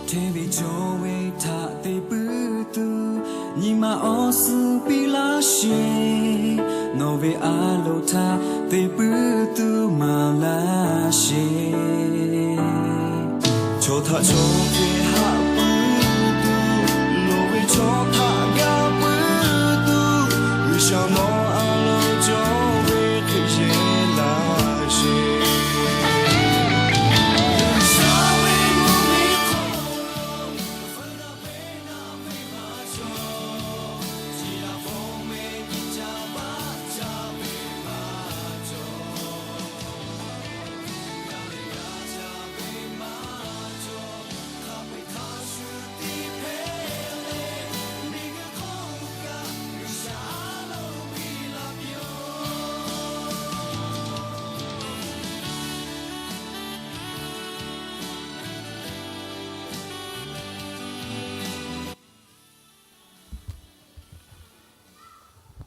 Hteˇ ve cawˬ ve htaꞈ te puiˉ tuˬ, nyi ma awˬ suhˍ piˇ laˇ sheˍ. Nawˬ ve a loˍ htaꞈ te puiˉ tuˬ maˍ laˇ sheˍ. Chaw htaꞈ chaw hk'e haꞈ puiˉ tuˬ, nawˬ ve chaw htaꞈ gaˇ puiˉ tuˬ, G'uiˬsha nawˬ a loˍ cawˬ ve hk'e yehˇ laˇ sheˍ.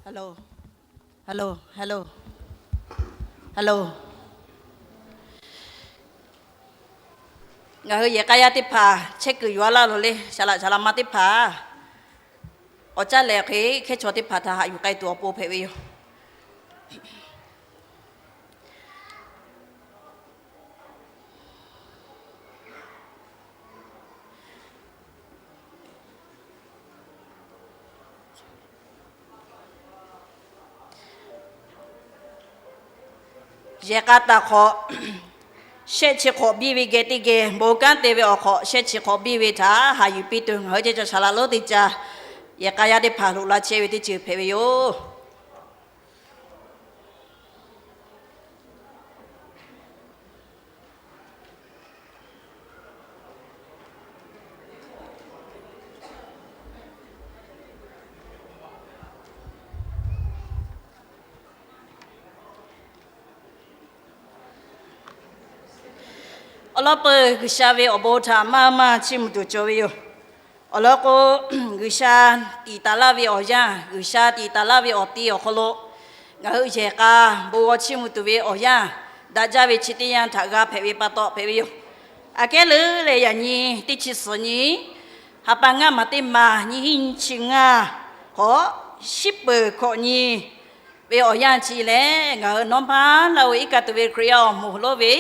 Hello, hello, hello, hello. Ngaˬ hui yehˬ k'a yaˇ teˇ hpaˍ chehˇ kuiˬ yuˬ a laˇ loˬ le. Saˍ laꞈ saˍ laꞈ ma teˇ hpaˍ awˬ caˉ lehˬ hk'e hkehˉ chaw teˇ hpaˍ htaꞈ haꞈ yuˬ k'ai tuˬ awˬ pon hpehꞈ ve yoˬ. Yehˬ k'a taˍ hk'awꞈ shehˆ chi hk'awꞈ biˇ ve geh teˇ geh bon kanˉ te ve awˬ hk'awꞈ shehˆ chi hk'awꞈ biˇ ve htaꞈ haꞈ yuˬ piˇ tuˬ ngaˬ hui ceˇ caˬ saˍ laꞈ lonˉ teˇ caˇ yehˬ k'a yaˇ teˇ hpaˍ loꞈ la chehˇ ve teˇ ceuˬ hpehꞈ ve yoˬ. Awˬ lawn peuˬ G'uiˬsha ve awˬ bon htaꞈ maˇ maˇ chiˇ mvuh tuˬ cawˬ ve yoˬ. Awˬ lawn k'o, G'uiˬsha tiꞈ taˍ laˇ ve awˬ yanˇ, G'uiˬsha tiꞈ taˍ laˇ ve awˬ ti awˬ hk'aw lo ngaˬ hui yehˬ k'a bon g'aw chiˇ mvuh tuˬ ve awˬ yanˇ, daꞈ jaˇ ve chi teˇ yanˇ htaꞈ g'a hpehꞈ ve pa taw hpehꞈ ve yoˬ. Aꞈ kehˉ leuˉ leh yaꞈ nyi teˇ chi suhˍ nyi, ha pa ngaˇ maˬ teˇ maˬ nyiˇ hinˉ nyiˇ chi ngaˇ hk'awꞈ, shiˉ peuˬ hkawꞈ nyi ve awˬ yanˇ chi lehˬ, ngaˬ hui nawˉ maˇ laˇ-o iˉ kaˆ tuˬ ve Hkriꞈ yaˇ awˬ moˍ lonˉ ve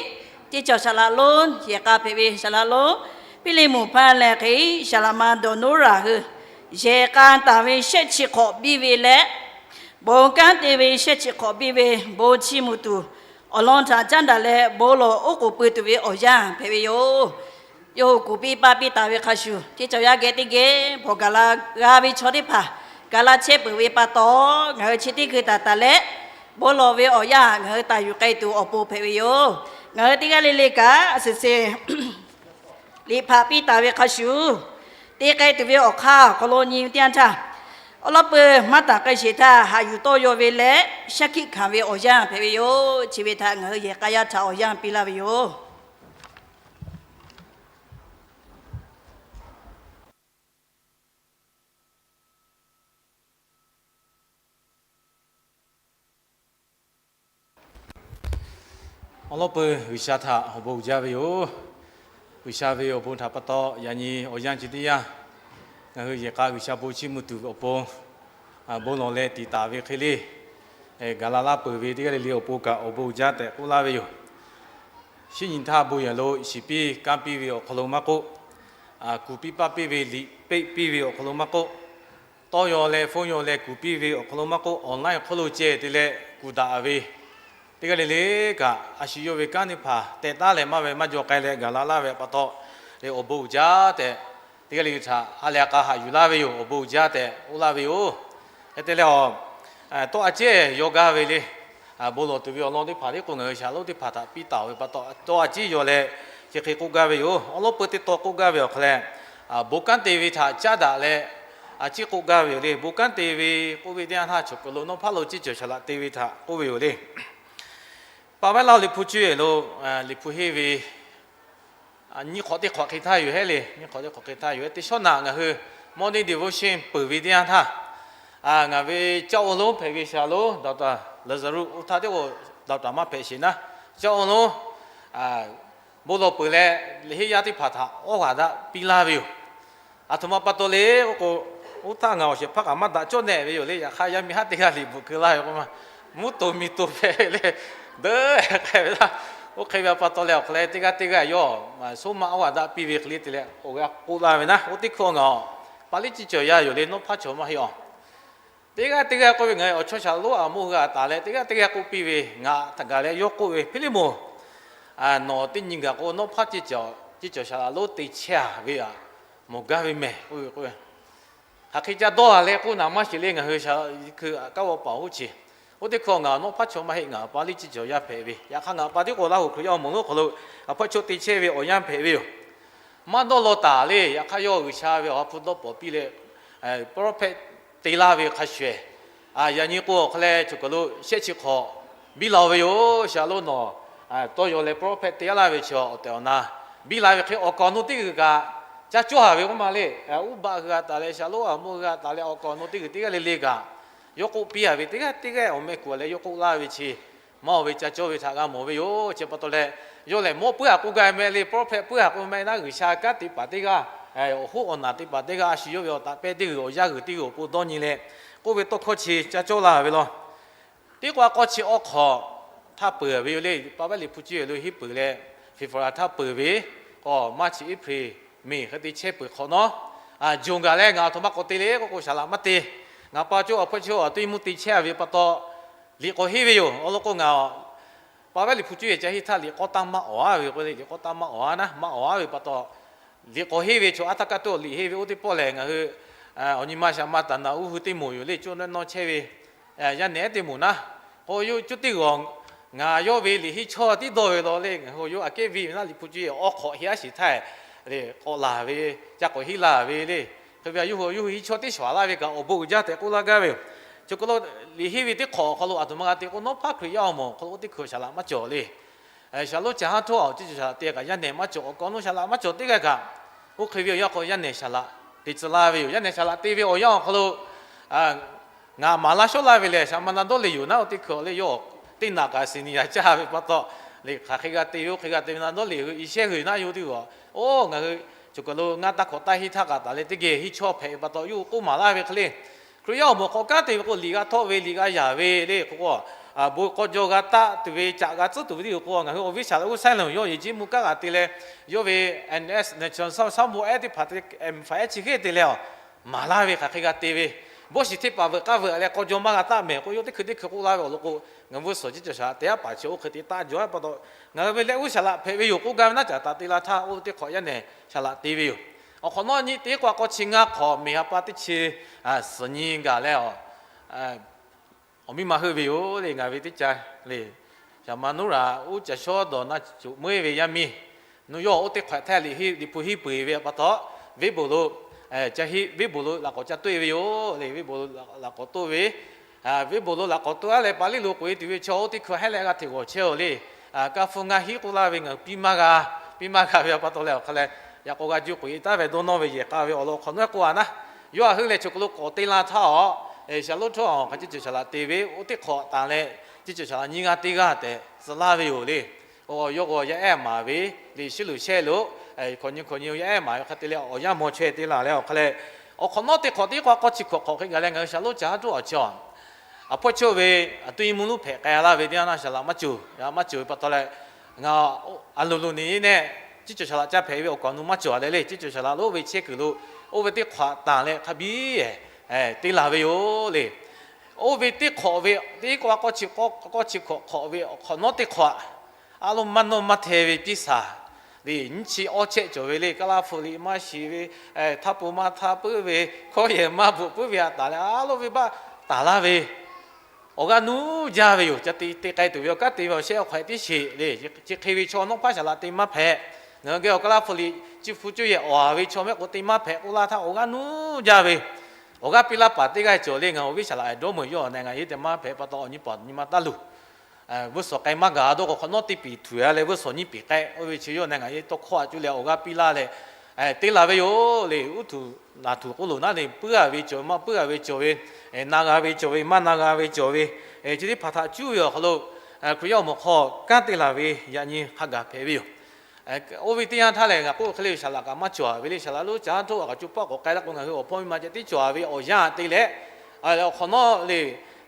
ceˇ caˬ saˍ laꞈ lonˉ yehˬ k'a hpehꞈ ve saˍ laꞈ lonˉ Piˇliˇmonˍ hpaˇ lehˬ hk'e, saˍ laꞈ ma dawˬ noˉ raˬ hui yehˬ k'a taˍ ve shehˆ chi hk'awꞈ biˇ ve leh, bon kanˉ te ve shehˆ chi hk'awꞈ biˇ ve bon chiˇ mvuh tuˬ, awˬ lawn htaꞈ caˉ daꞈ leh bon lawˬ oˉ k'oˍ pui tuˬ ve awˬ yanˇ hpehꞈ ve yoˬ. Yawˇ hui kuˬ piˇ paˇ piˇ taˍ ve hk'a shuˍ, teˇ cawˬ yaˇ geh teˇ geh bvuhꞈ gaˬ la g'a ve chaw teˇ hpaˍ gaˬ la chehˇ peuˬ ve pa taw, ngaˬ hui chi teˇ hkui taˍ taˍ leh, bon lawˬ ve awˬ yanˇ ngaˬ hui taˍ yuˬ k'ai tuˬ awˬ pon hpehꞈ ve yoˬ. Ngaˬ hui teˇ g'aˇ le le kaꞈ a suhˍ suhˍ liꞈ hpaꞈ piˇ taˍ ve hk'a shuˍ, te k'ai tuˬ ve awˬ hk'aˇ awˬ hk'aw lo nyi ve teˇ yanˇ htaˇ, awˬ lawn peuˬ maˇ taˍ k'ai sheˍ htaˇ haꞈ yuˬ tawˇ yaw ve leh shaˉ hkiˆ hkanˍ ve awˬ yanˇ hpehꞈ ve yoˬ. Chi ve htaꞈ ngaˬ hui yehˬ k'a yaˇ htaꞈ awˬ yanˇ piˇ laˇ ve yoˬ. Awˬ lawn peuˬ G'uiˬsha htaꞈ awˬ bon uiˍ jaˇ ve yoˬ. G'uiˬsha ve awˬ bon htaꞈ pa taw, yaꞈ nyi awˬ yanˇ chi teˇ yanˇ, ngaˬ hui yehˬ k'a G'uiˬsha bon chiˇ mvuh tuˬ ve awˬ pon, bon lawˬ leh tiꞈ taˍ ve hk'e le, gaˬ la laˇ peuˬ ve teˇ g'aˇ le le awˬ pon kaꞈ awˬ bon uiˍ jaˇ tehꞈ k'oˆ laˇ ve yoˬ. Shinˉ nyi htaˇ bon yehˬ lo shiˍ piˇ kanˉ piˇ ve awˬ hk'aw lo maˇ k'oˆ, kuˬ piˇ paˇ piˇ ve liꞈ peˆ piˇ ve awˬ hk'aw lo maˇ k'oˆ, tawˇ yaw leh hpfuhˇ yaw leh kuˬ piˇ ve awˬ hk'aw lo maˇ k'oˆ, online awˬ hk'aw lo ceh te leh kuˬ daꞈ ve teˇ g'aˇ le le kaꞈ, a shu yawˇ ve kanˉ teˇ hpaˍ teh taˉ leh maˇ ve maˇ jaw k'ai leh gaˬ la laˇ ve pa taw, leh awˬ bon uiˍ jaˇ tehꞈ, teˇ g'aˇ le le htaꞈ ha leh a k'a haꞈ yuˬ laˇ ve yoˬ. Awˬ bon uiˍ jaˇ tehꞈ k'oˆ laˇ ve yoˬ. Hk'e te leh, tawˇ a ciˉ yaw gaˇ ve le, bon lawˬ tuˬ ve awˬ lawn teˇ hpaˍ tiˉ k'o ngaˬ hui shaˍ lonˉ teˇ hpaˍ htaꞈ piˇ taˍ ve pa taw, tawˇ a ciˉ yaw leh chi hk'e k'oˆ gaˇ ve yoˬ. Awˬ lawn peuˬ teˇ taw k'oˆ gaˇ ve awˬ hk'aw leh, bon kanˉ te ve htaꞈ caˉ daꞈ leh a ciˉ k'oˆ gaˇ ve yoˬ le. Bon kanˉ te ve k'oˆ ve teˇ yanˇ htaˇ, chaw kuiˬ lo nawˉ hpaˇ lo ceˇ cawˬ saˍ laꞈ te ve htaꞈ k'oˆ ve yoˬ le. Paˍ vaiˉ laˇ liꞈ hpu cuˇ yehˬ lo, liꞈ hpu henˇ ve nyiˇ hk'awꞈ teˇ hk'awꞈ hk'e htaˇ yoˬ hehˉ le. Nyiˇ hk'awꞈ teˇ hk'awꞈ hk'e htaˇ yoˬ. Teˇ shawˉ naꞈ ngaˬ hui Morning Devotion peuˬ ve teˇ yanˇ htaˇ, ngaˬ ve caˇ-oˬ lonˉ hpehꞈ ve shaˍ lonˉ doctor Lazarus oˇ htaˇ teˇ k'o doctor maˇ hpehꞈ sheˍ naˉ, caˇ-oˬ lonˉ bon lawˬ peuˬ leh, liꞈ henˇ yaˇ teˇ hpaˍ htaꞈ awˉ g'aꞈ daꞈ piˇ laˇ ve yoˬ. Aˬ htoꞈ ma pa taw le k'oˆ k'o, oˇ htaˇ ngaˬ awˬ shehˍ hpaˇ kaꞈ maˇ daꞈ cawˇ nehˆ ve yoˬ le. Yaꞈ hk'aˇ, yaˇ miˇ haˉ teˇ g'aˇ liꞈ bvuhꞈ keu laˇ ve k'o ma, mvuhˇ to miˬ to hpehꞈ ve le, deuˆ k'ai ve laˇ. Oˇ hk'e ve pa taw leh, awˬ hk'aw leh teˇ g'aˇ teˇ g'aˇ yawˇ soˉ maˆ awˉ g'aꞈ daꞈ piˇ ve hk'e le te leh, awˬ g'aˇ k'oˆ laˇ ve naˉ, oˇ teˇ hkui ngaˬ awˬ pa liˇ ciˇ cawˬ yaˇ yoˬ le, nawˉ hpaˇ chaw maˇ heˆ awˬ. Teˇ g'aˇ teˇ g'aˇ k'oˆ ve, ngaˬ hui awˬ chawˇ shaˍ lonˉ aˬ moˇ hui a taˍ leh, teˇ g'aˇ teˇ g'aˇ k'oˆ piˇ ve, ngaˬ htaꞈ gaˬ leh yawˇ k'oˆ ve, Hpiˇliˇmonˍ, nawˬ teˇ nyi gaˬ k'o nawˉ hpaˇ ciˇ cawˬ shaˍ laꞈ lonˉ te chehˇ a ve aꞈ, mawˬ gaˇ ve mehˬ k'oˆ ve k'o, hk'aˬ hk'e ca dawˇ a leh k'oˆ naˍ maˇ sheˍ le. Ngaˬ hui shaˍ hkui kaˉ g'aw paˍ hoˉ chi, oˇ teˇ hkui ngaˬ nawˉ hpaˇ chaw maˇ heˆ, ngaˬ pa liˇ ciˇ cawˬ yaˇ hpehꞈ ve. Yaꞈ hk'aˇ, ngaˬ pa tiˉ k'o Laˇ huˍ Hkriꞈ yaˇ awˬ moˍ lonˉ hk'aw lo awˬ hpawˇ chaw te chehˇ ve awˬ yanˇ hpehꞈ ve yoˬ. Maˇ dawˇ law taˍ le. Yaꞈ hk'aˇ, yawˇ G'uiˬsha ve awˬ ha hpu dawˇ pawnˍ piˇ leh, prophet te laˇ ve hk'a shuˍ shuˍ, yaꞈ nyi k'o awˬ hk'aw leh choˬ kaˬ lo shehˆ chi hk'awꞈ biˇ la-o ve yoˬ. Shaˍ lonˉ nawˬ tawˇ yaw leh prophet te laˇ ve chi awˬ tehˬ awˬ na biˇ la ve hk'e, awˬ kaˍ awˬ nu teˇ g'uiˬ kaꞈ ca cawˇ a ve k'oˆ ma le. Uˉ baˆ hui a taˍ leh, shaˍ lonˉ aˬ moˇ hui a taˍ leh, awˬ kaˍ awˬ nu teˇ g'uiˬ teˇ g'aˇ le le kaꞈ yawˇ k'oˆ piˇ a ve, teˇ g'aˇ teˇ g'aˇ awˬ meh kuˬ a leh yawˇ k'oˆ laˇ ve chi, maˇ oˬ ve ca cawˇ ve htaꞈ g'a mawˬ ve yoˬ. Chi pa taw leh, yawˇ lehˬ mawˇ puiˉ a k'oˆ gaˇ meh le, prophet puiˉ a k'oˆ meh naˉ, G'uiˬsha kanˉ te paˍ teˇ g'aˇ, awˬ hoˉ awˬ naˬ te paˍ teˇ g'aˇ, a shu yawˇ ve awˬ taꞈ pehˇ teˇ g'uiˬ, awˬ yaˇ g'uiˬ teˇ g'uiˬ awˬ pon dawˇ nyi leh k'oˆ ve tawˇ hkawˇ chi ca cawˇ la ve law. Teˇ k'o a k'aw chi awˬ hk'awꞈ htaˇ peuˬ ve yoˬ le. Paˍ vaˇ liꞈ hpu cuˇ yehˬ lo henˇ peuˬ leh, February htaˇ peuˬ ve, k'o March, April, May hk'e te chehˇ peuˬ hk'awꞈ nawˉ, June gaˬ leh ngaˬ aˬ htoꞈ ma k'awꞈ te le k'oˆ k'o, shaˍ laꞈ maˇ te. Ngaˬ pa cawˇ awˬ hpawˇ chi awˬ to nyi mvuhˇ te chehˇ a ve pa taw, liꞈ k'awꞈ henˇ ve yoˬ. Awˬ lawn k'o, ngaˬ Paˍ vaˇ liꞈ hpu cuˇ yehˬ ca henˇ htaˇ liꞈ k'awˇ taˇ maˇ awˬ a ve k'o le, liꞈ k'awˇ taˇ maˇ awˬ a naˉ, maˇ awˬ a ve pa taw, liꞈ k'awꞈ henˇ ve chaw aˉ htaˇ kaˇ tuˬ liꞈ henˇ ve oˇ teˇ pawˆ lehˬ, ngaˬ hui awˬ nyi ma shaˍ ma taˍ naˍ uˉ hui teˇ moˍ yoˬ le. Cuˇ naw nawˇ chehˇ ve yaˇ nehˬ teˇ moˍ naˉ, k'o yawˇ cuˇ teˇ g'awˬ ngaˬ yawˇ ve liꞈ henˇ chaw tiˉ dawˇ ve law le. Ngaˬ hui yawˇ aꞈ kehˉ ve ve naˉ, liꞈ hpu cuˇ yehˬ awˬ hk'awꞈ henˇ aˉ shiˍ htaˇ le k'awꞈ laˬ ve, ca k'awꞈ henˇ laˇ ve le. Hk'e ve a yawˇ hui yawˇ hui henˇ chaw teˇ shawˍ laˇ ve kaꞈ awˬ bon uiˍ jaˇ tehꞈ k'oˆ laˇ gaˇ ve yoˬ. Chi hk'aw lo liꞈ henˇ ve teˇ hk'awꞈ awˬ hk'aw lo aˬ htoꞈ ma g'a te k'o, nawˉ hpaˇ Hkriꞈ yaˇ awˬ moˍ awˬ hk'aw lo oˇ teˇ hkui shaˍ laꞈ maˇ cawˬ le. Shaˍ lonˉ ca haˉ htawˇ a ciˇ cawˬ shaˍ laꞈ te kaꞈ yaˇ nehˬ maˇ cawˬ, awˬ kaˍ awˬ nu shaˍ laꞈ maˇ cawˬ teˇ g'aˇ kaꞈ, oˇ hk'e ve awˬ yanˇ k'o yaˇ nehˬ shaˍ laꞈ te tcuh laˇ ve yoˬ. Yaˇ nehˬ shaˍ laꞈ te ve awˬ yanˇ awˬ hk'aw lo ngaˬ maˍ laˇ shawˉ laˇ ve lehˬ, shaˍ ma na dawˇ le yoˬ naˉ, oˇ teˇ hkui le yawˇ teˇ naꞈ kaꞈ siˍ niˍ yaꞈ caˇ ve pa taw, liꞈ hk'aˬ hk'e g'a te ve, oˇ hk'e g'a te ve na dawˇ le, hui i shehˇ hui naˉ yawˇ teˇ g'aw. Oˇ ngaˬ hui choˬ kaˬ lo ngaˇ taˇ hkawꞈ taˇ henˇ htaˇ kaꞈ taˍ leh teˇ geh henˇ chaw hpehꞈ ve pa taw, yawˇ hui k'oˆ maˍ laˇ ve hk'e le. Hkriꞈ yaˇ awˬ moˍ hk'aw kanˉ te ve k'o, liꞈ g'a htawˆ ve, liꞈ g'a yaˍ ve le k'o, bon k'aw jaw g'a taˆ tuˬ ve, caꞈ g'a tcuhˉ tuˬ ve teˇ g'uiˬ k'o, ngaˬ hui awˬ viˉ shaˍ laꞈ g'uˇ saiˉ leˬ yawˇ yehˬ jiˇ mvuh kanˉ g'a te leh, yawˇ ve N S National Sambo ehˉ teˇ hpaˍ te, M five ehˉ chi hk'e te leh a, maˍ laˇ ve hk'aˬ hk'e g'a te ve, bawˇ shiˍ teˇ hpaˍ veuꞈ k'aˇ veuꞈ leh k'aw jaw maˇ g'a taˆ mehˍ k'o, yawˇ teˇ hkui teˇ hkui k'oˆ laˇ ve awˬ lawn k'o, ngaˬ hui vuhˇ suhˍ ciˇ cawˬ shaˍ laꞈ te aˉ paˍ chi oˇ hk'e te taˆ jaw pa taw, ngaˬ hui ve leh uˉ shaˍ laꞈ hpehꞈ ve yoˬ k'oˆ gaˇ ve naˉ, caꞈ taˍ te la htaˇ oˇ ve teˇ hk'awꞈ yaˇ nehˬ shaˍ laꞈ te ve yoˬ. Awˬ hk'awꞈ nawˉ nyi teˇ k'o a k'aw chi ngaˇ hk'awꞈ meˬ ha pa teˇ chi suhˍ nyi gaˬ leh a, awˬ miˇ ma heuˆ ve yoˬ le. Ngaˬ ve teˇ ca le, shaˍ ma nuˉ raꞈ uˉ ca shawˉ dawˬ naˆ cuꞈ meuˉ ve yaˇ miˇ, nu yawˇ oˇ teˇ hk'awꞈ htaˇ liꞈ hpu henˇ peuˬ ve pa taw, venˇ bon lo, ca henˇ venˇ bon lo laꞈ k'awꞈ ca toˆ e ve yoˬ le. Venˇ bon lo laꞈ k'awꞈ toˆ ve, venˇ bon lo laꞈ k'awꞈ toˆ a leh Paˍ liˇ lo k'oꞈ e tuˬ ve chaw oˇ teˇ hkui hehˉ leh g'a hteꞈ g'awˬ chehˇ oˬ le. Kaˇ hpfuhˇ ngaˇ hiˉ k'oˆ laˇ ve ngaˬ hui piˇ maˇ g'a, piˇ maˇ g'a ve pa taw leh awˬ hk'a leh, yaꞈ k'aw g'a juˇ k'oꞈ e taˉ ve dawˇ nawˇ ve yehˬ k'a ve awˬ lawn hk'awꞈ nawˉ k'oˆ a naˉ, yawˇ a heuˆ leh choˬ kaˬ lo k'awꞈ te la htaˇ a, shaˍ lonˉ htawˇ a hk'a ciˇ cawˬ shaˍ laꞈ te ve oˇ teˇ hk'awꞈ tanˍ leh, ciˇ cawˬ shaˍ laꞈ nyiˇ g'aˇ teˇ g'aˇ tehꞈ tcuh laˇ ve yoˬ le. Awˬ yawˇ k'o yaˇ ehˉ maˍ ve, liꞈ shiˉ luˬ shehˆ lo, hk'awꞈ nyi hk'awꞈ nyi yaˇ ehˉ maˍ ve hk'a te leh awˬ yanˇ maw chaweh te laˬ leh awˬ hk'a leh, awˬ hk'awꞈ nawˉ teˇ hk'awꞈ teˇ k'o a k'aw chi hkawꞈ hk'awꞈ hk'e gaˬ leh ngaˬ hui shaˍ lonˉ ca haˉ tuˉ awˬ chi a, aˬ hpawˇ chaw ve aˬ tuˇ nyi mvuhˇ nuˉ hpehꞈ k'ai laˇ ve teˇ yanˇ shaˍ laꞈ maˇ cawˬ, maˇ cawˬ ve pa taw leh, ngaˬ a loˍ loˍ neˬ nehˆ, ciˇ cawˬ shaˍ laꞈ ca hpehꞈ ve awˬ kaˍ awˬ nu maˇ cawˬ a leh le. Ciˇ cawˬ shaˍ laꞈ lonˉ ve chehˇ kuiˬ lo oˇ ve teˇ hk'awꞈ tanˍ leh hk'a biˇ te laˬ ve yoˬ le. Oˇ ve teˇ hk'awꞈ ve, teˇ k'o a k'aw chi, k'aw chi hkawꞈ hk'awꞈ ve awˬ hk'awꞈ nawˉ teˇ hk'awꞈ, a lo maˇ nawˇ maˇ hteh ve piˇ saˍ le, nyiˇ chi awˇ chehˆ cawˬ ve le, kaˇ laˇ hpu liꞈ maˇ shiˍ ve, htaˇ pu maˇ htaˇ puiˉ ve, hkawˇ yehˬ maˇ bvuhꞈ puiˉ ve a taˍ leh a lo ve baˆ taˍ laˇ ve, awˬ g'aˇ nuˇ jaˇ ve yoˬ. Ca te k'ai tuˬ ve awˬ kanˉ te ve awˬ shehˆ awˬ hk'awꞈ teˇ sheˍ le. Chi hk'e ve chaw nawˉ hpaˇ shaˍ laꞈ te maˇ hpehꞈ. Ngaˬ hui geh awˬ kaˇ laˇ hpu liꞈ chi hpu cuˇ yehˬ awˬ a ve chaw mehˆ k'o te maˇ hpehꞈ k'oˆ laˇ htaˇ awˬ g'aˇ nuˇ jaˇ ve, awˬ g'aˇ piˇ laˇ paˍ teˇ g'aˇ cawˬ le. Ngaˬ hui awˬ viˉ shaˍ laꞈ dawˇ meuꞈ yawˇ awˬ na ngaˬ hui te maˇ hpehꞈ pa taw awˬ nyi paˍ awˬ nyi ma taˇ luˬ. Vuhˇ suhˍ k'ai maˇ gaˬ dawˇ k'o hk'awꞈ nawˉ teˇ piˍ tuˬ a leh vuhˇ suhˍ nyiˇ piˍ k'ai, oˇ ve chi yawˇ na ngaˬ hui tawˇ hkawˇ a cuˇ leh awˬ g'aˇ piˇ laˇ leh te laˬ ve yoˬ le. Uˉ tuˬ naˬ tuˬ k'oˆ loˬ naˉ le, puiˉ a ve cawˬ ve maˇ puiˉ a ve cawˬ ve, na g'a ve cawˬ ve maˇ na g'a ve cawˬ ve, chi teˇ hpaˍ htaꞈ cuˇ ve awˬ hk'aw lo Hkriꞈ yaˇ awˬ moˍ hk'aw kanˉ te laˬ ve yaꞈ nyi hk'a gaˬ hpehꞈ ve yoˬ. Oˇ ve teˇ yanˇ htaˇ lehˬ, ngaˬ k'oˆ hk'e le, saˍ laꞈ kaꞈ maˇ cawˬ ve le. Saˍ laꞈ lonˉ caˉ htoˆ a kaꞈ co paˆ k'awꞈ k'ai laˇ k'o, ngaˬ hui awˬ hpawˇ miˇ ma ceh tiˉ cawˬ ve awˬ yanˇ te leh, hk'awꞈ nawˉ le,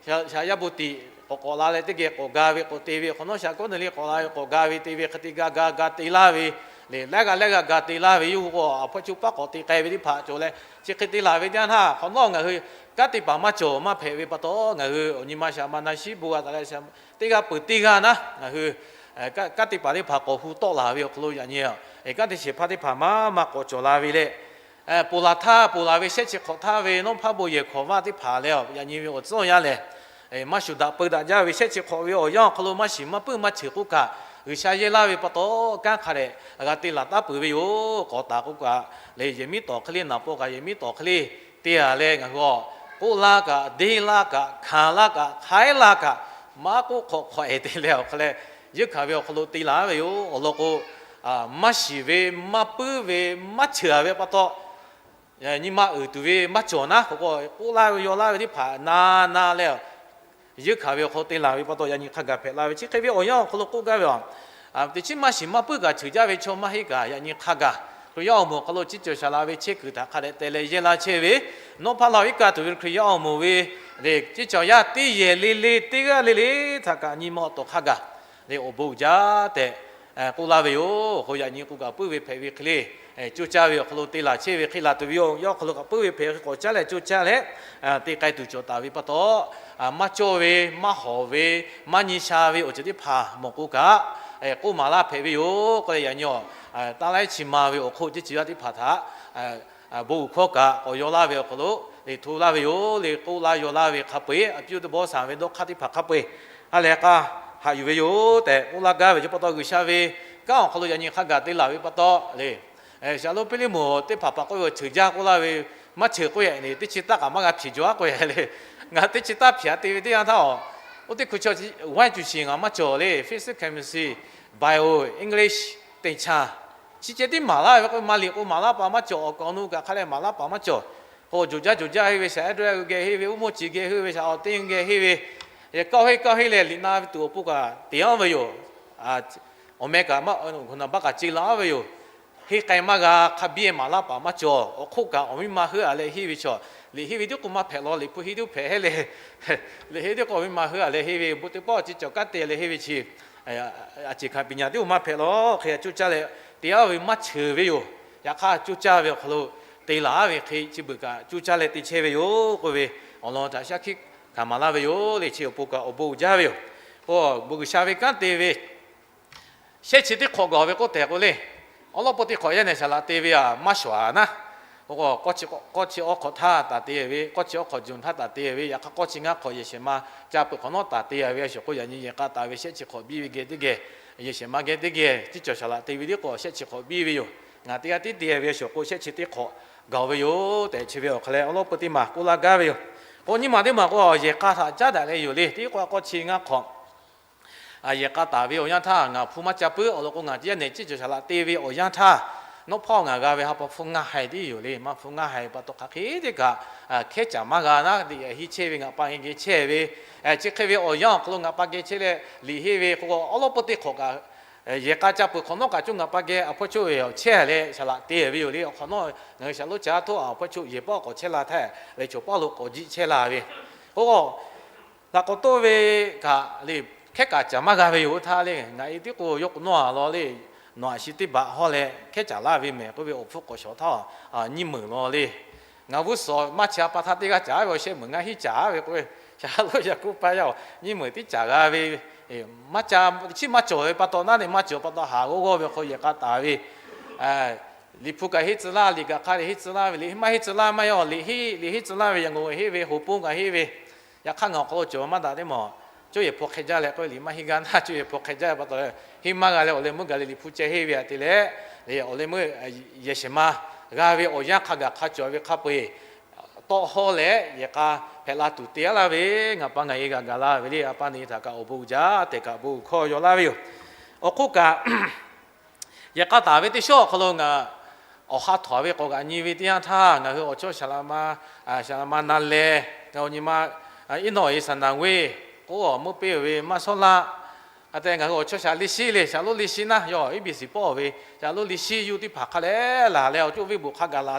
shaˍ yaˇ bon tiꞈ k'awꞈ k'awꞈ la leh teˇ geh k'awꞈ ga ve k'awꞈ te ve, hk'awꞈ nawˉ shaˍ kawˉ neˇ le k'awꞈ la ve k'awꞈ ga ve te ve hk'e te ga ga ga ga te laˇ ve le, laiˉ g'aˇ laiˉ g'aˇ ga te laˇ ve yoˬ k'o, awˬ hpawˇ co paˆ k'awꞈ te k'ai ve teˇ hpaˍ cawˬ leh, chi hk'e te laˬ ve teˇ yanˇ htaˇ, hk'awꞈ nawˉ ngaˬ hui kanˉ te paˍ maˇ cawˬ maˇ hpehꞈ ve pa taw, ngaˬ hui awˬ nyi ma shaˍ ma na shiˉ bon g'a taˍ leh, teˇ g'aˇ peuˬ teˇ g'aˇ naˉ ngaˬ hui kanˉ te paˍ teˇ hpaˍ k'awꞈ hu tawˆ laˬ ve awˬ hk'aw lo yaꞈ nyi kanˉ te shehˍ hpaˇ teˇ hpaˍ maˇ maˇ k'awꞈ cawˬ la ve leh, ponˬ laˬ htaˇ, ponˬ laˬ ve shehˆ chi hk'awꞈ htaˇ ve Nawˉ hpaˇ bon yehˬ hkawˍ vaˇ teˇ hpaˍ leh, yaꞈ nyi ve awˬ tcuhˉ awˬ yanˇ lehˬ, maˇ shuˍ daꞈ peu daꞈ jaˇ ve shehˆ chi hk'awꞈ ve awˬ yanˇ awˬ hk'aw lo maˇ shiˍ maˇ puiˉ maˇ ceuˬ k'oˆ kaꞈ, G'uiˬsha yehˇ laˇ ve pa taw, kanˉ hk'a dehꞈ g'a te laˬ taˉ peuˬ ve yoˬ. K'awꞈ taˍ k'oˆ kaꞈ le, yehˬ miˉ tawˍ hk'e le naˍ paw kaꞈ yehˬ miˉ tawˍ hk'e le te a leh, ngaˬ hui a k'oˆ laˇ kaꞈ, deˇ laˇ kaꞈ, hkanˍ laˇ kaꞈ, hk'aiˉ laˇ kaꞈ, maˇ k'oˆ hk'awꞈ hk'awꞈ e te leh awˬ hk'a leh, yeunˇ hkanˍ ve awˬ hk'aw lo te laˬ ve yoˬ. Awˬ lawn k'o, maˇ shiˍ ve, maˇ puiˉ ve, maˇ ceuˬ a ve pa taw, nyi ma uiˍ tuˬ ve maˇ cawˬ naˉ k'o, k'oˆ laˇ ve yaw laˇ ve teˇ hpaˍ na na leh, yeunˇ hkanˍ ve awˬ hk'aw lo te laˬ ve pa taw, yaꞈ nyi hk'a gaˬ hpehꞈ la ve. Chi hk'e ve awˬ yanˇ awˬ hk'aw lo k'oˆ gaˇ ve a, teˇ chiˉ maˇ shiˍ maˇ puiˉ kaꞈ ceuˬ jaˇ ve chaw maˇ heˆ kaꞈ, yaꞈ nyi hk'a gaˬ Hkriꞈ yaˇ awˬ moˍ awˬ hk'aw lo chi cawˬ shaˍ laꞈ ve chehˇ kuiˬ htaꞈ hk'a dehꞈ te leh yehˇ laˇ chehˇ ve, Nawˉ hpaˇ la iˉ kaˆ tuˬ ve Hkriꞈ yaˇ awˬ moˍ ve le, chi cawˬ yaˇ teˇ yehˬ le le teˇ g'aˇ le le htaꞈ kaꞈ nyi ma awˬ to hk'a gaˬ le awˬ bon uiˍ jaˇ tehꞈ k'oˆ laˇ ve yoˬ. K'o yaꞈ nyi k'o kaꞈ puiˉ ve hpehꞈ ve hk'e le, coˇ caˇ ve awˬ hk'aw lo te laˬ chehˇ ve hk'e laˬ tuˬ ve yoˬ. Yawˇ awˬ hk'aw lo kaꞈ puiˉ ve hpehꞈ ve hk'e k'awꞈ caˇ leh coˇ caˇ leh te k'ai tuˬ cawˬ taˍ ve pa taw, maˇ cawˇ ve, maˇ hawˍ ve, maˇ nyi sha ve awˬ ceuˬ teˇ hpaˍ mawˬ k'o kaꞈ, k'oˆ maˍ laˇ hpehꞈ ve yoˬ. K'o leh yaꞈ nyi a, taˇ laiˉ chi ma ve awˬ hk'oˆ teˇ ceuˬ yaˇ teˇ hpaˍ htaꞈ bon uiˍ hkawˇ kaꞈ k'awꞈ yaw laˇ ve awˬ hk'aw lo le hto laˇ ve yoˬ. Le k'oˆ laˇ yaw laˇ ve hk'a peu-eˬ, a piˇ teˇ bawˇ shaˍ ve dawˇ hk'aˇ teˇ hpaˍ hk'a peu-eˬ ha lehˬ k'a haꞈ yuˬ ve yoˬ tehꞈ k'oˆ laˇ gaˇ ve chi pa taw, G'uiˬsha ve kanˉ awˬ hk'aw lo yaꞈ nyi hk'a gaˬ te laˬ ve pa taw le, Shaˍlonˉ Hpiˇliˇmonˍ teˇ hpaˍ hpaˍ k'oˆ ve, Ceuˬ jaˇ k'oˆ laˇ ve, maˇ ceuˬ k'oˆ yaꞈ nyi teˇ chi taˇ kaꞈ maˇ g'a hpiˍ jaw a k'oˆ yaꞈ le. Ngaˬ teˇ chi taˇ hpiˍ a te ve teˇ yanˇ htaˇ, oˇ teˇ hkui chaw waiˇ cuˬ shiˍ ngaˬ maˇ cawˬ le, physics, chemistry, bio, English, teˇ chaˇ chi ceh tiˉ maˍ laˇ ve k'o, maˇ liꞈ k'o maˍ laˇ paˍ maˇ cawˬ, awˬ kaˍ awˬ nu kaꞈ hk'a leh maˍ laˇ paˍ maˇ cawˬ. K'o jawˬ jaˇ jawˬ jaˇ henˇ ve shaˍ, aˉ dawˇ g'uˇ geh henˇ ve, uˉ mawˇ chi geh henˇ ve shaˍ, awˬ teˇ g'uˇ geh henˇ ve, kaˇ henˇ kaˇ henˇ leh liꞈ na ve tuˬ awˬ pon kaꞈ te aˉ ve yoˬ. Awˬ meh kaꞈ maˇ naˍ baˆ kaꞈ ce la aˉ ve yoˬ. Henˇ k'ai maˇ g'a, hk'a biˇ maˍ laˇ paˍ maˇ cawˬ. Awˬ hk'oˆ kaꞈ awˬ miˇ ma heuˆ a leh henˇ ve chaw, liꞈ henˇ ve tiˉ k'o maˇ hpehꞈ law, liꞈ hpu henˇ tiˉ hpehꞈ heˆ le. Liꞈ henˇ tiˉ k'o awˬ miˇ ma heuˆ a leh henˇ ve, bon teˇ pawˆ chi cawˬ kanˉ te leh henˇ ve chi, a ceˬ hkanˍ ပညာ tiˉ k'o maˇ hpehꞈ law. Hk'e a coˇ caˇ leh te aˉ ve maˇ ceuˬ ve yoˬ. Yaꞈ hk'aˇ coˇ caˇ ve awˬ hk'aw lo te laˬ aˉ ve hk'e chi beuꞈ kaꞈ coˇ caˇ leh te chehˇ ve yoˬ k'oˆ ve, awˬ lawn htaꞈ shaˉ hkiˆ hkanˍ maˍ laˇ ve yoˬ le. Chi awˬ pon kaꞈ awˬ bon uiˍ jaˇ ve yoˬ. K'o, bon G'uiˬsha ve kanˉ te ve shehˆ chi teˇ hk'awꞈ gaˬ ve k'oˆ tehꞈ k'o le, awˉ lawˉ peuˇ teˇ hk'awꞈ yaˇ nehˬ shaˍ laꞈ te ve a maˇ shawˍ a naˉ. K'o, k'awˇ chi awˉ hk'awꞈ htaˇ taˍ te ve, k'awˇ chi awˉ hk'awꞈ juˬ htaˇ taˍ te ve, yaꞈ hk'aˇ k'awˇ chi ngaˇ hk'awꞈ yehˬ shehˍ ma ca peuˬ hk'awꞈ nawˉ taˍ te a ve a shawˍ k'o, yaꞈ nyi yehˬ k'a taˍ ve shehˆ chi hk'awꞈ biˇ ve geh teˇ geh, yehˬ shehˍ ma geh teˇ geh teˇ cawˬ shaˍ laꞈ te ve teˇ k'o shehˆ chi hk'awꞈ biˇ ve yoˬ. Ngaˬ teˇ g'aˇ tiˉ te ve a shawˍ k'o shehˆ chi teˇ hk'awꞈ gaˬ ve yoˬ tehꞈ chi ve awˬ hk'aw leh awˉ lawˉ peuˇ teˇ maˬ k'oˆ laˇ gaˇ ve yoˬ. K'o nyiˇ maˬ teˇ maˬ k'o yehˬ k'a htaꞈ caˉ daꞈ leh yoˬ le. Teˇ k'o k'awˇ chi ngaˇ hk'awꞈ yehˬ k'a taˍ ve awˬ yanˇ htaˇ ngaˬ hpu maˇ ca puiˉ. Awˬ lawn k'o ngaˬ teˇ g'aˇ nehˬ ciˉ cawˬ shaˍ laꞈ te ve awˬ yanˇ htaˇ, nawˉ hpawˇ ngaˬ g'a ve ha pa hpu ngaˇ haiˬ tiˉ yoˬ le. Maˇ hpu ngaˇ haiˬ pa taw hk'aˬ hk'e teˇ kaꞈ hkehˉ caˍ maˇ g'a naˉ, teꞈ hiˇ chehˇ ve ngaˬ pa geh geh chehˇ ve, chi hk'e ve awˬ yanˇ awˬ hk'aw lo ngaˬ pa geh chehˇ leh liꞈ henˇ ve k'o, awˉ lawˉ peuˇ teˇ hk'awꞈ kaꞈ yehˬ k'a ca peuˬ hk'awꞈ nawˉ kaꞈ coˇ ngaˬ pa geh awˬ hpawˇ choˆ ve chehˇ leh shaˍ laꞈ te ve yoˬ le. Awˬ hk'awꞈ nawˉ ngaˬ hui shaˍ lonˉ ca htoˆ awˬ hpawˇ choˆ yehˬ pawˆ k'awꞈ chehˇ la htaˇ, leh chaw pawˆ lo k'awꞈ jiˆ chehˇ la ve. K'o, laꞈ k'awꞈ toˆ ve kaꞈ le, hkehˉ kaꞈ caˍ maˇ g'a ve yoˬ htaˇ le, ngaˬ e tiˉ k'o yawˇ k'o nawˉ a law le, nawˬ aꞈ shi teˇ baꞈ hawˇ leh hkehˉ caˍ laˇ ve mehˍ k'oˆ ve awˬ hpfuhˇ k'awꞈ shawˍ htaˇ, nyiˇ meunˍ law le. Ngaˬ g'uˇ suhˍ maˇ chi a pa htaˇ teˇ g'aˇ caˍ ve awˬ shehˆ meunˍ ngaˇ hinˉ caˍ ve k'oˆ ve, shaˍ lonˉ yaꞈ k'oˆ pa yaˇ, nyiˇ meunˍ tiˉ caˍ g'a ve, maˇ ca, chi maˇ cawˬ ve pa taw naˉ ne, maˇ cawˬ pa taw haˍ g'awˇ g'awˇ ve hk'aw yehˬ k'a taˍ ve, liꞈ hpu kaꞈ henˇ tcuh laˇ, liꞈ kaꞈ hk'a dehꞈ henˇ tcuh laˇ ve, liꞈ maˇ henˇ tcuh laˇ maˇ yaˇ, liꞈ henˇ, liꞈ henˇ tcuh laˇ ve yaꞈ ngawˬ henˇ ve, hoˍ ponˇ kaꞈ henˇ ve, yaꞈ hk'aˇ ngaˬ awˬ hk'aw lo cawˬ maˇ daꞈ teˇ maˬ, coˇ yehˬ hpaw hk'e jaˇ leh k'oˆ ve, liꞈ maˇ henˇ g'a naˉ, coˇ yehˬ hpaw hk'e jaˇ ve pa taw, henˇ maˇ g'a leh awˬ leh meuˇ gaˬ leh liꞈ hpu ceh henˇ ve a te leh, awˬ leh meuˇ yehˬ shehˍ ma g'a ve awˬ yanˇ hk'a gaˬ hk'a cawˬ ve hk'a peu-eˬ tawˆ hawˇ leh yehˬ k'a hpehꞈ la tuˬ te aˉ laˇ ve, ngaˬ pa ngaˬ e g'a gaˬ la ve le. A pa neˬ htaꞈ kaꞈ awˬ bon uiˍ jaˇ tehꞈ kaꞈ bon uiˍ hkawˇ yaw laˇ ve yoˬ. Awˬ hk'oˆ kaꞈ, yehˬ k'a taˍ ve teˇ shawˉ awˬ hk'aw lo ngaˬ awˬ ha htawnˍ ve k'awꞈ g'aꞈ nyi ve teˇ yanˇ htaˇ, ngaˬ hui awˬ chawˇ shaˍ laꞈ ma na leh, ngaˬ awˬ nyi ma Iˉnawˬ e saˍ naˍ ve k'o, meuˇ peˇ ve maˇ shawˉ laˆ A te ngaˬ hui awˬ chawˇ shaˍ liˇ shiˉ le, shaˍ lonˉ liˇ shiˉ naˉ, yawˇ A B C pawˆ ve shaˍ lonˉ liˇ shiˉ yuˇ teˇ hpaˍ hk'a leh laˬ leh awˬ cawˇ venˇ baoˍ hk'a gaˬ laˬ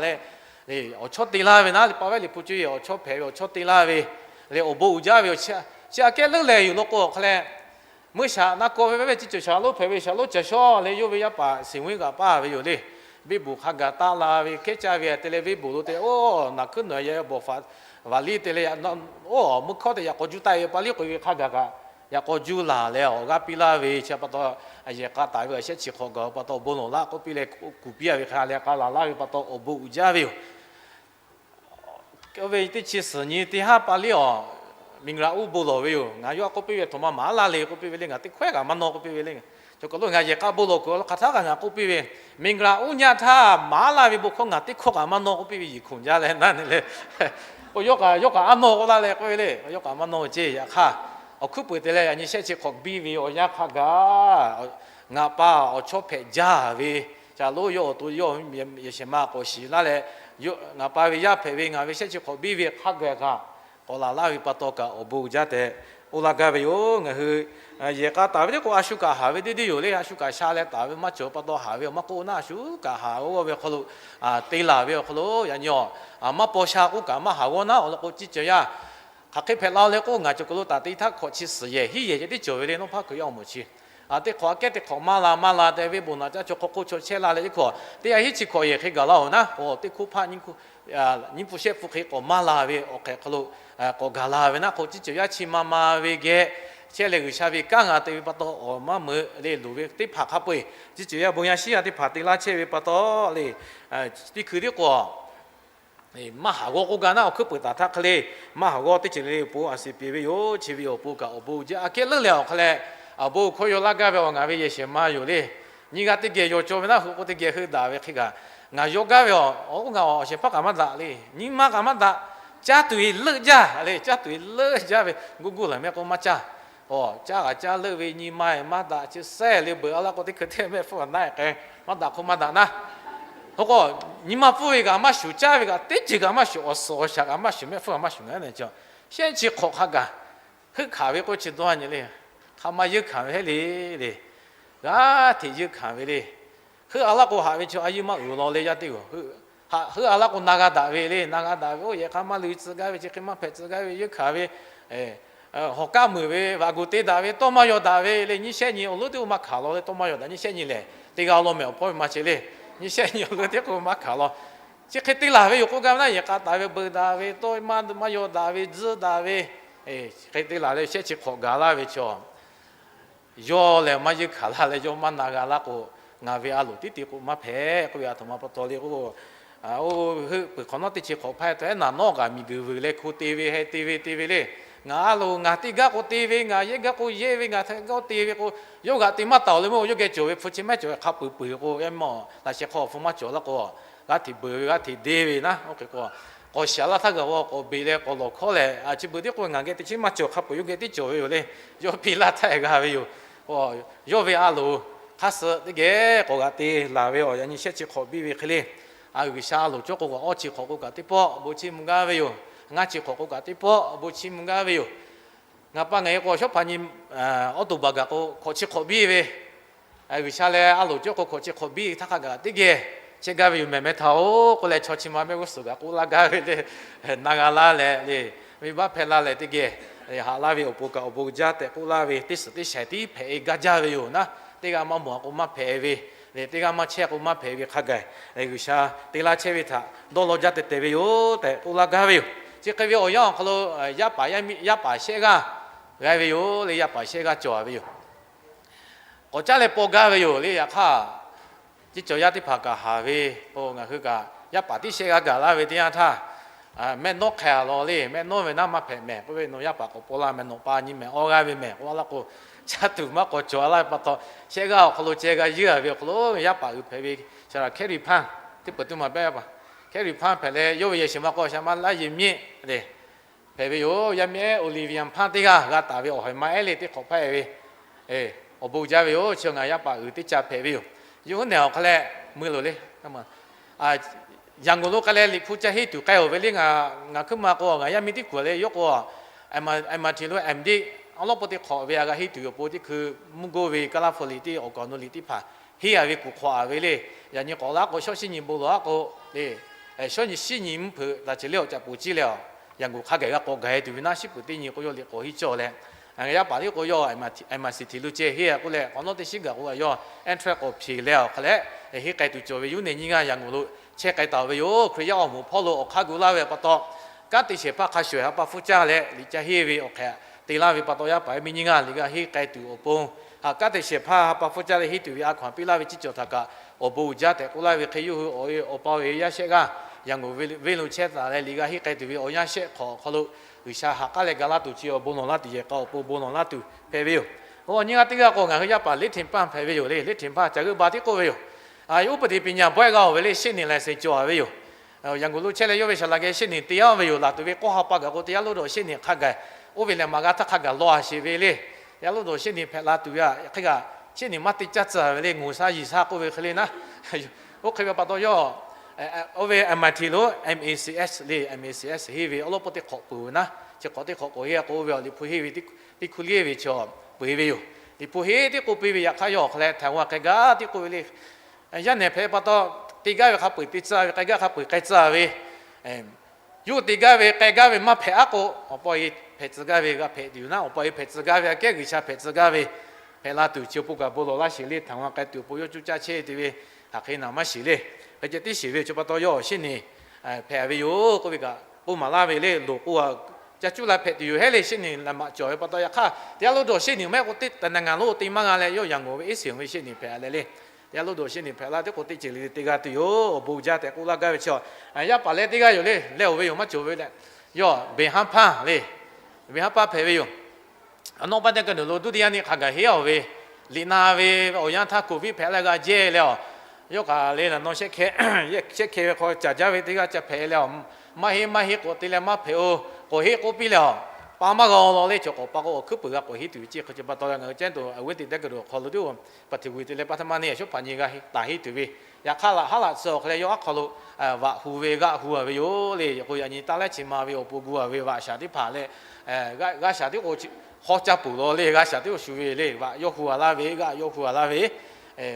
leh, awˬ chawˇ te laˇ ve naˉ, Liꞈ pa vehˉ Liꞈ hpu cuˇ yehˬ awˬ chawˇ hpehꞈ ve awˬ chawˇ te laˇ ve le, awˬ bon uiˍ jaˇ ve yoˬ. Chi aꞈ kehˉ leuˉ leh yoˬ law k'o, awˬ hk'a leh meuˇ shaꞈ na kaw ve ve ve chi ceuˬ shaˍ lonˉ hpehꞈ ve shaˍ lonˉ caˬ shawˉ leh yawˇ ve yaˇ paˍ Siˍ Wenˇ kaꞈ paˇ ve yoˬ le. Venˇ baoˍ hk'a gaˬ taˆ la ve hkehˉ caˇ ve te leh venˇ baoˍ lo te, oˇ naˬ hkuiˉ nawˬ ya bawˬ faˍ vaˍ liˇ te leh, oˇ meuˇ hkawˇ te yaꞈ k'aw juˇ taˆ ve pa liˇ k'oꞈ ve hk'a gaˬ kaꞈ yaꞈ k'aw juˇ laˬ leh awˬ g'aˇ piˇ laˇ ve chi pa taw, yehˬ k'a taˍ ve awˬ shehˆ chi hk'awꞈ gaˬ pa taw awˬ bon lawˬ laˇ k'oˆ piˇ leh kuˬ piˇ a ve hk'a leh k'a laˬ laˇ ve pa taw awˬ bon uiˍ jaˇ ve yoˬ. Oˇ ve teˇ chi suhˍ nyi teˇ haˉ pa liˇ awˬ, miˬ guiˬ uˉ bon lawˬ ve yoˬ. Ngaˬ yawˇ k'oˆ piˇ ve, htoꞈ ma maˍ laˇ le k'oˆ piˇ ve le, ngaˬ teˇ hkawehˉ kaꞈ maˇ nawˇ k'oˆ piˇ ve le. Cawˬ kaˬ lo ngaˬ yehˬ k'a bon lawˬ kuiˬ awˬ hk'aˬ htaˇ kaꞈ ngaˬ k'oˆ piˇ ve, miˬ guiˬ uˉ nyaˇ htaˇ maˍ laˇ ve bon hkawˇ ngaˬ teˇ hkawˇ kaꞈ maˇ nawˇ k'oˆ piˇ ve, yiˍ hkunˍ jaˇ leh naˉ ne le. Oˇ yawˇ kaꞈ yawˇ kaꞈ aˉ nawˇ k'oˆ laˇ leh k'oˆ ve le, yawˇ kaꞈ maˇ nawˇ ceˇ. Yaꞈ hk'aˇ awˬ hkuiˉ puiˍ te leh yaꞈ nyi shehˆ chi hk'awꞈ biˇ ve awˬ yanˇ hk'a gaˬ ngaˬ pa awˬ chawˇ hpehꞈ jaˇ ve, shaˍ lonˉ yawˇ awˬ to yawˇ yehˬ shehˍ ma k'awꞈ shiˍ laˇ leh, ngaˬ pa ve yaˇ hpehꞈ ve ngaˬ ve shehˆ chi hk'awꞈ biˇ ve hk'a gaˬ kaꞈ k'awꞈ laˬ laˇ ve pa taw kaꞈ awˬ bon uiˍ jaˇ tehꞈ k'oˆ laˇ gaˇ ve yoˬ. Ngaˬ hui yehˬ k'a taˍ ve teˇ k'o a shu kaꞈ haˍ ve deˇ deˇ yoˬ le. A shu kaꞈ sha leh taˍ ve maˇ cawˬ pa taw haˍ ve awˬ maˇ k'oˆ naˉ, a shu kaꞈ haˍ g'awˇ ve awˬ hk'aw lo, te laˬ ve awˬ hk'aw lo yaꞈ nyi awˬ maˇ paw sha k'oˆ kaꞈ maˇ haˍ g'awˇ naˉ, awˬ lawn k'o ciˇ cawˬ yaˇ hk'aˬ hk'e hpehꞈ la leh k'o, ngaˬ cawˬ kaˬ lo taˍ te htaˇ hkawꞈ chi suhˍ yehˬ hiˉ yehˬ ceh tiˉ cawˬ ve le, nawˉ hpaˇ Hkriꞈ yaˇ awˬ moˍ chi teˇ hk'awꞈ aꞈ kehˉ teˇ hk'awꞈ maˇ la maˇ la tehꞈ ve bon naꞈ caˇ chaw hk'aw hk'oˆ chaw chehˇ la leh teˇ hk'awꞈ teˇ yanˇ hiˉ chi hk'awꞈ yehˬ hk'e gaˬ laˇ-oˬ naˉ, k'o teˇ hkoˇ hpaˆ nyiˇ hkoˇ hpaˆ hpfuhˇ hk'e k'awꞈ maˇ la ve awˬ hk'ehꞈ hk'aw lo k'awꞈ gaˬ la ve naˉ k'o, ciˇ cawˬ yaˇ chi ma ma ve geh chehˇ leh G'uiˬsha ve kanˉ g'a te ve pa taw awˬ maˇ meuꞈ le loˍ ve teˇ hpaˍ hk'a peu-eˬ, ciˇ cawˬ yaˇ bon yaˇ shiˉ yaˇ teˇ hpaˍ te laˇ chehˇ ve pa taw le, teˇ hkui tiˉ k'o maˇ haˍ g'awˇ k'oˆ gaˇ naˉ, awˬ hkuiˉ puiˍ taˍ htaˇ hk'e le, maˇ haˍ g'awˇ teˇ ceuˬ le le awˬ pon a siˍ piˍ ve yoˬ. Chi ve awˬ pon kaꞈ awˬ bon jaˇ. Aꞈ kehˉ leuˉ leh awˬ hk'a leh awˬ bon hkawˇ yaw laˇ gaˇ ve awˬ ngaˬ ve yehˬ shehˍ ma yoˬ le. Nyiˇ g'aˇ teˇ geh yaw cawˇ ve naˉ, hu k'o teˇ geh heuˆ daꞈ ve hk'e kaꞈ ngaˬ yaw gaˇ ve awˬ, oˇ ngaˬ awˬ shehˍ hpaˇ kaꞈ maˇ daꞈ le, nyi ma kaꞈ maˇ daꞈ, caˇ tuˬ e leuˆ jaˇ le, caˇ tuˬ e leuˆ jaˇ ve, guˇ guˇ laˬ mehˆ k'o maˇ caˇ. Aˬ, caˇ g'a caˇ leuˆ ve nyi ma maˇ daꞈ, chi sehˉ le beuꞈ a laˇ k'o teˇ hkui teˇ mehˆ hpfuhˇ naˆ k'ai, maˇ daꞈ hk'oˆ maˇ daꞈ naˉ. Hk'e k'o, nyi ma pfuhˇ ve kaꞈ maˇ shuˍ, caˇ ve kaꞈ teˇ ceuˬ kaꞈ maˇ shuˍ, awˬ suhˍ awˬ shaˍ kaꞈ maˇ shuˍ, mehˆ hpfuhˇ kaꞈ maˇ shuˍ ngaˬ ne ca. Shehˆ chi hk'awꞈ hk'a gaˬ heuˆ hkanˍ ve k'oˆ chi dawˇ nyi le. Hk'a maˇ yeunˇ hkanˍ ve heˆ le le. G'aˇ hteꞈ yeunˇ hkanˍ ve le. Heuˆ a laˇ k'o haꞈ ve chaw a yeunˇ maˇ uiˍ law le yaˇ teˇ g'aˇ. Haꞈ heuˆ a laˇ k'o na g'a daꞈ ve le, na g'a daꞈ ve, oˇ yehˬ hk'a maˇ luˬ tcuh gaˇ ve, chi hk'e maˇ hpehꞈ tcuh gaˇ ve, yeunˇ hkanˍ ve, hawˬ kaˆ meuˍ ve, vaꞈ gu te daꞈ ve, tawˇ maˇ yaw daꞈ ve le. Nyiˇ shehˆ nyi awˬ leuˉ teˇ o maˇ hkanˍ law le, tawˇ maˇ yaw daꞈ. Nyiˇ shehˆ nyi lehˬ teˇ g'aˇ law mehˍ awˬ hpawˇ ve maˇ ceh le. Nyiˇ shehˆ nyi awˬ leuˉ teˇ k'o maˇ hkanˍ law. Chi hk'e te laˬ ve yoˬ k'oˆ gaˇ ve naˉ, yehˬ k'a taˍ ve beuꞈ daꞈ ve, tawˇ maˇ maˇ yaw daꞈ ve, tzuhˇ daꞈ ve, chi hk'e te laˬ leh shehˆ chi hk'awꞈ gaˬ laˇ ve chaw yawˇ lehˬ maˇ yeunˇ hkanˍ laˇ leh yawˇ maˇ na g'a laˇ k'o, ngaˬ ve a loˍ tiˉ te k'o maˇ hpehꞈ k'oˆ ve, a htoꞈ ma pa taw le k'o, oˇ heuˆ peuˬ hk'awꞈ nawˉ teˇ chi hk'awꞈ hpaˇ taw ehˉ naˍ nawˉ kaꞈ miˬ guiˬ vuiˬ leh hko te ve heh te ve te ve le. Ngaˬ a loˍ ngaˬ teˇ gaˇ k'o te ve, ngaˬ yehˇ gaˇ k'o yehˇ ve, ngaˬ htaꞈ gaˇ te ve k'o, yawˇ g'aꞈ te maˇ taˍ le meuˇ, yawˇ geh cawˬ ve hpu chi mehˉ cawˬ ve hk'a peuˬ peuˬ k'o, yaˇ miˇ laꞈ sheh hk'aw awˬ hpu maˇ cawˬ laˇ k'o, g'aˇ hteꞈ beuˬ ve g'aˇ hteꞈ deˇ ve naˉ, oˇ hk'e k'o k'awꞈ shiˍ laˇ htaˇ g'aꞈ k'awꞈ beˬ leh k'awꞈ lawˬ hkawˉ leh, chi beuꞈ teˇ k'o ngaˬ geh teˇ chiˉ maˇ cawˬ, hk'a peuˬ yawˇ geh teˇ cawˬ ve yoˬ le. Yawˇ piˇ laˇ htaˇ g'a ve yoˬ. Yawˇ ve a loˍ hk'aˇ suh teˇ geh k'awꞈ g'aꞈ te laˬ ve awˬ yaꞈ nyi shehˆ chi hk'awꞈ biˇ ve hk'e le. G'uiˬsha a loˍ cawˇ k'o kaꞈ awˇ chi hk'awꞈ k'o kaꞈ teˇ pawˆ bon chiˇ mvuh gaˇ ve yoˬ. Ngaˇ chi hk'awꞈ k'o kaꞈ teˇ pawˆ bon chiˇ mvuh gaˇ ve yoˬ. Ngaˬ pa ngaˬ e k'o shawˉ hpaˍ nyi awˇ to baˬ gaˬ k'o hkawꞈ chi hk'awꞈ biˇ ve, G'uiˬsha leh a loˍ cawˇ k'o hkawꞈ chi hk'awꞈ biˇ htaˇ hk'a gaˬ teˇ geh chehˇ gaˇ ve yoˬ. Mehˬ meh htaꞈ-oˬ k'oˆ leh chaw chi ma mehˆ g'uˇ suhˍ kaꞈ k'oˆ laˇ gaˇ ve le. Na g'a laˇ leh le, venˇbaˆ hpehˇ laˇ leh teˇ geh haꞈ laˇ ve awˬ pon kaꞈ awˬ bon jaˇ tehꞈ k'oˆ laˇ ve, teˇ suhˍ teˇ shaiˍ tiˉ hpehꞈ e gaˇ jaˇ ve yoˬ naˉ. Teˇ g'aˇ maˇ mawˬ k'o maˇ hpehꞈ ve le, teˇ g'aˇ maˇ chehˇ k'o maˇ hpehꞈ ve hk'a gaˬ, G'uiˬsha te laˇ chehˇ ve htaꞈ dawˇ law jaˇ teh teh ve yoˬ tehꞈ k'oˆ laˇ gaˇ ve yoˬ. Chi hk'e ve awˬ yanˇ awˬ hk'aw lo yaˇ paˍ yaˇ miˇ, yaˇ paˍ shehˆ g'aˇ g'a ve yoˬ le, yaˇ paˍ shehˆ g'aˇ cawˬ ve yoˬ. K'awꞈ caˉ leh paw gaˇ ve yoˬ le. Yaꞈ hk'aˇ, ciˇ cawˬ yaˇ teˇ hpaˍ kaꞈ haˍ ve k'o, ngaˬ hui kaꞈ yaˇ paˍ tiˉ shehˆ g'aˇ gaˬ laˇ ve teˇ yanˇ htaˇ, mehˆ nawˉ hk'e a law le. Mehˆ nawˉ ve naˉ maˇ hpehꞈ mehˍ k'oˆ ve, nawˬ yaˇ paˍ k'awꞈ paw laˇ mehˍ, nawˬ pa nyi mehˍ awˇ g'aˇ ve mehˍ k'oˆ laˇ k'o, caˇ tuˬ maˇ k'awꞈ cawˬ laˇ ve pa taw, shehˆ g'aˇ awˬ hk'aw lo ceh g'a yeunˇ a ve awˬ hk'aw lo yaˇ paˍ uiˍ hpehꞈ ve, Hkaeˉ Riˍ Hpanˇ, teˇ peuˬ teˇ maˬ pehˇ yaˇ paˍ Hkaeˉ Riˍ Hpanˇ hpehꞈ leh, yawˇ ve yehˬ shehˍ ma k'o shaˍ ma Laˇ Yeˬ Miˆ le hpehꞈ ve yoˬ. Yaˇ miˇ ehˉ Olivia Hpanˇ teˇ g'aˇ g'a taˍ ve awˬ haiˬ ma ehˉ le teˇ hk'awꞈ hpaˇ e ve, awˬ bon jaˇ ve yoˬ. Chi ngaˬ yaˇ paˍ uiˍ teˇ caˇ hpehꞈ ve yoˬ. Yawˇ huiˉ nehˬ awˬ hk'a leh mui loˬ le. Yaꞈ ngaˬ lo k'ai leh Liꞈ hpu ca henˇ tuˬ k'ai-oˬ ve le. Ngaˬ hkuiˉ ma k'o ngaˬ yaˇ miˇ tiˉ kuˬ leh yawˇ k'o, M I T lo M.Div awˬ lawn pawˆ teˇ hk'awꞈ ve a g'a henˇ tuˬ awˬ pon teˇ hkui mvuhˇ goˇ ve Kaˇlaˇ hpu liꞈ teˇ awˬ kaˍ awˬ nu liꞈ teˇ hpaˍ henˇ a ve kuˬ hk'awꞈ a ve le. Yaꞈ nyi k'awꞈ laˇ k'o, shawˉ shinˉ nyi bon lawˬ a k'o le, shawˉ nyi shinˉ nyi mvuhˇ hpeuꞈ taˍ ceuˬ le awˬ caꞈ poˍ ciˇ leh a, Yaꞈ guˬ hk'a gaˬ g'a k'awꞈ gaˬ e tuˬ ve naˉ, shiˉ peuˬ teˇ nyi k'o yawˇ liꞈ k'awꞈ henˇ cawˇ leh, yaˇ paˍ liˇ k'o yawˇ M I T, M I C T lo ceh henˇ a k'oˆ leh, k'awꞈ nawˉ teˇ shinˉ gaˬ k'o a yawˇ entrance k'awꞈ hpeꞈ leh awˬ hk'aw leh henˇ k'ai tuˬ cawˬ ve. Yaꞈ nyi ngaˇ Yaꞈ guˬ lo chehˇ k'ai taˍ ve yoˬ. Hkriꞈ yaˇ awˬ moˍ hpawˇ lo awˬ hk'aˇ gu laˇ ve pa taw, kanˉ te shehˍ hpaˇ hk'a shuˍ ha pa hpfuhˇ caˇ leh liꞈ ca henˇ ve awˬ hk'e te laˇ ve pa taw, yaˇ paˍ yaˇ miˇ nyiˇ g'aˇ liꞈ g'a henˇ k'ai tuˬ awˬ pon, ha kanˉ te shehˍ hpaˇ ha pa hpfuhˇ caˇ leh henˇ tuˬ ve a hkaw anˬ piˇ laˇ ve ciˇ cawˬ htaꞈ kaꞈ awˬ bon uiˍ jaˇ tehꞈ k'oˆ laˇ ve hk'e, yawˇ hui awˬ e awˬ pa awˬ e yaˇ shehˆ g'aˇ Yaꞈ guˬ venˇ lo chehˇ taˍ leh liꞈ g'a henˇ k'ai tuˬ ve awˬ yanˇ shehˆ hk'awꞈ awˬ hk'aw lo G'uiˬsha ha k'aˉ leh ga laˇ tuˬ chi awˬ bon lawˬ laˇ tuˬ yehˬ k'a awˬ pon bon lawˬ laˇ tuˬ hpehꞈ ve yoˬ. Awˬ nyi g'aˇ teˇ g'aˇ k'o ngaˬ hui yaˇ paˍ Liˉ Hteˍ Paˇ hpehꞈ ve yoˬ le. Liˉ Hteˍ Paˇ ca g'euˆ ba tiˉ k'oˆ ve yoˬ. Uˉ peˍ teꞈ peꞈ nyaˬ bawehˇ g'a oˬ ve le, shehˆ niˬ laiˍ seˍ cawˬ a ve yoˬ. Yaꞈ guˬ lo chehˇ leh yawˇ ve shaˍ laꞈ geh shehˆ niˬ te a ve yoˬ. Laˬ tuˬ ve k'oˆ ha pa gaˬ k'o, teˇ yaˇ loˇ dawˬ shehˆ niˬ hk'a gaˬ, oˇ ve lehˬ maꞈ g'a htaˇ hk'a gaˬ law a sheˍ ve le. Yaˇ loˇ dawˬ shehˆ niˬ hpehꞈ la tuˬ ve a hk'e kaꞈ, shehˆ niˬ maˇ te caˇ tcuh ve le, ngawˬ sha yiˬ sha k'oˆ ve hk'e le naˉ. Oˇ hk'e ve pa taw yawˇ oˇ ve M I T lo M A C S le, M A C S henˇ ve awˬ lawn pawˆ teˇ hk'awꞈ peuˬ ve naˉ. Chi hk'awꞈ teˇ hk'awꞈ k'awꞈ henˇ a k'o, oˇ ve awˬ liꞈ hpu henˇ ve teˇ hkui liˇ ve chaw peuˬ ve yoˬ. Liꞈ hpu henˇ tiˉ k'oˆ piˇ ve yaꞈ hk'aˇ, yawˇ awˬ hk'aw leh htaꞈ g'a hk'e gaˇ tiˉ k'oˆ ve le. Yaˇ nehˬ hpehꞈ pa taw, te gaˇ ve hk'a peu-eˬ te tcuh ve, k'ai gaˇ hk'a peu-eˬ k'ai tcuh ve, yawˇ te gaˇ ve k'ai gaˇ ve maˇ hpehꞈ a k'o, awˬ pa awˬ e hpehꞈ tcuh gaˇ ve g'a hpehꞈ tuˬ yoˬ naˉ. Awˬ pa awˬ e hpehꞈ tcuh gaˇ ve aꞈ kehˉ G'uiˬsha hpehꞈ tcuh gaˇ ve hpehꞈ la tuˬ chi awˬ pon kaꞈ bon lawˬ laˇ sheˍ le. Htaꞈ g'a k'ai tuˬ awˬ pon yawˇ cuˇ caˇ chehˇ te ve hk'aˬ hk'e naˬ maˇ shiˍ le. Hk'e ceh tiˉ shiˍ ve chi pa taw yawˇ awˬ shehˆ niˬ hpehꞈ ve yoˬ k'oˆ ve kaꞈ k'oˆ maˍ laˇ ve le. Loˍ k'o a, ca cuˇ la hpehꞈ tuˬ yoˬ hehˉ le. Shehˆ niˬ laiˍ maꞈ cawˬ ve pa taw yaꞈ hk'aˇ, teˇ yaˇ loˇ dawˬ shehˆ niˬ maˇ heˆ k'o teˇ taˍ naˍ ngaˬ lo te maˇ g'a leh, yawˇ Yaꞈ guˬ ve iˉ shiˍ ve shehˆ niˬ hpehꞈ leh le. Teˇ yaˇ loˇ dawˬ shehˆ niˬ hpehꞈ la tiˉ k'o teˇ ceuˬ le le te g'a tuˬ yoˬ. Awˬ bon jaˇ tehꞈ k'oˆ laˇ gaˇ ve chi, yaˇ paˍ leh teˇ g'aˇ yoˬ le. Leh oˬ ve yoˬ maˇ cawˬ ve le. Yawˇ Beˍ haˉ hpaˇ le, Beˍ haˉ hpaˇ hpehꞈ ve yoˬ. Awˬ nawˉ paˇ teˇ ka nuˬ lo duˇ teˇ yanˇ neˇ hk'a gaˬ henˇ a oˬ ve, liꞈ na ve awˬ yanˇ htaˇ Covid hpehꞈ leh g'a jehˇ leh a, yawˇ kaꞈ le naˬ naw shehˆ hkeh, shehˆ hkeh ve hk'aw caˍ jaˇ ve teˇ g'aˇ ca hpehꞈ leh a, maˇ heˆ maˇ heˆ k'awꞈ te leh maˇ hpehꞈ oˬ k'awꞈ heˆ k'oˆ piˇ leh a, pa maˇ g'a law le. Chaw k'awꞈ pa k'o awˬ hkuiˉ puiˍ g'a k'awꞈ henˇ tuˬ ve ceˇ hk'e ceh pa taw leh ngaˬ hui cehˉ to awˬ viˉ teꞈ tehꞈ kaꞈ awˬ hk'aw lo teˇ, ปฐม te leh ประถม neˇ a shawˉ hpaˍ nyi g'a taˍ henˇ tuˬ ve, yaꞈ hk'aˇ laꞈ haˉ laꞈ tcuh awˬ hk'aw leh yawˇ aˉ hk'aw lo vaꞈ hu ve g'aˆ hu a ve yoˬ le. K'o yaꞈ nyi taˇ lehˉ chi ma ve awˬ pon gu a ve vaꞈ shaˍ teˇ hpaˍ leh g'aˆ shaˍ teˇ k'o hawˉ caˇ peuˬ law le. G'aˆ shaˍ teˇ k'o shuˍ ve le, vaꞈ yawˇ hu a laˇ ve, g'aˆ yawˇ hu a laˇ ve,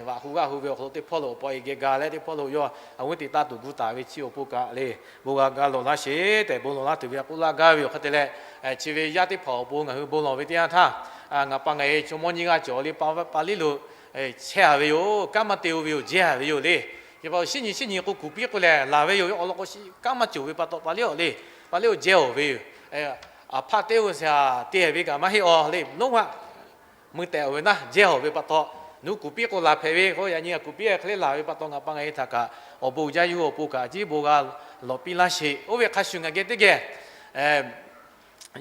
vaꞈ hu g'aˆ hu ve awˬ hk'aw lo teˇ hpawˇ lo awˬ pa awˬ e geh ga leh teˇ hpawˇ lo yawˇ awˬ viˉ teꞈ taˇ tuˬ gu taˍ ve chi awˬ pon kaꞈ le, bon g'a ga lawˬ laˇ sheˍ tehꞈ bon lawˬ laˇ tuˬ ve a k'oˆ laˇ gaˇ ve yoˬ. Hk'e te leh chi ve yaˇ teˇ hpaˍ awˬ pon ngaˬ hui bon lawˬ ve teˇ yanˇ htaˇ, ngaˬ pa ngaˬ e chaw mawˇ nyiˇ g'aˇ cawˬ le, pa liˉ lo chehˇ a ve yoˬ. Kanˉ maˇ te oˬ ve yoˬ, jehˇ a ve yoˬ le. Chi pa taw shinˉ nyi shinˉ nyi k'o kuˬ piˇ k'oˆ leh laˬ ve yoˬ. Awˬ lawn k'o kanˉ maˇ cawˬ ve pa taw pa liˉ awˬ le, pa liˉ awˬ jehˇ oˬ ve yoˬ. Aˬ hpaˇ teˇ oˬ shaˍ te ve kaꞈ maˇ heˆ aˬ le, nawˉ g'aꞈ mui tehꞈ oˬ ve naˉ, jehˇ oˬ ve pa taw, nawˬ kuˬ piˇ k'o laˬ hpehꞈ ve k'o, yaꞈ nyi kuˬ piˇ hk'e le laˬ ve pa taw ngaˬ pa ngaˬ e htaꞈ kaꞈ awˬ bon uiˍ jaˇ yuˇ awˬ pon kaꞈ jiˇ bon g'a lawˬ piˇ laˇ sheˍ. Oˇ ve hk'a shuˍ ngaˬ geh teˇ geh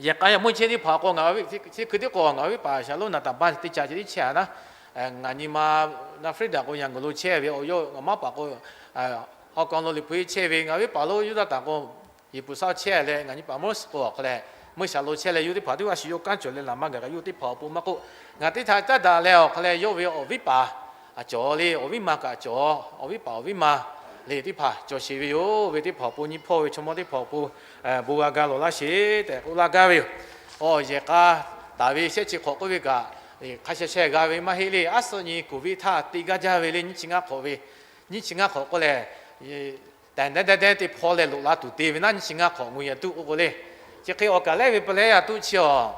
yehˬ k'a yaꞈ meuˇ chehˇ teˇ hpaˍ k'o, ngaˬ chi hkui teˇ k'o ngaˬ viˉ paˍ shaˍ lonˉ naˍ taˍ baˇ teˇ ca chi tiˉ chehˇ a naˉ. Ngaˬ nyi ma naˍ Frieda k'o Yangon lo chehˇ ve, awˬ yawˇ ngaˬ maˇ paˍ k'o Hawˇ kaw lo liꞈ hpu henˇ chehˇ ve, ngaˬ viˉ paˍ lonˉ Yuˇdaꞈ taˍ k'o Yeˍpuˍsaˆ chehˇ leh, ngaˬ nyi paˍ Moˉseˍ k'o awˬ hk'aw leh meuˇ shaˍ lo chehˇ leh, yawˇ teˇ hpaˍ teˇ g'aˇ shu yawˇ kanˉ cawˬ leh laˬ maˇ gaˬ kaꞈ, yawˇ teˇ hpaˍ awˬ pon maˇ k'oˆ, ngaˬ teˇ htaꞈ caˉ daꞈ leh awˬ hk'aw leh yawˇ ve awˬ viˉ paˍ a cawˬ le, awˬ viˉ ma kaꞈ cawˬ, awˬ viˉ paˍ awˬ viˉ ma le teˇ hpaˍ cawˬ sheˍ ve yoˬ. Ve teˇ hpaˍ awˬ pon nyi hpawˇ ve chaw mawˇ teˇ hpaˍ awˬ pon bon g'a ga lawˬ laˇ sheˍ tehꞈ k'oˆ laˇ gaˇ ve yoˬ. Awˬ yehˬ k'a taˍ ve shehˆ chi hk'awꞈ k'oˆ ve kaꞈ, hk'a sheh sheh g'a ve maˇ heˆ le. Aˉ suhˆ nyi COVID htaˇ te gaˇ jaˇ ve le, nyiˇ chi ngaˇ hk'awꞈ ve, nyiˇ chi ngaˇ hk'awꞈ k'oˆ leh, tehˬ dehˉ dehˉ dehˉ te hpawˇ leh loꞈ la tuˬ te ve naˉ, nyiˇ chi ngaˇ hk'awꞈ ngui yaꞈ tuˆ k'oˆ k'o le. Chi hk'e awˬ kaˬ lehˉ ve pa lehˉ yaꞈ tuˆ chi awˬ,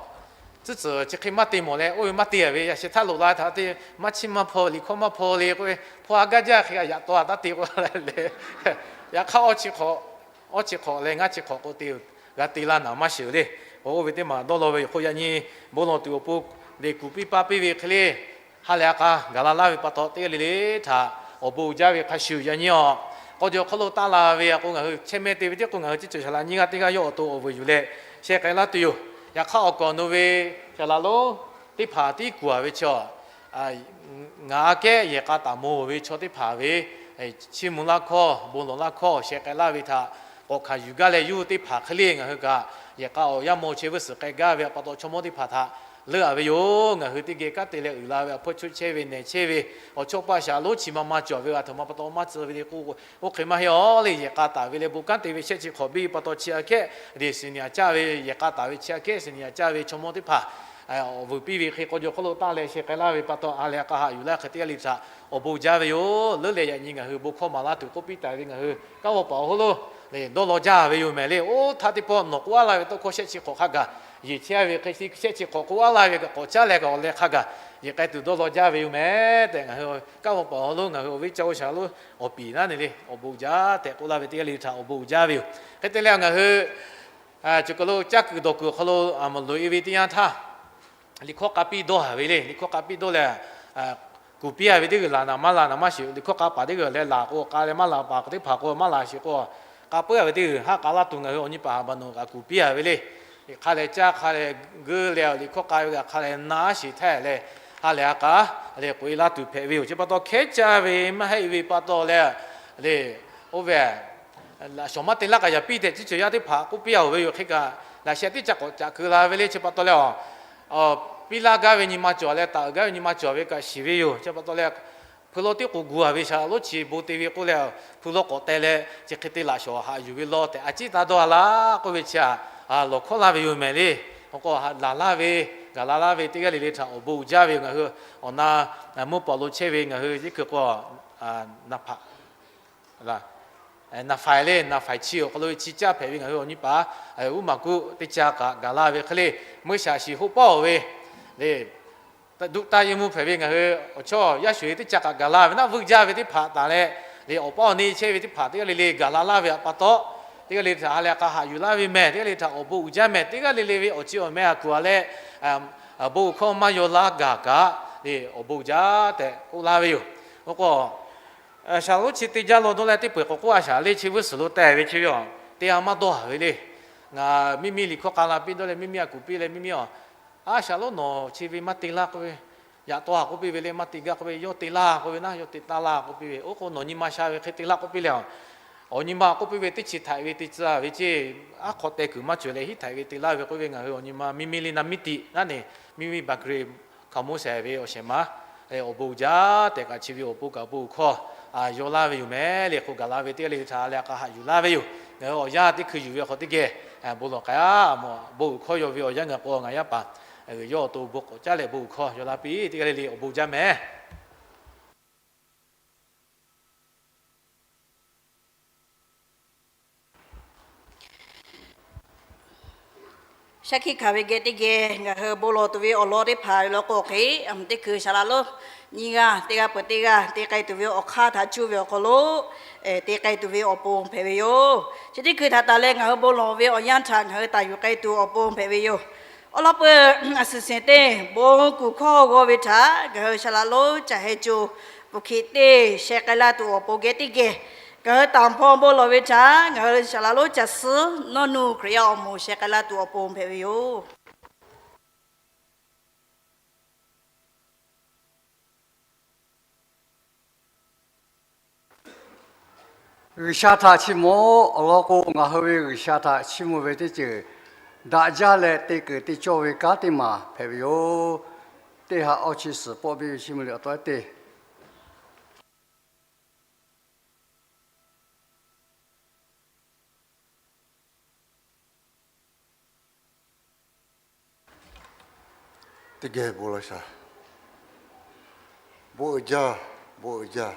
tcuhˉ tcuhˍ chi hk'e maˇ te mawˬ leh, oˇ ve maˇ te a ve yaꞈ sheh htaˇ loꞈ la htaꞈ te, maˇ chiˇ maˇ hpaw, liꞈ hkawˇ maˇ hpaw le k'oˆ ve, hpawˇ a gaˇ jaˇ hk'e g'a yaꞈ taw a taˇ te k'oˆ leh, yaꞈ hk'aˇ awˇ chi hk'awꞈ, awˇ chi hk'awꞈ leh ngaˇ chi hk'awꞈ k'o te, g'a te laˇ naˍ maˇ shiˍ le. Oˇ ve teˇ maˬ dawˇ law ve yoˬ. Hk'o yaꞈ nyi bon lawˬ tuˬ awˬ pon leˬ kuˬ piˇ paˇ piˇ ve hk'e le, ha leh a k'a gaˬ la laˇ ve pa taw teˇ g'aˇ le le htaꞈ awˬ bon uiˍ jaˇ ve hk'a shuˍ yaꞈ nyi awˬ k'aw jaw hk'aw lo taˇ la ve a k'o, ngaˬ hui chehˇ mehˇ te ve tiˉ k'o, ngaˬ hui ciˉ cawˬ shaˍ laꞈ nyiˇ g'aˇ teˇ g'aˇ yawˇ awˬ to awˬ vuiˬ yuˬ leh sheh k'ai laˇ tuˬ yoˬ. Yaꞈ hk'aˇ awˬ kawˬ nawˬ ve shaˍ laꞈ lonˉ teˇ hpaˍ tiˉ kuˬ a ve chaw, ngaˬ aꞈ kehˉ yehˬ k'a taˍ mawˬ ve chaw teˇ hpaˍ ve chiˇ mvuh laˇ hkawˇ, bon lawˬ laˇ hkawˇ sheh k'ai laˇ ve htaꞈ k'awꞈ hkanˍ yuˬ gaˇ leh, yawˇ hui teˇ hpaˍ hk'e le ngaˬ hui kaꞈ yehˬ k'a awˬ yaˇ maw chehˇ vuiˇ suhˍ k'ai gaˇ ve pa taw, chaw mawˇ teˇ hpaˍ htaꞈ leuˆ a ve yoˬ. Ngaˬ hui teˇ geh kanˉ te leh uiˍ la ve awˬ hpfuhˇ choˆ chehˇ ve nehˬ chehˇ ve awˬ chawˇ paˇ shaˍ lonˉ chi ma ma cawˬ ve g'a htoꞈ ma pa taw maˇ tcuh ve le k'o, oˇ hk'e maˇ heˆ aˬ le. Yehˬ k'a taˍ ve leh bon kanˉ te ve shehˆ chi hk'awꞈ biˇ pa taw chi aꞈ kehˉ deꞈ suhˍ nyi a caˇ ve, yehˬ k'a taˍ ve chi aꞈ kehˉ suhˍ nyi a caˇ ve chaw mawˇ teˇ hpaˍ awˬ vuiˬ piˇ ve hk'e k'aw jaw hk'oˆ lo taˇ leh sheh k'ai laˇ ve pa taw, ha lehˬ a k'a haꞈ yuˬ laˇ hk'e teˇ g'aˇ le htaꞈ awˬ bon uiˍ jaˇ ve yoˬ. Leuˉ leh yaꞈ nyi ngaˬ hui bon hkawˇ maˍ laˇ tuˬ k'oˆ piˇ taˍ ve ngaˬ hui kanˉ vawˇ paˍ awˬ hawˉ lo lehˬ dawˇ law jaˇ ve yoˬ mehˍ le. Oˇ htaˇ teˇ pawˆ nawˬ k'oˆ aˉ laˇ ve tawˇ hkawˇ shehˆ chi hk'awꞈ hk'a gaˬ, yeˬ chehˇ ve hk'e shehˆ chi hk'awꞈ k'oˆ aˉ laˇ ve kaꞈ k'awꞈ caˉ leh kaꞈ awˬ leh hk'a gaˬ yeˬ k'ai tuˬ dawˇ law jaˇ ve yoˬ mehˍ tehꞈ ngaˬ hui kanˉ vawˇ paˍ awˬ hawˉ lo ngaˬ hui awˬ viˉ caˇ oˇ shaˍ lo awˬ piˍ naˉ ne le awˬ bon uiˍ jaˇ tehꞈ k'oˆ laˇ ve teˇ g'aˇ le le htaꞈ awˬ bon uiˍ jaˇ ve yoˬ. Hk'e te leh ngaˬ hui chi kaˬ lo caˇ kuiˬ dawˬ kuiˬ awˬ hk'aw lo a maˍ loꞈ e ve teˇ yanˇ htaˇ, liꞈ hkawˇ k'a piˇ dawˇ haˍ ve le. Liꞈ hkawˇ k'a piˇ dawˇ leh kuˬ piˇ a ve teˇ g'uiˬ laˬ naˍ maˇ laˬ naˍ maˇ sheˍ. Liꞈ hkawˇ k'a paˍ teˇ g'uiˬ leh laˬ k'o k'a leh maˇ laˬ paˍ k'o teˇ hpaˍ k'o maˇ laˬ sheˍ k'o, k'a puiˉ a ve teˇ g'uiˬ haˆ k'a laˇ tuˬ ngaˬ hui awˬ nyi paˍ haˍ baˬ nawˬ kaꞈ kuˬ piˇ a ve le. Hk'a leh caˇ hk'a leh geuˆ leh liꞈ hkawˇ k'a ve kaꞈ hk'a leh naˉ sheˍ htaˇ leh ha lehˬ a k'a leh k'oꞈ e laˇ tuˬ hpehꞈ ve yoˬ. Chi pa taw hkehˉ caˇ ve maˇ heˆ ve pa taw leh le, oˇ ve laꞈ shawnˍ maˇ te laˇ k'aꞈ yaꞈ piˇ tehꞈ ciˉ ceuˬ yaˇ teˇ hpaˍ k'oˆ piˇ a oˬ ve yoˬ. Hk'e kaꞈ laꞈ sheh teˇ caˇ k'awꞈ caꞈ keu la ve le. Chi pa taw leh a piˇ laˇ gaˇ ve nyi ma cawˬ leh taˍ uiˍ gaˇ ve nyi ma cawˬ ve kaꞈ shiˍ ve yoˬ. Chi pa taw leh hpu lawˇ tiˉ k'o gu a ve shaˍ laꞈ lonˉ chi bon te ve k'oˆ leh, hpu lawˇ k'awꞈ teh leh chi hk'e te laꞈ shawnˍ haꞈ yuˬ ve law tehꞈ a ciˉ taˇ dawˇ a laˇ k'oˆ ve chi a lawˬ hkawˇ laˇ ve yoˬ mehˍ le. Awˬ k'o laˬ laˇ ve, gaˬ la laˇ ve teˇ g'aˇ le le htaꞈ awˬ bon uiˍ jaˇ ve yoˬ. Ngaˬ hui awˬ na mvuhˇ paw lo chehˇ ve ngaˬ hui yeˇ hkui k'o naˍ hpaꞈ naˍ faiˍ le, naˍ faiˍ chi awˬ hk'aw lo ve chi caˇ hpehꞈ ve ngaˬ hui awˬ nyi paˍ uˉ maˍ kuˆ teˇ caˇ kaꞈ gaˬ la ve hk'e le, meuˇ shaˍ shiˍ hoˆ pawˆ ve le, duˆ taˇ yeˇ mvuhˇ hpehꞈ ve ngaˬ hui awˬ chawˇ yaˇ shuˍ teˇ caˇ kaꞈ gaˬ la ve naˆ vuiˇ jaˇ ve teˇ hpaˍ taˍ leh le, awˬ paˇ awˬ neˇ chehˇ ve teˇ hpaˍ teˇ g'aˇ le le gaˬ la laˇ ve pa taw, teˇ g'aˇ le le htaꞈ ha lehˬ a k'a haꞈ yuˬ laˇ ve mehˍ, teˇ g'aˇ le le htaꞈ awˬ bon uiˍ jaˇ mehˍ, teˇ g'aˇ le le ve awˬ chi awˬ meh a kuˬ a leh bon uiˍ hkawˇ maˇ yaw laˇ gaˬ kaꞈ le awˬ bon uiˍ jaˇ tehꞈ k'oˆ laˇ ve yoˬ. Oˇ k'o shaˍ laꞈ lonˉ chi te jaˇ law dawˇ leh teˇ peu eˬ k'awꞈ k'oˆ a shaˍ le chi vuiˇ suhˍ lo teh ve chi ve a te a maˇ dawˇ haˍ ve le. Ngaˬ miˇ miˇ liꞈ hkawˇ k'a la piˇ dawˇ leh miˇ miˇ a kuˬ piˇ leh miˇ miˇ a a shaˍ lonˉ nawˬ chi ve maˇ te laˇ k'oˆ ve, yaꞈ taw a k'oˆ piˇ ve le maˇ te gaˇ k'oˆ ve, yawˇ te laˇ k'oˆ ve naˉ, yawˇ te taˇ laˇ k'oˆ piˇ ve. Oˇ k'o nawˬ nyi ma sha ve hk'e te laˇ k'oˆ piˇ leh a, awˬ nyi ma k'oˆ piˇ ve teˇ chi htaiꞈ ve te tcuh ve ceˇ, aˉ hk'aw teh kuiˬ maˇ cawˬ leh hiˉ htaiꞈ ve te laˇ ve k'oˆ ve ngaˬ hui awˬ nyi ma miˇ miˇ le na miˇ tiꞈ naˉ ne, miˇ miˇ baˬ kri hkaoˍ monˇ shehˍ ve awˬ shehˍ ma awˬ bon uiˍ jaˇ tehꞈ kaꞈ chi ve awˬ pon kaꞈ bon uiˍ hkawˇ yaw laˇ ve yoˬ mehˍ le. Hk'o gaˬ la ve teˇ g'aˇ le le htaꞈ leh a k'a haꞈ yuˬ laˇ ve yoˬ. Ngaˬ hui awˬ yanˇ teˇ hkui yuˬ ve hk'aw teˇ geh bon lawˬ k'ai a, bon uiˍ hkawˇ yaw ve awˬ yanˇ ngaˬ k'o ngaˬ yaˇ paˍ yawˇ awˬ to bon k'awꞈ caˉ leh bon uiˍ hkawˇ yaw la piˇ teˇ g'aˇ le le awˬ bon jaˇ mehˍ. Shaˉ hkiˆ hkanˍ ve geh teˇ geh ngaˬ hui bon lawˬ tuˬ ve awˬ lawn teˇ hpaˍ ve law k'o hk'e, teˇ hkui shaˍ laꞈ lonˉ nyiˇ g'aˇ teˇ g'aˇ peuˬ teˇ g'aˇ te k'ai tuˬ ve awˬ hk'aˇ htaꞈ cuˇ ve awˬ hk'aw lo te k'ai tuˬ ve awˬ pon hpehꞈ ve yoˬ. Chi teˇ hkui htaꞈ taˍ leh ngaˬ hui bon lawˬ ve awˬ yanˇ htaꞈ ngaˬ hui taˍ yuˬ k'ai tuˬ awˬ pon hpehꞈ ve yoˬ. Awˬ lawn peuˬ a suhˍ seˍ teˇ bon kuˬ hkawˇ g'aw ve htaꞈ ngaˬ hui shaˍ laꞈ lonˉ caˬ heh co puˍ hkiꞈ teˇ sheh k'ai laˇ tuˬ awˬ pon geh teˇ geh ngaˬ hui taˍ hpaw bon lawˬ ve htaꞈ ngaˬ hui shaˍ laꞈ lonˉ caˬ suhˉ nawˇ nuˇ Hkriꞈ yaˇ awˬ moˍ sheh k'ai laˇ tuˬ awˬ pon hpehꞈ ve yoˬ. G'uiˬsha htaꞈ chiˇ mvuh. Awˬ lawn k'o, ngaˬ hui ve G'uiˬsha htaꞈ chiˇ mvuh ve teˇ ceuˬ daꞈ jaˇ leh te kuiˬ te cawˇ ve kanˉ teˇ maˬ hpehꞈ ve yoˬ. Teˇ ha awˇ chi suhˍ pawˆ biˇ ve chiˇ mvuh le awˬ taw te Teˇ geh bon law shaˍ. Bon uiˍ jaˇ, bon uiˍ jaˇ,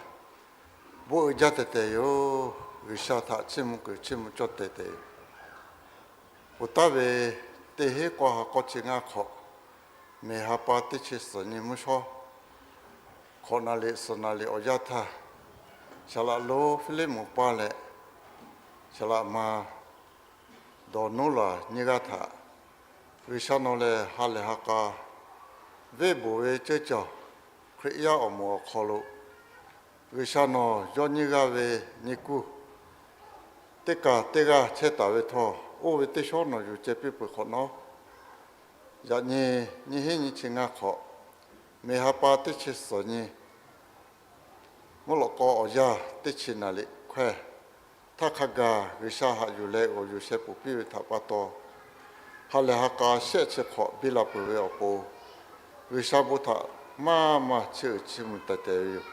bon uiˍ jaˇ tehˬ tehˬ yoˬ. G'uiˬsha htaꞈ chiˇ mvuh kuiˬ chiˇ mvuh cawˇ tehˬ tehˬ yoˬ. Ponˬ taˍ ve teˇ hinˉ k'awˇ ha k'awˇ chi ngaˇ hk'awꞈ, miˬ ha pa teˇ chi suhˍ nyi mvuhˇ shawˉ hkawꞈ naˍ riˍ suhˍ naˍ riˍ awˬ yanˇ htaˇ, saˍ laꞈ lonˉ Hpiˇliˇmonˍ paˇ leh saˍ laꞈ ma dawˬ nuˉ laˬ nyiˇ g'aˇ htaꞈ G'uiˬsha nawˬ lehˬ ha lehˬ ha k'a venˇ boˬ ve ceuˇ cawˬ Hkriꞈ yaˇ awˬ moˍ awˬ hk'aw lo G'uiˬsha nawˬ yawˇ nyiˇ g'aˇ ve nyi kuˇ teˇ kaˬ teˇ g'aˇ chehˇ taˍ ve htawˇ, oˇ ve teˇ shawˉ nawˬ yuˬ ceh piˇ peuˬ hk'awꞈ nawˉ, yaꞈ nyi nyiˇ hinˉ nyiˇ chi ngaˇ hk'awꞈ, miˬ ha pa teˇ chi suhˍ nyi mvuhˇ lawꞈ k'aw awˬ yanˇ teˇ chi naˍ riˍ hkawehˇ htaˇ hk'a gaˬ G'uiˬsha haꞈ yuˬ leh g'awˬ yuˬ sheh poˍ piˇ ve htaꞈ pa taw, ha lehˬ ha k'a shehˆ chi hk'awꞈ biˇ la peuˬ ve awˬ pon, G'uiˬsha bon htaꞈ maˇ maˇ chiˇ uiˍ chiˇ mvuh tehˬ tehˬ ve yoˬ.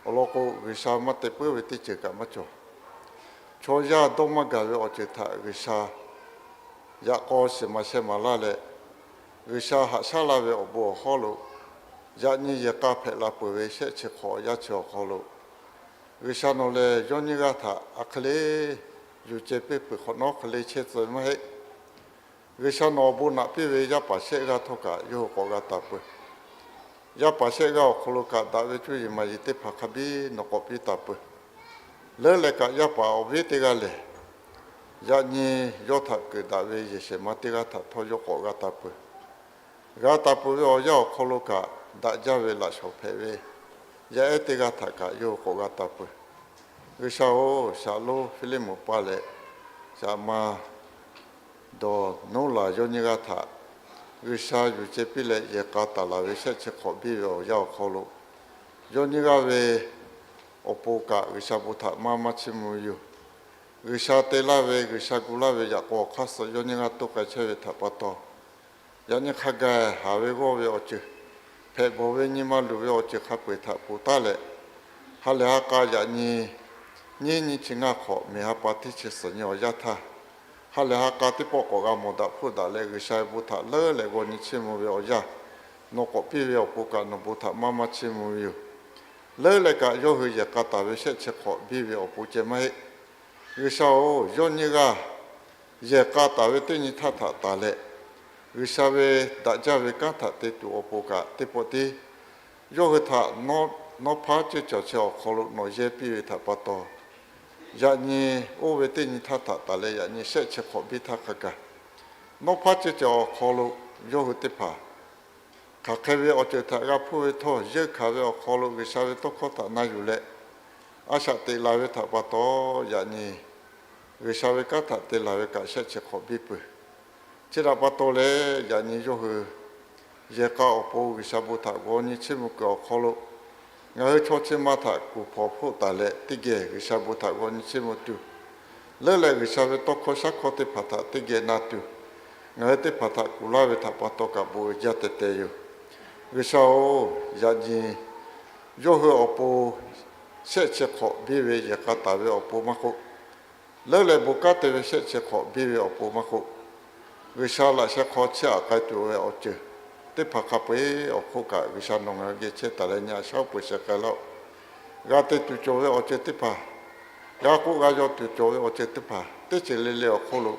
Awˬ lawn k'o, G'uiˬsha maˇ te puiˉ ve teˇ ceuˬ kaꞈ maˇ cawˬ. Chaw yaˇ dawˇ maˇ gaˬ ve awˬ ceuˬ htaꞈ G'uiˬsha yaꞈ k'aw shiˍ maˍ sheh maˍ laˇ leh, G'uiˬsha haꞈ shaˉ laˇ ve awˬ bon awˬ hawˉ lo, yaꞈ nyi yehˬ k'a hpehꞈ la peuˬ ve shehˆ chi hk'awꞈ yaˇ chi awˬ hk'aw lo, G'uiˬsha nawˬ lehˬ yawˇ nyiˇ g'aˇ htaꞈ a hk'e le yuˬ ceh piˇ peuˬ hk'awꞈ nawˉ hk'e le chehˇ tcuh maˇ heˆ. G'uiˬsha nawˬ awˬ bon naꞈ piˇ ve yaˇ paˍ shehˆ g'aˇ htawˇ kaꞈ yawˇ hui k'awꞈ g'a taˍ peuˬ. Yaˇ paˍ shehˆ g'aˇ awˬ hk'aw lo kaꞈ daꞈ ve cuˇ yiˍ maˍ yiˍ teˇ hpaˍ hk'a biˇ nawˬ k'awꞈ piˇ taˍ peuˬ. Leuˉ leh kaꞈ yaˇ paˍ awˬ viˉ teˇ g'aˇ lehˬ, yaꞈ nyi yawˇ htaꞈ keunˍ daꞈ ve yehˬ shehˍ ma teˇ g'aˇ htaꞈ htawˇ yawˇ k'awꞈ g'a taˍ peuˬ. G'a taˍ peuˬ ve awˬ yanˇ awˬ hk'aw lo kaꞈ, daꞈ jaˇ ve laꞈ shawˍ hpehꞈ ve yaˇ ehˉ teˇ g'aˇ htaꞈ kaꞈ yawˇ hui k'awꞈ g'a taˍ peuˬ. G'uiˬsha-oˬ, Shaˍlonˍ Hpiˇliˇmonˍ paˇ leh, shaˍ ma dawˬ Noˉlaˬ yawˇ nyiˇ g'aˇ htaꞈ G'uiˬsha yuˬ ceh piˇ leh yehˬ k'a taˍ laˬ ve shehˆ chi hk'awꞈ biˇ ve awˬ yanˇ awˬ hk'aw lo, yawˇ nyiˇ g'aˇ ve awˬ pon kaꞈ G'uiˬsha bon htaꞈ maˇ maˇ chiˇ mvuh ve yoˬ. G'uiˬsha te laˇ ve, G'uiˬsha gu laˇ ve yaꞈ k'aw awˬ hk'aˇ suh yawˇ nyiˇ g'aˇ toˇ k'ai chehˇ ve htaꞈ pa taw, yaꞈ nyi hk'a gaˬ haˍ ve g'awˇ ve awˬ ceuˬ, hpehꞈ bawˬ ve nyi ma luˬ ve awˬ ceuˬ hk'a peu-eˬ htaꞈ ponˬ taˉ leh, ha lehˬ ha k'a yaꞈ nyi nyiˇ nyiˇ chi ngaˇ hk'awꞈ miˬ ha pa teˇ chi suhˍ nyi awˬ yanˇ htaˇ, ha lehˬ ha k'a teˇ pawˆ k'awꞈ g'a mawˬ daꞈ hpfuhˆ daꞈ leh G'uiˬsha ve bon htaꞈ leuˉ leh g'aw nyi chiˇ mvuh ve awˬ yanˇ, nawˬ k'awꞈ piˇ ve awˬ pon kaꞈ nawˬ bon htaꞈ maˇ maˇ chiˇ mvuh ve yoˬ. Leuˉ leh kaꞈ yawˇ hui yehˬ k'a taˍ ve shehˆ chi hk'awꞈ biˇ ve awˬ pon ceh maˇ heˆ. G'uiˬsha-oˬ, yawˇ nyiˇ g'aˇ yehˬ k'a taˍ ve teˇ nyi htaˇ htaꞈ taˍ leh, G'uiˬsha ve daꞈ jaˇ ve kanˉ htaꞈ te tuˬ awˬ pon kaꞈ teˇ pawˆ tiˉ yawˇ hui htaꞈ nawˉ hpaˉ ceuˇ cawˬ chi awˬ hk'aw lo nawˬ yehˇ piˇ ve htaꞈ pa taw, yaꞈ nyi oˇ ve teˇ nyi htaˇ htaꞈ taˍ leh yaꞈ nyi shehˆ chi hk'awꞈ biˇ htaˇ hk'a gaˬ, nawˉ hpaˉ ceuˇ cawˬ awˬ hk'aw lo yawˇ hui teˇ hpaˍ hk'aˬ hk'e ve awˬ ceuˬ htaꞈ g'a hpuˇ ve htawˇ, yeunˇ hkanˍ ve awˬ hk'aw lo G'uiˬsha ve tawˇ hkawˇ htaꞈ na yuˬ leh, a shaꞈ teꞈ laˬ ve htaꞈ pa taw, yaꞈ nyi G'uiˬsha ve kanˉ htaꞈ te laˬ ve kaꞈ shehˆ chi hk'awꞈ biˇ peuˬ. Chi htaꞈ pa taw leh, yaꞈ nyi yawˇ hui yehˬ k'a awˬ pon G'uiˬsha bon htaꞈ g'aw nyi chiˇ mvuh kuiˬ awˬ hk'aw lo, ngaˬ hui chaw chi ma htaꞈ kuˬ hpawnˬ hpfuhˆ taˍ leh, teˇ geh G'uiˬsha bon htaꞈ g'aw nyi chiˇ mvuh tuˬ, leuˉ leh G'uiˬsha ve tawˇ hkawˇ shaˉ hkawˇ teˇ hpaˍ htaꞈ teˇ geh na tuˬ, ngaˬ hui teˇ hpaˍ htaꞈ kuˬ laˇ ve htaꞈ pa taw kaꞈ bon uiˍ jaˇ teh teh yoˬ. G'uiˬsha-oˬ, yaꞈ nyi yawˇ hui awˬ pon shehˆ chi hk'awꞈ biˇ ve yehˬ k'a taˍ ve awˬ pon maˇ k'oˆ, leuˉ leh bon kanˉ te ve shehˆ chi hk'awꞈ biˇ ve awˬ pon maˇ k'oˆ, G'uiˬsha laꞈ sheh hk'aw chiˇ aꞈ k'ai tuˬ ve awˬ ceuˬ teˇ hpaˍ hk'a peu-eˬ awˬ hk'oˆ kaꞈ, G'uiˬsha nawˬ ngaˬ hui geh chehˇ taˍ leh nyi a shaˉ oˇ peu-eˬ sheh k'ai laˇ-oˆ. G'a te tuˬ cawˬ ve awˬ ceuˬ teˇ hpaˍ, g'a k'oˆ g'a yaw tuˬ cawˬ ve awˬ ceuˬ teˇ hpaˍ teˇ ceuˬ le le awˬ hk'oˆ lo,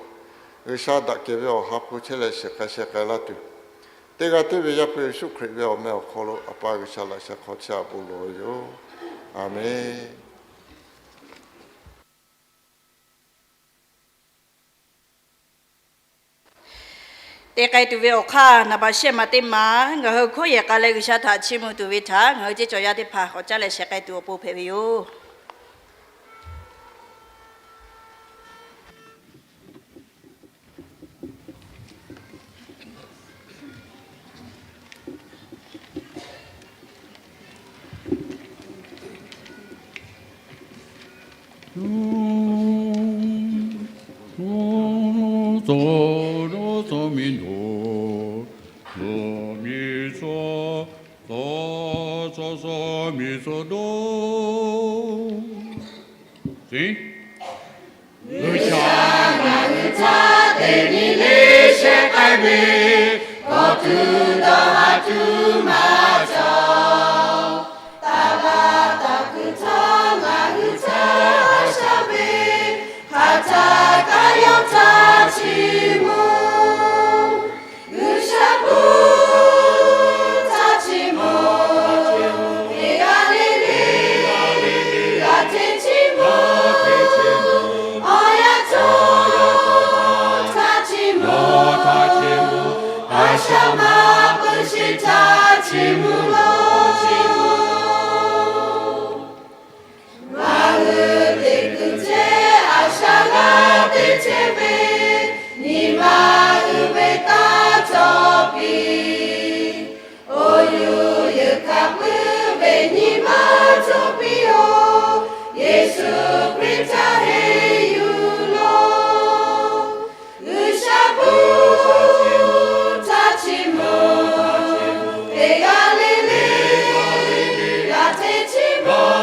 G'uiˬsha daꞈ kehˬ ve awˬ ha hpu chehˇ leh shiˍ k'ai sheh k'ai laˇ tuˬ, teˇ g'aˇ tiˉ ve Yaˇ hpu Yeˍsuˆ Hkriꞈ ve awˬ meh awˬ hk'aw lo A pa G'uiˬsha laꞈ sheh hk'aw chiˇ aꞈ bon lawˬ ve yoˬ. Aˬmenˍ. Te k'ai tuˬ ve awˬ hk'aˇ, naˍ baꞈ shehˆ ma teˇ ma, ngaˬ hui hkawˇ yehˬ k'a leh G'uiˬsha htaꞈ chiˇ mvuh tuˬ ve htaꞈ ngaˬ hui ceˇ cawˬ yaˇ teˇ hpaˍ k'awꞈ caˉ leh shehˍ k'ai tuˬ awˬ pon hpehꞈ ve yoˬ. G'uiˬsha ngaˬ hui htaꞈ teꞈ nyi leh shehˍ k'ai ve, kawˬ tuˬ dawˇ haˍ tuˬ maˇ cawˬ. Taˍ baˬ taˍ kuiˬ htaˇ ngaˬ hui htaꞈ a shaꞈ ve, hk'aˬ htaˆ kaꞈ yawˇ htaꞈ chiˇ mvuh. G'uiˬsha hpu htaꞈ chiˇ mvuh, teˇ g'aˇ le le g'a hteˇ chiˇ mvuh. Awˬ yanˇ htawˇ htaꞈ chiˇ mvuh, a shaꞈ ma pui shiˍ htaꞈ chiˇ mvuh lo. Ngaˬ hui teꞈ kuiˬ ceh a shaꞈ g'a teˇ ceh ve, nyi ma uiˍ ve taˇ cawˬ piˇ. Oˇ yuˬ yehˬ hk'a puiˉ ve nyi ma cawˬ piˇ-oˬ, Yeˍsuˆ Hkriꞈ htaꞈ henˇ yuˬ loˬ. G'uiˬsha hpu htaꞈ chiˇ mvuh, teˇ g'aˇ le le g'a hteˇ chiˇ mvuh.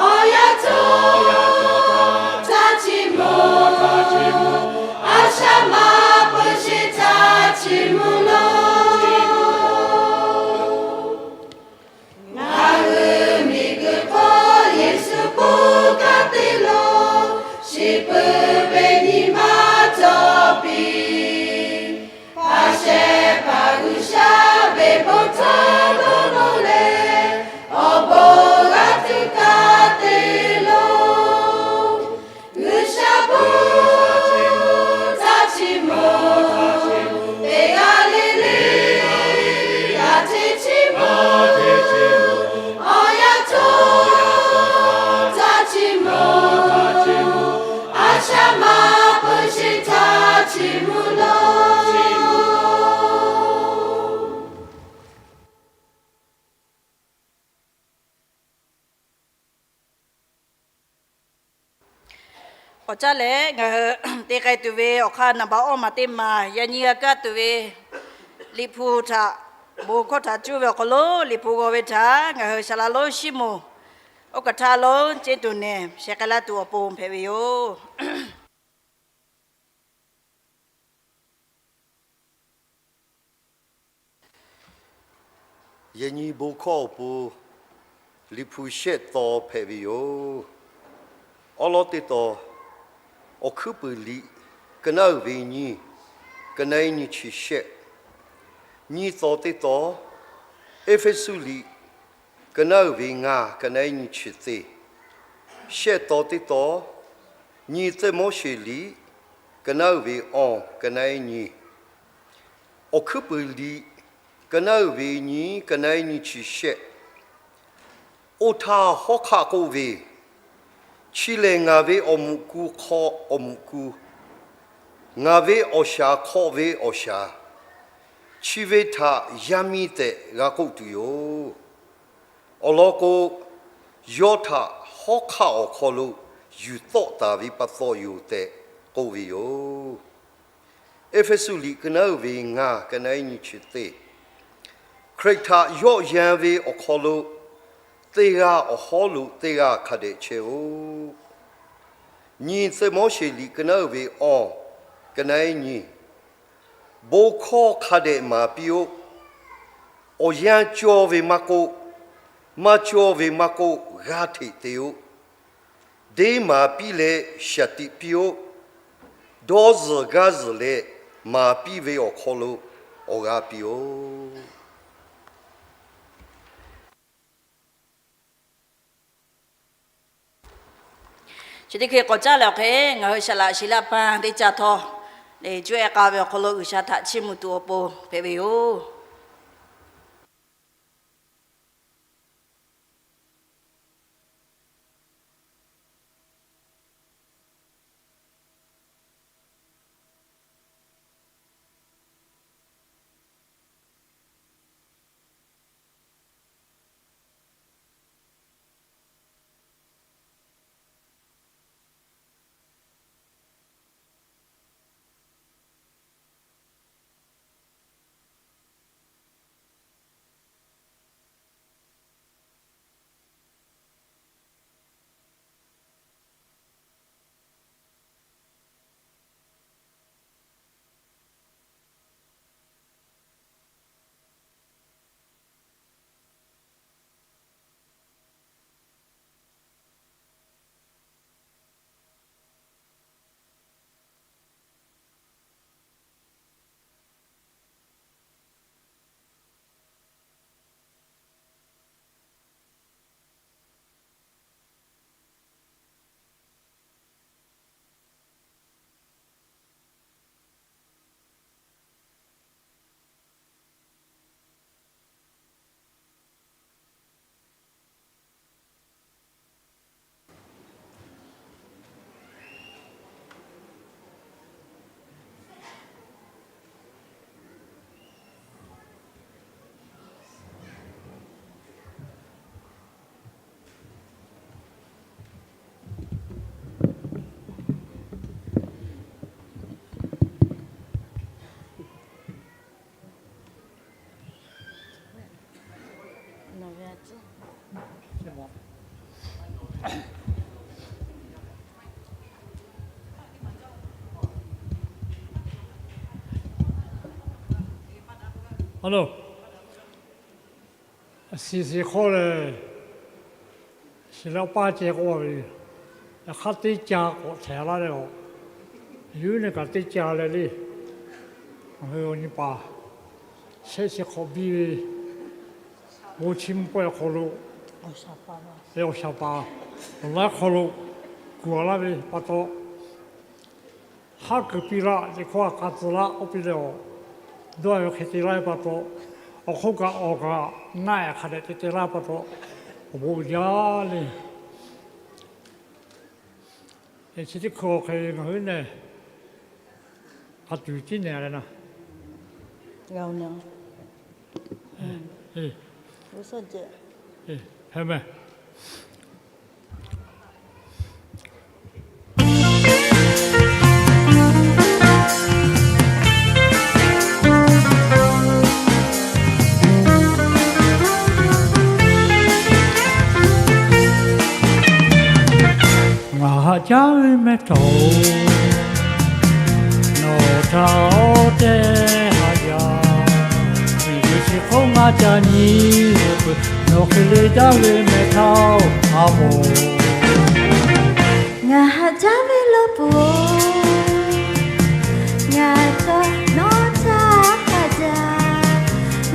Awˬ yanˇ htawˇ htaꞈ chiˇ mvuh, a shaꞈ ma pui shiˍ htaꞈ chiˇ mvuh. K'awꞈ caˇ leh ngaˬ hui te k'ai tuˬ ve awˬ hk'aˇ naˍ baꞈ awˇ maˬ teˇ maˬ yaꞈ nyi g'a kaˇ tuˬ ve, Liꞈ hpu htaꞈ bon hkawˇ htaꞈ cuˇ ve awˬ hk'aw lo Liꞈ hpu g'aw ve htaꞈ ngaˬ hui shaˍ laꞈ lonˉ Siˉmonˍ oˇ kaˬ htaˇ lonˉ ceˇ tuˬ nehˬ sheh k'ai laˇ tuˬ awˬ pon hpehꞈ ve yoˬ. Yaꞈ nyi bon hkawˇ awˬ pon Liꞈ hpu shehˆ taw hpehꞈ ve yoˬ. Awˉ lawˉ teˇ taw, Awˬ hkuiˉ puiˍ liꞈ, ka naˉ uiˍ ve nyiˇ, ka naˉ iˉ nyi chi shehˆ. Nyiˇ taw teˇ taw, Eˇfeˇsuꞈ liꞈ, ka naˉ uiˍ ve ngaˇ, ka naˉ iˉ nyi chi teˇ. Shehˆ taw teˇ taw, Nyiˇ Tiˆmoˉseˍ liꞈ, ka naˉ uiˍ ve awˇ, ka naˉ iˉ nyi. Awˬ hkuiˉ puiˍ liꞈ, ka naˉ uiˍ ve nyiˇ, ka naˉ iˉ nyi chi shehˆ. Oˇ htaˇ hawˉ hk'aˆ k'oˆ ve, Chi lehˬ ngaˬ ve awˬ muꞈ ku hk'aw awˬ muꞈ ku, ngaˬ ve awˬ shaˍ hk'aw ve awˬ shaˍ, chi ve htaꞈ yaˇ miˇ tehꞈ g'a k'oˆ tuˬ yoˬ. Awˬ lawn k'o, yawˇ htaꞈ hawˉ hk'aˆ awˬ hk'aw lo yuˬ tawˆ taˍ ve pa taw yoˬ tehꞈ k'oˆ ve yoˬ. Eˇfeˇsuꞈ liꞈ ka naˉ uiˍ ve ngaˇ, ka naˉ iˉ nyi chi teˇ. Hkriꞈ htaꞈ yawˆ yan ve awˬ hk'aw lo, teˇ g'aˇ awˬ hawˉ lo teˇ g'aˇ hk'a dehꞈ chehˇ-oˆ. Nyiˇ Tiˆmoˉseˍ liꞈ ka naˉ uiˍ ve awˇ, ka naˉ iˉ nyi. Bon hkawˇ hk'a dehꞈ maˍ piˇ-oˆ. Awˬ yanˇ cawˇ ve maˇ k'oˆ, maˇ cawˇ ve maˇ k'oˆ, g'aˇ hteꞈ te-oˆ. Deˇ maˍ piˇ leh shaˍ tiꞈ piˇ-oˆ. Dawˇ zuhˬ gaˇ zuhˬ leh maˍ piˇ ve awˬ hk'aw lo awˬ g'a piˇ-oˆ. Chi teˇ hkui k'awꞈ caˉ leh awˬ hk'e ngaˬ hui shaˍ laꞈ shiˍ laˇ paˇ teˇ caˇ htawˇ, leh cuˇ ehˉ k'a ve awˬ hk'aw lo G'uiˬsha htaꞈ chiˇ mvuh tuˬ awˬ pon hpehꞈ ve yoˬ. Awˬ lawn, shiˍ shiˍ hk'aw lehˬ, shiˍ leh awˬ paˇ ceh k'oˆ ve, yaꞈ hk'aˇ teˇ ca k'awꞈ htehˍ laˇ leh, awˬ yuˉ neˇ kaꞈ teˇ ca leh le. Ngaˬ hui awˬ nyi paˍ shehˆ chi hk'awꞈ biˇ ve bon chiˇ mvuh pawehˇ awˬ hk'aw lo, awˬ shaˍ paˍ awˬ laiˉ hk'aw lo kuˬ a laˇ ve pa taw, haˉ kuiˬ piˇ laˇ, teˇ hkawˇ a k'a tcuh laˇ k'oˆ piˇ leh, awˬ dawˇ ve hk'e te laˇ ve pa taw, awˬ hk'oˆ kaꞈ awˬ kaꞈ naˆ ehˍ hk'a dehꞈ te te laˇ ve pa taw, awˬ bon uiˍ jaˇ le. Chi teˇ hkui awˬ hk'e ngaˬ hui nehˬ, a tuˬ ciˉ nehˬ leh na, heh meh. Haꞈ jaˇ ve mehˇ htawˇ-oˬ, nawˬ htaꞈ awˬ tehˬ haꞈ jaˇ. Miˬguiˬ chi hk'oˆ ngaˬ ca nyi peuˬ, nawˬ hk'e le jaˇ ve mehˇ htawˇ-oˬ, a moˍ. Ngaˬ haꞈ jaˇ ve law peuˬ-oˬ, ngaˬ htawˇ nawˬ htaꞈ haꞈ jaˇ.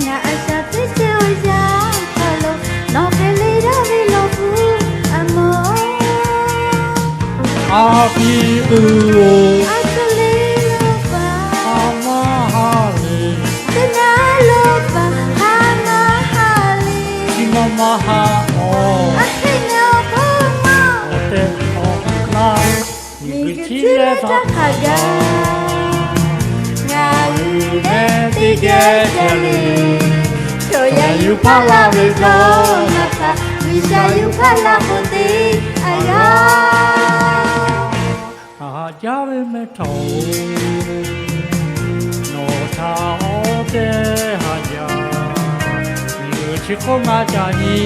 Ngaˬ a shaꞈ teˇ ceuˬ awˬ yanˇ hk'aw lo, nawˬ hk'e le jaˇ ve law peuˬ, a moˍ. A piˇ peuˬ-oˬ, a htoꞈ le law paˍ, ha maˇ ha le. Teˇ naˉ law paˍ ha maˇ ha le. Chi ma maˇ ha-oˬ, a hk'e naˬ k'oˆ maˇ. Awˬ tehˬ awˬ na, miˬguiˬ chi leh htaꞈ hk'aˬ gaˇ. Ngaˬ hui leh teˇ geh chehˇ le. Chaw yaˇ yuˬ hpaˇ la ve chaw naˍ htaꞈ G'uiˬsha yuˬ hpaˇ la k'o te, a g'aˇ. Haꞈ jaˇ ve mehˇ htawˇ-oˬ, nawˬ htaꞈ awˬ tehˬ haꞈ jaˇ. Miˬguiˬ chi hk'oˆ ngaˬ ca nyi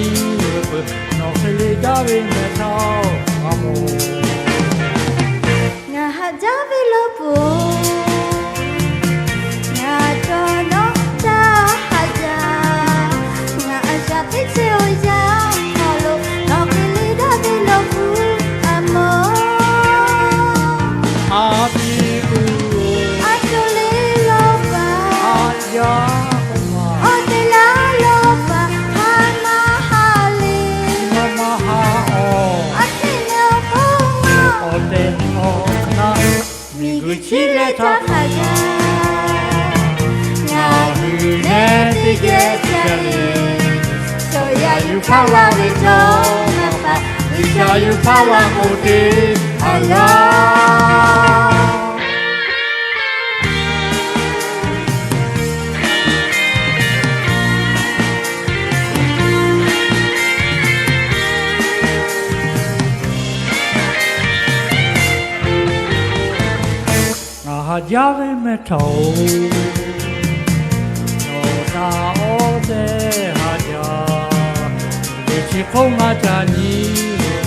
peuˬ, nawˬ hk'e le jaˇ ve mehˇ htawˇ, a moˍ. Ngaˬ haꞈ jaˇ ve law peuˬ-oˬ, ngaˬ htawˇ nawˬ htaꞈ haꞈ jaˇ. Ngaˬ a shaꞈ teˇ ceuˬ awˬ yanˇ hk'aw lo, nawˬ hk'e le jaˇ ve law peuˬ, a moˍ. A piˇ peuˬ-oˬ, a htoꞈ le law paˍ, a yaˇ k'oˆ maˇ. Awˬ tehˬ laˇ law paˍ ha maˇ ha le. Chi ma maˇ ha-oˬ, a hk'e naˬ k'oˆ maˇ. Awˬ tehˬ awˬ na, miˬguiˬ chi leh htaꞈ hk'aˬ gaˇ. Ngaˬ hui leh teˇ geh chehˇ le. Chaw yaˇ yuˬ hpaˇ la ve chaw naˍ htaꞈ G'uiˬsha yuˬ hpaˇ la k'o te, a g'aˇ. Ngaˬ haꞈ jaˇ ve mehˇ htawˇ-oˬ, nawˬ htaꞈ awˬ tehˬ haꞈ jaˇ. Miˬguiˬ chi hk'oˆ ngaˬ ca nyi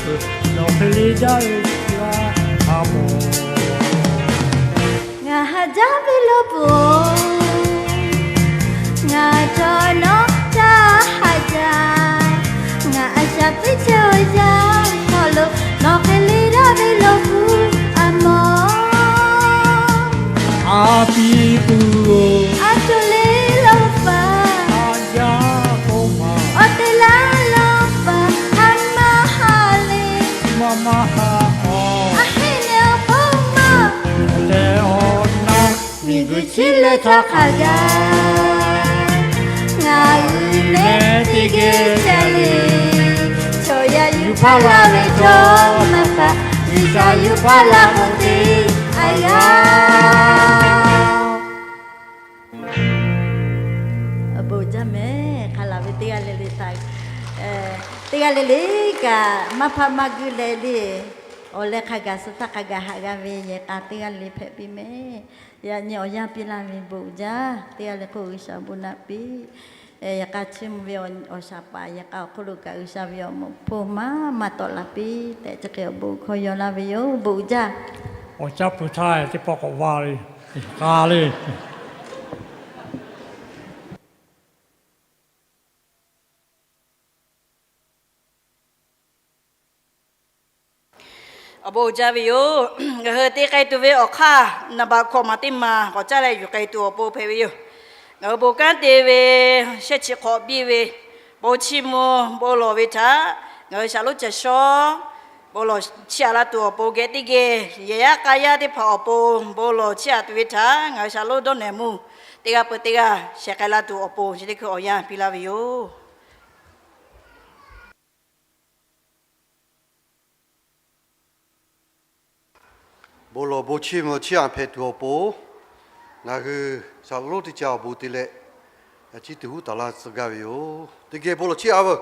peuˬ, nawˬ hk'e le jaˇ ve laˇ, a moˍ. Ngaˬ haꞈ jaˇ ve law peuˬ-oˬ, ngaˬ htawˇ nawˬ htaꞈ haꞈ jaˇ. Ngaˬ a shaꞈ teˇ ceuˬ awˬ yanˇ hk'aw lo, nawˬ hk'e le jaˇ ve law peuˬ, a moˍ. A piˇ peuˬ-oˬ, a htoꞈ le law paˍ, a yaˇ k'oˆ maˇ. Awˬ tehˬ laˇ law paˍ ha maˇ ha le. Chi ma maˇ ha-oˬ, a hk'e naˬ k'oˆ maˇ. Awˬ tehˬ awˬ na, miˬguiˬ chi leh htaꞈ hk'aˬ gaˇ. Ngaˬ hui leh teˇ geh chehˇ le. Chaw yaˇ yuˬ hpaˇ la ve chaw naˍ htaꞈ G'uiˬsha yuˬ hpaˇ la k'o te, a g'aˇ. Awˬ bon jaˇ mehˍ. Hk'a laˬ ve teˇ g'aˇ le le htaꞈ, teˇ g'aˇ le le kaꞈ maˇ hpaˆ maˇ guiˇ leh le, awˬ leh hk'a gaˬ suh htaˇ hk'a gaˬ haꞈ g'a ve yehˬ k'a teˇ g'aˇ le hpehꞈ piˇ mehˍ. Yaꞈ nyi awˬ yanˇ piˇ laˇ ve bon jaˇ. Teˇ g'aˇ le k'o G'uiˬsha awˬ bon naꞈ piˇ. Yaꞈ hk'aˇ chiˇ mvuh ve awˬ shaˍ paˍ yehˬ k'a awˬ hk'oˆ lo kaꞈ G'uiˬsha ve awˬ moˍ hpoˇ maˇ maˇ tawˆ la piˇ tehꞈ chi hk'e awˬ bon hkawˇ yaw laˇ ve yoˬ. Bon jaˇ. Awˬ caˇ peuˬ htaˇ teˇ pawˆ k'awꞈ va le, k'a le. Awˬ bon jaˇ ve yoˬ. Ngaˬ hui te k'ai tuˬ ve awˬ hk'aˇ, naˍ baꞈ hkawꞈ maˬ teˇ maˬ k'awꞈ caˇ leh yuˬ k'ai tuˬ awˬ pon hpehꞈ ve yoˬ. Ngaˬ hui bon kanˉ te ve shehˆ chi hk'awꞈ biˇ ve, bon chiˇ mvuh bon lawˬ ve htaꞈ ngaˬ hui shaˍ lonˉ ceh shawˉ bon lawˬ chiˇ aꞈ la tuˬ awˬ pon geh teˇ geh, yehˬ yaˇ k'a yaˇ teˇ hpaˍ awˬ pon bon lawˬ chiˇ aꞈ tuˬ ve htaꞈ ngaˬ hui shaˍ lonˉ dawˇ nehˬ mvuh, teˇ g'aˇ peuˬ teˇ g'aˇ shehˍ k'ai la tuˬ awˬ pon chi teˇ hkui awˬ yanˇ piˇ laˇ ve yoˬ. Bon lawˬ bon chiˇ mvuh chiˇ aꞈ hpehꞈ tuˬ awˬ pon, ngaˬ hui shaˍ lonˉ teˇ caˇ awˬ bon te leh, chi tuˬ huˉ taˍ laˇ tcuh gaˇ ve yoˬ. Teˇ geh bon lawˬ chiˇ aꞈ veuˬ.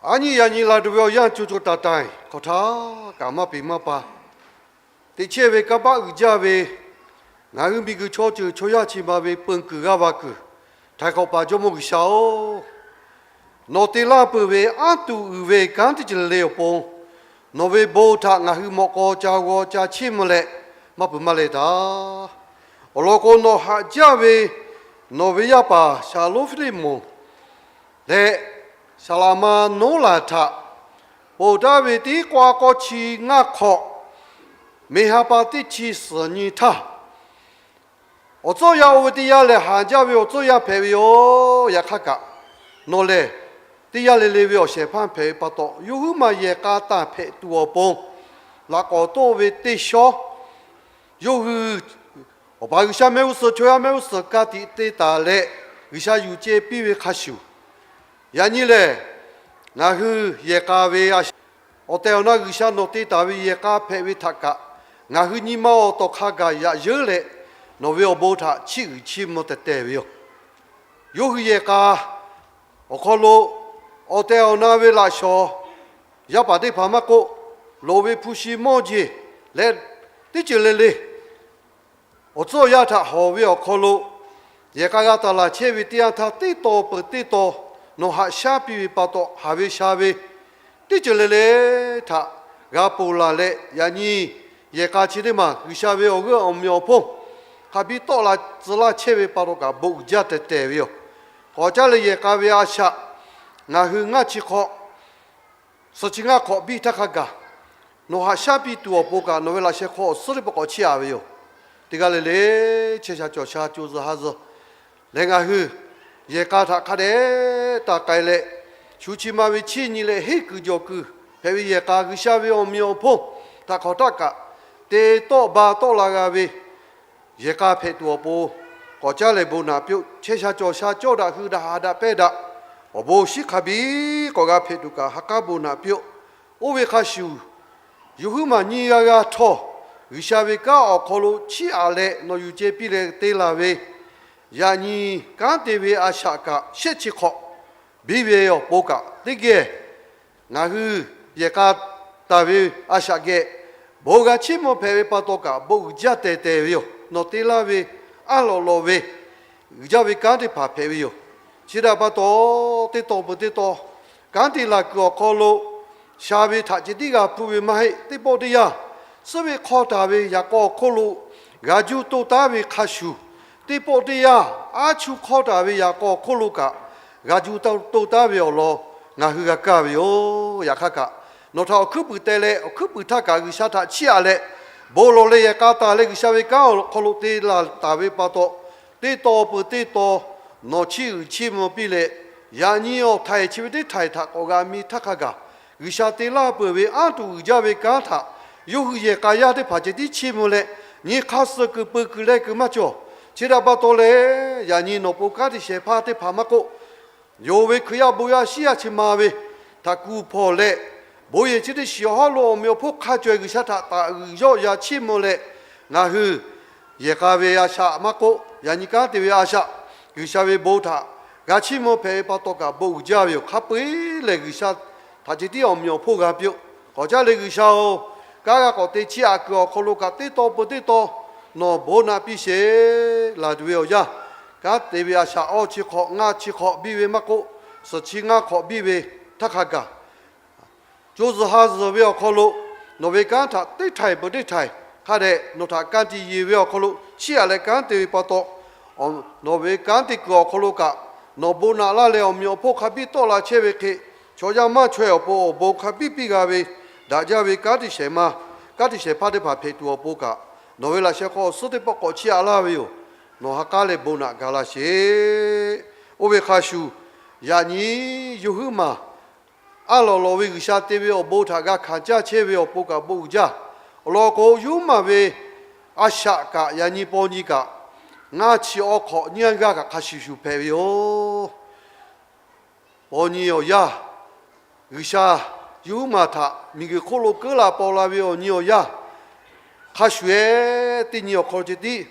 Aˉ nyi yaꞈ nyi la tuˬ ve awˬ yanˇ co co taiˍ taiˍ hk'awꞈ htaˇ kaꞈ maˇ peꞈ maˇ pa teꞈ chehˇ ve kanˇ paˆ uiˍ jaˇ ve, ngaˬ hui miˬguiˬ chaw ceuˬ chaw yaˇ chi ma ve peun kuiˬ g'aˇ va kuiˬ, htaiˍ hk'awꞈ paˍ Jawˇmawˇ G'uiˬsha-oˬ, nawˬ te laˇ peuˬ ve aˉ tuˬ uiˍ ve kanˉ teˇ ceuˬ le awˬ pon nawˬ ve bon htaꞈ ngaˬ hui mawꞈ k'aw ca g'aw ca chiˇ mvuh leh maˇ peuˬ maˇ leh taˍ. Awˬ lawn k'o, nawˬ haꞈ jaˇ ve nawˬ ve yaˇ paˍ Saˍloˇfiˇliˆmoˍ leh Saˍlaꞈma Noˉlaˬ htaꞈ ponˬ taˍ ve teˇ k'awˇ k'awˇ chi ngaˇ hk'awꞈ, meˍ ha pa teˇ chi suhˍ nyi htaˇ, awˬ tcuhˇ yaˇ oˇ ve teˇ yanˇ lehˬ, haˍ jaˇ ve awˬ tcuhˇ yaˇ hpehꞈ ve yoˬ. Yaꞈ hk'aˇ kaꞈ, nawˬ lehˬ teˇ yanˇ le le ve awˬ shehˍ hpaˇ hpehꞈ ve pa taw, yawˇ huiˉ maˬ yehˬ k'a taˍ hpehꞈ tuˬ awˬ pon, laꞈ k'awꞈ toˆ ve teˇ shawˉ, yawˇ hui Awˬ pa G'uiˬsha mehˆ g'uˇ suhˍ, chaw yaˇ mehˆ g'uˇ suhˍ ka tiꞈ te taˍ leh, G'uiˬsha yuˬ ceh piˇ ve hk'a shuˍ, yaꞈ nyi lehˬ, ngaˬ hui yehˬ k'a ve a shaꞈ, awˬ tehˬ awˬ na G'uiˬsha nawˬ te taˍ ve yehˬ k'a hpehꞈ ve htaꞈ kaꞈ, ngaˬ hui nyi ma awˬ tawˍ hk'a gaˬ yaꞈ yeuˉ leh, nawˬ ve awˬ bon htaꞈ chiˇ uiˍ chiˇ mvuh tehˬ tehˬ ve yoˬ. Yawˇ hui yehˬ k'a awˬ hk'aw lo awˬ tehˬ awˬ na ve laꞈ shawnˍ, yaˇ paˍ teˇ hpaˍ maˇ k'oˆ, loˍ ve hpu shi mawˇ jeˬ leh teˇ ceuˬ le le, awˬ tcuhˇ awˬ yanˇ htaꞈ hawˬ ve awˬ hk'aw lo, yehˬ k'a g'a taˍ laˬ chehˇ ve teˇ yanˇ htaˇ, teˇ taw peuˬ teˇ taw nawˬ haꞈ shaˉ piˇ ve pa taw, haˍ ve sha ve teˇ ceuˬ le le htaꞈ g'a ponˬ laˬ leh, yaꞈ nyi yehˬ k'a chi teˇ maˬ G'uiˬsha ve awˬ g'euˆ awˬ meh awˬ hponˇ hk'a biˇ tawˆ la tcuh laˇ chehˇ ve pa taw kaꞈ, bon uiˍ jaˇ tehˬ tehˬ ve yoˬ. K'awꞈ caˉ leh yehˬ k'a ve a shaꞈ ngaˬ hui ngaˇ chi hk'awꞈ, suhˍ chi ngaˇ hk'awꞈ biˇ htaˇ hk'a gaˬ, nawˬ haꞈ shaˉ piˇ tuˬ awˬ pon kaꞈ, nawˬ ve laꞈ sheh hk'aw awˬ suhˉ teˇ pawˆ k'awꞈ chiˇ aꞈ ve yoˬ. Teˇ g'aˇ le le, chehˇ sha cawˬ sha co zuhˬ ha zuhˬ leh, ngaˬ hui yehˬ k'a htaꞈ hk'a dehꞈ taˍ k'ai leh, shu chi ma ve chiˇ nyi leh henˇ kuiˬ jawˬ kuiˬ hpehꞈ ve yehˬ k'a, G'uiˬsha ve awˬ meh awˬ hponˇ htaꞈ hk'awꞈ htaˆ kaꞈ te tawˆ ba tawˆ la g'a ve yehˬ k'a hpehꞈ tuˬ awˬ pon, k'awꞈ caˉ leh bon naꞈ piˇ-oˆ. Chehˇ sha cawˬ sha cawˇ daꞈ hui daꞈ haꞈ daꞈ pehnˇ daꞈ, awˬ bon awˬ shiˉ hk'a biˇ k'awꞈ g'a hpehꞈ tuˬ kaꞈ, ha k'aˉ bon naꞈ piˇ-oˆ. Oˇ ve hk'a shuˍ, yawˇ huiˉ maˬ nyiˇ g'aˇ g'aˇ htawˇ, G'uiˬsha ve kanˉ awˬ hk'aw lo chiˇ aꞈ leh nawˬ yuˬ ceh piˇ leh te laˬ ve, yaꞈ nyi kanˉ te ve a shaꞈ kaꞈ shehˆ chi hk'awꞈ biˇ ve awˬ pon kaꞈ, teˇ geh ngaˬ hui yehˬ k'a taˍ ve a shaꞈ geh bon g'a chiˇ mvuh hpehꞈ ve pa taw kaꞈ, bon uiˍ jaˇ tehˬ tehˬ ve yoˬ. Nawˬ te laˇ ve aˉ lawꞈ lawꞈ ve uiˍ jaˇ ve kanˉ teˇ hpaˍ hpehꞈ ve yoˬ. Chi htaꞈ pa taw, teˇ taw peuˬ teˇ taw kanˉ te laˬ kuiˬ awˬ hk'aw lo, sha ve htaꞈ ceh tiˉ g'a hpuˇ ve maˇ heˆ. Teˇ pawˆ teˇ yanˇ, suhˉ ve hk'awˇ taˍ ve yaꞈ k'aw awˬ hk'oˆ lo g'a juˇ toˇ taˉ ve hk'a shuˍ, teˇ pawˆ teˇ yanˇ, aˉ chuˇ hk'awˇ taˍ ve yaꞈ k'aw awˬ hk'oˆ lo kaꞈ g'a juˇ toˇ taˉ ve awˬ lawn ngaˬ hui g'a kaˇ ve yoˬ. Yaꞈ hk'aˇ kaꞈ, nawˬ htaꞈ awˬ hkuiˉ puiˍ teh leh, awˬ hkuiˉ puiˍ htaˇ kaꞈ G'uiˬsha htaꞈ chiˇ aꞈ leh, bon lawˬ leh yehˬ k'a taˍ leh G'uiˬsha ve kanˉ awˬ hk'aw lo te laˬ taˍ ve pa taw, teˇ taw peuˬ teˇ taw nawˬ chiˇ uiˍ chiˇ mvuh piˇ leh, yaꞈ nyi awˬ htaiˍ chi ve teˇ htaiˍ htaꞈ k'awꞈ g'a mi htaˇ hk'a gaˬ, G'uiˬsha te laˇ peuˬ ve aˉ tuˬ uiˍ jaˇ ve kanˉ htaꞈ yawˇ hui yehˬ k'a yaˇ teˇ hpaˍ ceh tiˉ chiˇ mvuh leh, nyi hk'aˇ suh kuiˬ peuˬ kuiˬ leh kuiˬ maˇ cawˬ. Chi htaꞈ pa taw leh, yaꞈ nyi nawˬ pon kanˉ te shehˍ hpaˇ teˇ hpaˍ maˇ k'oˆ, yonˍ ve Hkriꞈ yaˇ bon yaˇ shiˉ yaˇ chi ma ve htaꞈ kuˬ hpawnˬ leh, bon yehˬ chi teˇ shiˍ awˬ hawˉ lo awˬ meꞈ awˬ hponˇ hk'a caweh G'uiˬsha htaꞈ taꞈ uiˍ yawˆ ya chiˇ mvuh leh, ngaˬ hui yehˬ k'a ve a shaꞈ maˇ k'oˆ, yaꞈ nyi kanˉ te ve a shaꞈ, G'uiˬsha ve bon htaꞈ g'a chiˇ mvuh hpehꞈ ve pa taw kaꞈ bon uiˍ jaˇ ve yoˬ. Hk'a peu-eˬ lehˬ, G'uiˬsha htaꞈ ceh tiˉ awˬ meꞈ awˬ hponˇ g'a piˇ-oˆ. K'awꞈ caˉ leh G'uiˬsha-oˬ, kanˉ g'a k'awꞈ te chiˇ aꞈ kuiˬ awˬ hk'aw lo kaꞈ, teˇ taw peuˬ teˇ taw nawˬ bon naꞈ piˇ sheˍ laˬ tuˬ ve awˬ yanˇ, kanˉ te ve a shaꞈ awˇ chi hk'awꞈ ngaˇ chi hk'awꞈ biˇ ve maˇ k'oˆ, suhˍ chi ngaˇ hk'awꞈ biˇ ve htaˇ hk'a gaˬ, co zuhˬ ha zuhˬ ve awˬ hk'aw lo nawˬ ve kanˉ htaꞈ teˇ htaiˍ peuˬ teˇ htaiˍ hk'a dehꞈ nawˬ htaꞈ ka tiꞈ yeˬ ve awˬ hk'aw lo chiˇ aꞈ leh kanˉ te ve pa taw, nawˬ ve kanˉ te kuiˬ awˬ hk'aw lo kaꞈ, nawˬ bon naꞈ laˇ leh awˬ meꞈ awˬ hponˇ hk'a biˇ tawˆ la chehˇ ve hk'e, chaw yaˇ maˇ chaweh awˬ pon awˬ bon hk'a biˇ piˇ g'a ve, daꞈ jaˇ ve kanˉ te shehˍ ma, kanˉ te shehˍ hpaˇ teˇ hpaˍ hpehꞈ tuˬ awˬ pon kaꞈ, nawˬ ve laꞈ sheh hk'aw awˬ suhˉ teˇ pawˆ k'awꞈ chiˇ aꞈ laˇ ve yoˬ. Nawˬ ha k'aˉ leh bon naꞈ ga laˇ sheˍ. Oˇ ve hk'a shuˍ, yaꞈ nyi yawˇ huiˉ maˬ aˉ lawꞈ lawꞈ ve G'uiˬsha te ve awˬ bon htaꞈ g'a hkanˍ caˇ chehˇ ve awˬ pon kaꞈ bon uiˍ jaˇ. Awˬ lawn k'o, yawˇ huiˉ maˬ ve a shaꞈ kaꞈ yaꞈ nyi paw nyi kaꞈ, ngaˇ chi awˇ hk'awꞈ nyiˇ g'aˇ kaꞈ hk'a shuˍ shuˍ hpehꞈ ve yoˬ. Paw nyi awˬ yanˇ, G'uiˬsha yawˇ huiˉ maˬ htaꞈ miˬguiˬ hk'oˆ lo keuˆ la paw la ve awˬ nyi awˬ yanˇ, hk'a shuˍ-eˬ teˇ nyi awˬ hk'aw lo ceh tiˉ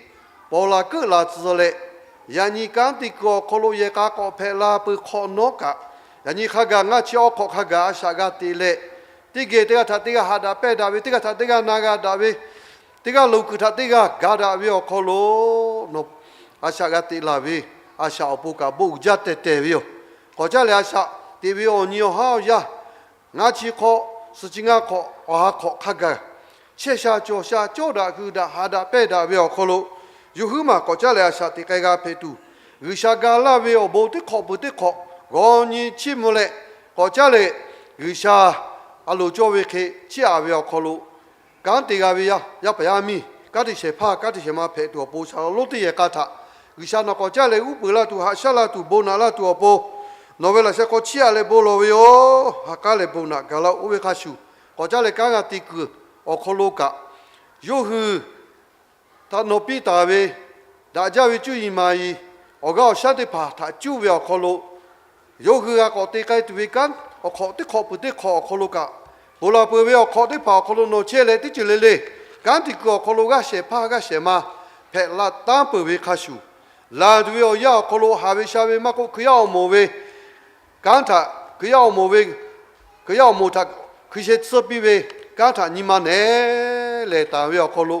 paw la keuˆ la tcuh leh, yaꞈ nyi kanˉ te kuiˬ awˬ hk'aw lo yehˬ k'a k'awꞈ hpehꞈ la peuˬ hk'awꞈ nawˉ kaꞈ, yaꞈ nyi hk'a gaˬ ngaˇ chi awˇ hk'awꞈ hk'a gaˬ a shaꞈ g'a teꞈ leh, teˇ geh teˇ g'aˇ htaꞈ teˇ g'aˇ haꞈ daꞈ pehnˇ daꞈ ve, teˇ g'aˇ htaꞈ teˇ g'aˇ na g'a daꞈ ve, teˇ g'aˇ loˍ kuiˬ htaꞈ teˇ g'aˇ ga daꞈ ve awˬ hk'aw lo, a shaꞈ g'a teꞈ laˬ ve a shaꞈ awˬ pon kaꞈ bon uiˍ jaˇ tehˬ tehˬ ve yoˬ. K'awꞈ caˉ leh a shaꞈ teꞈ ve awˬ nyi awˬ haˉ awˬ yanˇ, ngaˇ chi hk'awꞈ suhˍ chi ngaˇ hk'awꞈ awˬ ha hk'awꞈ hk'a gaˬ, chehˇ sha cawˬ sha, cawˇ daꞈ hui daꞈ, haꞈ daꞈ pehnˇ daꞈ ve awˬ hk'aw lo, yawˇ huiˉ maˬ k'awꞈ caˉ leh a shaꞈ teꞈ k'ai g'a hpehꞈ tuˬ, G'uiˬsha ga laˇ ve awˬ bon teˇ hk'awꞈ peuˬ teˇ hk'awꞈ g'aw nyi chiˇ mvuh leh k'awꞈ caˉ leh, G'uiˬsha a loˍ cawˇ ve hk'e chiˇ aꞈ ve awˬ hk'aw lo, kanˉ te g'a ve yaˇ paˍ yaˇ miˇ, kanˉ te shehˍ hpaˇ, kanˉ te shehˍ ma hpehꞈ tuˬ awˬ pon, shaˍlonˍ lonˉ teˇ yehˬ k'a htaꞈ G'uiˬsha nawˬ k'awꞈ caˉ leh uˉ peunˍ laˇ tuˬ, haꞈ shaˉ laˇ tuˬ, bon naꞈ laˇ tuˬ awˬ pon, nawˬ ve laꞈ sheh hk'aw chiˇ aꞈ leh bon lawˬ ve yoˬ. Ha k'aˉ leh bon naꞈ gaˬ laˇ-oˆ. Oˇ ve hk'a shuˍ, k'awꞈ caˉ leh kanˉ g'a te kuiˬ awˬ hk'aw lo kaꞈ, yawˇ hui htaꞈ nawˬ piˇ taˍ ve daꞈ jaˇ ve cuˇ yiˍ maˍ yiˍ awˬ g'aˇ awˬ shaˉ teˇ hpaˍ htaꞈ cuˇ ve awˬ hk'aw lo, yawˇ hui g'a k'awꞈ te k'ai tuˬ ve kanˉ awˬ hk'awꞈ teˇ hk'awꞈ peuˬ teˇ hk'awꞈ awˬ hk'aw lo kaꞈ, ponˬ laˬ peuˬ ve awˬ hk'awꞈ teˇ hpaˍ awˬ hk'aw lo nawˬ chehˇ leh, teˇ ceuˬ le le kanˉ te kuiˬ awˬ hk'aw lo g'aˇ shehˍ hpaˇ g'aˇ shehˍ ma hpehꞈ la tanˉ peuˬ ve hk'a shuˍ, laˬ tuˬ ve awˬ yanˇ awˬ hk'aw lo haꞈ ve sha ve maˇ k'oˆ, Hkriꞈ yaˇ awˬ moˍ ve kanˉ htaꞈ, Hkriꞈ yaˇ awˬ moˍ ve, Hkriꞈ yaˇ awˬ moˍ htaꞈ hkui sheh tsuhˇ piˇ ve kanˉ htaꞈ nyi ma nehˬ lehˬ taˍ ve awˬ hk'aw lo,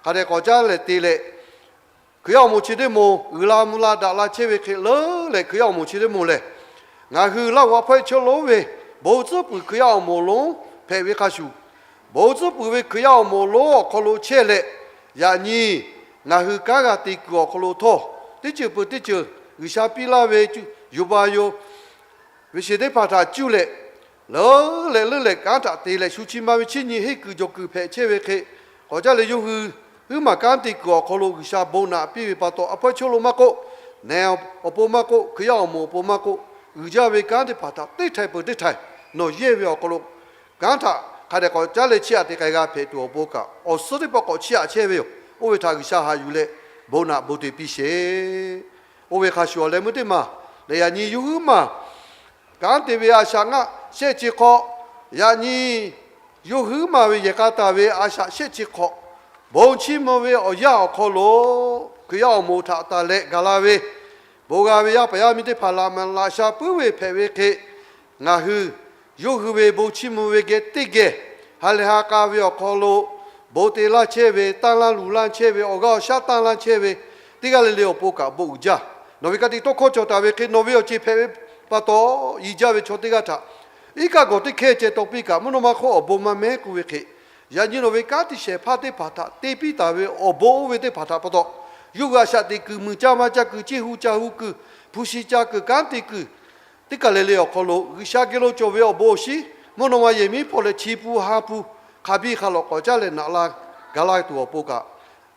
hk'a dehꞈ k'awꞈ caˉ leh te leh, Hkriꞈ yaˇ awˬ moˍ chi teˇ moˍ uiˍ la mvuh la daꞈ la chehˇ ve hk'e leuˉ leh, Hkriꞈ yaˇ awˬ moˍ chi teˇ moˍ lehˬ, ngaˬ hui Laˇ huˍ a hpawehˇ chaw lonˉ ve bon tcuhˉ puiˍ Hkriꞈ yaˇ awˬ moˍ lonˉ hpehꞈ ve hk'a shuˍ, bon tcuhˉ puiˍ ve Hkriꞈ yaˇ awˬ moˍ lonˉ awˬ hk'aw lo chehˇ leh, yaꞈ nyi ngaˬ hui kanˉ g'a te kuiˬ awˬ hk'aw lo htawˇ, teˇ ceuˬ peuˬ teˇ ceuˬ G'uiˬsha piˇ laˇ ve yoˬ ba yoˬ ve sheˍ teˇ hpaˍ htaꞈ cuˇ leh, leuˉ leh leuˉ leh kanˉ htaꞈ te leh shu chi ma ve chiˇ nyi henˇ kuiˬ jawˬ kuiˬ hpehꞈ chehˇ ve hk'e, k'awꞈ caˉ leh yawˇ hui huiˉ maˬ kanˉ te kuiˬ awˬ hk'aw lo G'uiˬsha bon naꞈ piˇ ve pa taw, a hpawehˇ chaw lo maˇ k'oˆ, nehˬ awˬ pon maˇ k'oˆ, Hkriꞈ yaˇ awˬ moˍ awˬ pon maˇ k'oˆ, uiˍ jaˇ ve kanˉ teˇ hpaˍ htaꞈ teˇ htaiˍ peuˬ teˇ htaiˍ nawˬ yehˇ ve awˬ hk'aw lo kanˉ htaꞈ hk'a dehꞈ k'awꞈ caˉ leh chiˇ aꞈ te k'ai g'a hpehꞈ tuˬ awˬ pon kaꞈ, awˬ suhˉ teˇ pawˆ k'awꞈ chiˇ aꞈ chehˇ ve yoˬ. Oˇ ve htaꞈ G'uiˬsha haꞈ yuˬ leh bon naꞈ bon te piˇ sheˍ. Oˇ ve hk'a shuˍ awˬ leh meuˇ teˇ maˬ lehˬ, yaꞈ nyi yawˇ huiˉ maˬ kanˉ te ve a shaꞈ ngaˆ shehˆ chi hk'awꞈ, yaꞈ nyi yawˇ huiˉ maˬ ve yehˬ k'a taˍ ve a shaꞈ shehˆ chi hk'awꞈ, bon chiˇ mvuh ve awˬ yanˇ awˬ hk'aw lo Hkriꞈ yaˇ awˬ moˍ htaꞈ taˍ leh gaˬ la ve bon g'a ve yaˇ paˍ yaˇ miˇ teˇ hpaˍ laꞈ maˍ laꞈ sha puiˉ ve hpehꞈ ve hk'e, ngaˬ hui yawˇ hui ve bon chiˇ mvuh ve geh teˇ geh ha lehˬ ha k'a ve awˬ hk'aw lo, bon te laˇ chehˇ ve, tanˇ laˇ luˬ laˇ chehˇ ve, awˬ g'aˇ awˬ shaˉ tanˇ laˇ chehˇ ve, teˇ g'aˇ le le awˬ pon kaꞈ bon uiˍ jaˇ. Nawˬ ve ka tiꞈ tawˇ hkawˇ cawˬ taˍ ve hk'e, nawˬ ve awˬ ceˬ hpehꞈ ve pa taw, yi jaˇ ve chaw teˇ g'aˇ htaꞈ iˉ kaˆ gawˬ teˇ hkehˇ ceh taw piˇ kaꞈ, mvuhˇ naw ma hk'oˆ awˬ bon maˇ mehˉ k'oˆ ve hk'e, yaꞈ nyi nawˬ ve kanˉ te shehˍ hpaˇ teˇ hpaˍ htaꞈ te piˇ taˍ ve awˬ bon oˇ ve teˇ hpaˍ htaꞈ pa taw, yawˇ hui a shaꞈ teꞈ kuiˬ, muiˬ caˇ maˇ caˇ kuiˬ, ceˇ hu ca hu kuiˬ, hpu shi ca kuiˬ, kanˉ te kuiˬ, teˇ kaˬ le le awˬ hk'aw lo G'uiˬsha geh lo cawˬ ve awˬ bon awˬ shinˉ mvuhˇ naw ma yehˬ miˉ hpawˇ leh chi pu ha pu hk'a biˇ hk'a lawꞈ k'awꞈ caˉ leh naꞈ la gaˬ la tuˬ awˬ pon kaꞈ,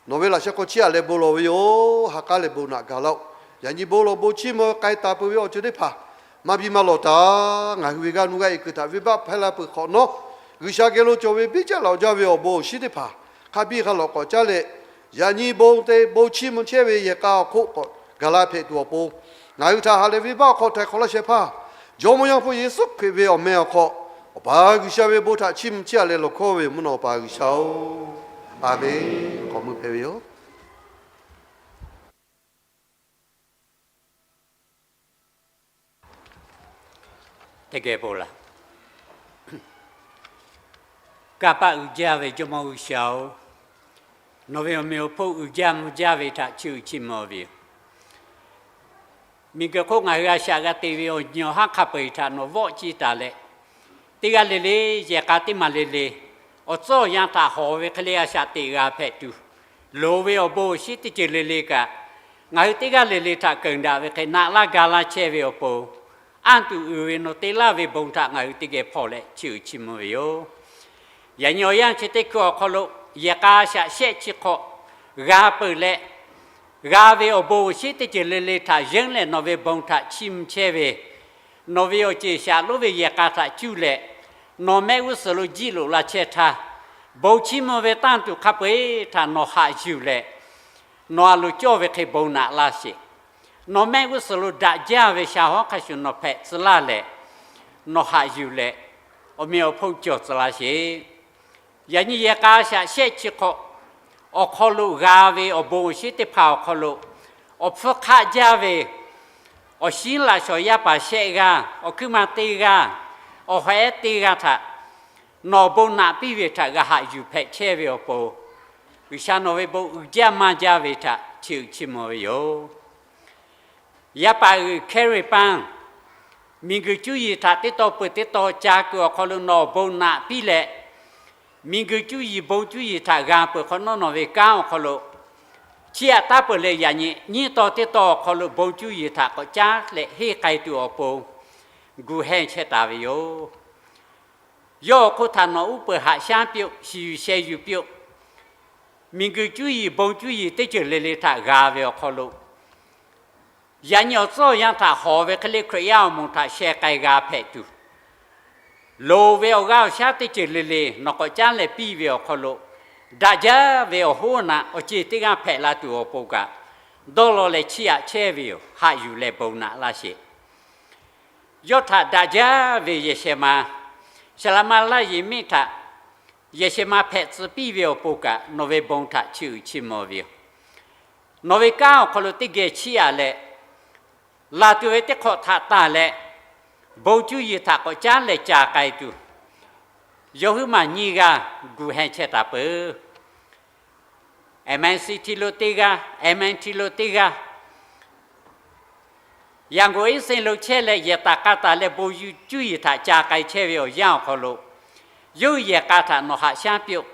nawˬ ve laꞈ sheh hk'aw chiˇ aꞈ leh bon lawˬ ve yoˬ. Ha k'aˉ leh bon naꞈ gaˬ laˇ-oˆ. Yaꞈ nyi bon lawˬ bon chiˇ mvuh k'ai taˍ peuˬ ve awˬ ceuˬ teˇ hpaˍ maˇ biˇ maˇ lawˬ taˍ. Ngaˬ hui ve g'aˇ nuˇ g'aˇ e kuiˬ htaꞈ venˇbaˆ hpehˇ la peuˬ hk'awꞈ nawˉ, G'uiˬsha geh lo cawˬ ve biˇ caˆ lawꞈ jaˇ ve awˬ bon awˬ shinˉ teˇ hpaˍ hk'a biˇ hk'a lawꞈ k'awꞈ caˉ leh, yaꞈ nyi bon te bon chiˇ mvuh chehˇ ve yehˬ k'a awˬ hk'oˆ k'awꞈ gaˬ la hpehꞈ tuˬ awˬ pon, ngaˬ hui htaꞈ ha lehˬ venˇbaˆ awˬ hk'aw htaiˍ hk'awꞈ laˇ shehˍ hpaˇ, Jawˇmawˇ Yaˇ hpu Yeˍsuˆ Hkriꞈ ve awˬ meh awˬ hk'aw, Awˬ pa G'uiˬsha ve bon htaꞈ chiˇ mvuh chiˇ aꞈ leh lawˬ hkawˇ ve yoˬ, mvuhˇ naw Awˬ pa G'uiˬsha-oˬ, Aˍmenˍ. K'awꞈ mui hpehꞈ ve yoˬ. Teˇ geh bon laˬ. Kanˇ paˆ uiˍ jaˇ ve Jawˇmawˇ G'uiˬsha-oˬ, nawˬ ve awˬ meꞈ awˬ hponˇ uiˍ jaˇ mvuh jaˇ ve htaꞈ chiˇ uiˍ chiˇ mvuh ve yoˬ. Miˬguiˬ hk'oˆ ngaˬ hui a shaꞈ g'a te ve awˬ nyi awˬ haˉ hk'a peu-eˬ htaꞈ nawˬ vawˆ ciˇ taˍ leh, teˇ g'aˇ le le, yehˬ k'a teˇ maˬ le le, awˬ tcuhˉ awˬ yanˇ htaꞈ hawˍ ve hk'e le a shaꞈ teꞈ g'a hpehꞈ tuˬ, loˍ ve awˬ bon awˬ shinˉ teˇ ceuˬ le le kaꞈ, ngaˬ hui teˇ g'aˇ le le htaꞈ keunˍ daꞈ ve hk'e naꞈ laˇ ga laˇ chehˇ ve awˬ pon, anˇ tuˬ uiˍ ve nawˬ te laˇ ve bon htaꞈ ngaˬ hui teˇ geh hpawˇ leh chiˇ uiˍ chiˇ mvuh ve yoˬ. Yaꞈ nyi awˬ yanˇ chi teˇ hkui awˬ hk'aw lo, yehˬ k'a a shaꞈ shehˆ chi hk'awꞈ g'a peuˬ leh, g'a ve awˬ bon awˬ shinˉ teˇ ceuˬ le le htaꞈ yeunˇ leh nawˬ ve bon htaꞈ chiˇ mvuh chehˇ ve, nawˬ ve awˬ ceˬ shaꞈ lonˉ ve yehˬ k'a htaꞈ cuˇ leh, nawˬ mehˆ g'uˇ suhˍ lo jiˆ loꞈ la chehˇ htaˇ, bon chiˇ mvuh ve tanˇ tuˬ hk'a peu-eˬ htaꞈ nawˬ haꞈ yuˬ leh, nawˬ a loˍ cawˇ ve hk'e bon naꞈ laˇ sheˍ. Nawˬ mehˆ g'uˇ suhˍ lo daꞈ jaˇ ve sha hawˉ hk'a shuˍ nawˬ hpehꞈ tcuh laˇ leh, nawˬ haꞈ yuˬ leh, awˬ meꞈ awˬ hponˇ cawˬ tcuh laˇ sheˍ. Yaꞈ nyi yehˬ k'a a shaꞈ shehˆ chi hk'awꞈ awˬ hk'aw lo g'a ve awˬ bon awˬ shinˉ teˇ hpaˍ awˬ hk'aw lo, awˬ hpfuhˇ hk'aˆ jaˇ ve awˬ shinˉ laꞈ shawˍ yaˇ paˍ shehˆ g'aˇ, awˬ hkuiˉ ma teˇ g'aˇ, awˬ hawˍ ehˉ teˇ g'aˇ htaꞈ nawˬ bon naꞈ piˇ ve htaꞈ g'a haꞈ yuˬ hpehꞈ chehˇ ve awˬ pon, G'uiˬsha nawˬ ve bon uiˍ jaˇ maˇ jaˇ ve htaꞈ chiˇ uiˍ chiˇ mvuh ve yoˬ. Yaˇ paˍ uiˍ Carrie Pang, Miˬguiˬ cuˇ yiˍ htaꞈ teˇ taw peuˬ teˇ taw ca kuiˬ awˬ hk'aw lo nawˬ awˬ bon naꞈ piˇ leh, miˬguiˬ cuˇ yiˍ bon cuˇ yiˍ htaꞈ g'a peuˬ hk'awꞈ nawˉ nawˬ ve kanˉ awˬ hk'aw lo, chi aꞈ taˉ peuˬ leh yaꞈ nyi nyiˇ taw teˇ taw awˬ hk'aw lo bon cuˇ yiˍ htaꞈ k'awꞈ caˉ leh henˇ k'ai tuˬ awˬ pon gu hehnˇ chehˇ taˍ ve yoˬ. Yawˇ awˬ hk'oˆ htaꞈ nawˬ uˉ peunˍ haꞈ shaˉ piˇ-oˆ, shiˍ yuˬ sheh yuˬ piˇ-oˆ. Miˬguiˬ cuˇ yiˍ bon cuˇ yiˍ teˇ ceuˬ le le htaꞈ g'a ve awˬ hk'aw lo, yaꞈ nyi awˬ tcuhˉ awˬ yanˇ htaꞈ hawˍ ve hk'e le Hkriꞈ yaˇ awˬ moˍ htaꞈ sheh k'ai g'a hpehꞈ tuˬ, loˍ ve awˬ g'aˇ awˬ shaˉ teˇ ceuˬ le le nawˬ k'awꞈ caˉ leh piˇ ve awˬ hk'aw lo, daꞈ jaˇ ve awˬ hoˉ naꞈ awˬ ceˬ teˇ g'aˇ hpehꞈ la tuˬ awˬ pon kaꞈ, dawˇ law leh chiˇ aꞈ chehˇ ve yoˬ. Haꞈ yuˬ leh bon naꞈ laˇ sheˍ. Yawˇ htaꞈ daꞈ jaˇ ve yehˬ shehˍ ma, saˍ laꞈ ma laˇ yeˬ miˆ htaꞈ yehˬ shehˍ ma hpehꞈ tcuh piˇ ve awˬ pon kaꞈ, nawˬ ve bon htaꞈ chiˇ uiˍ chiˇ mvuh ve yoˬ. Nawˬ ve kanˉ awˬ hk'aw lo teˇ geh chiˇ aꞈ leh, laˬ tuˬ ve teˇ hk'awꞈ htaꞈ tanˬ leh, bon cuˇ yiˍ htaꞈ k'awꞈ caˉ leh ca k'ai tuˬ, yawˇ huiˉ maˬ nyiˇ g'aˇ gu hehnˇ chehˇ taˍ peuˬ. Amen City lo teˇ g'aˇ, Amen City lo teˇ g'aˇ, Yangon East End lo chehˇ leh yehˬ taˍ k'a taˍ leh bon cuˇ yiˍ htaꞈ ca k'ai chehˇ ve awˬ yanˇ awˬ hk'aw lo, yawˇ hui yehˬ k'a htaꞈ nawˬ haꞈ shaˉ piˇ-oˆ.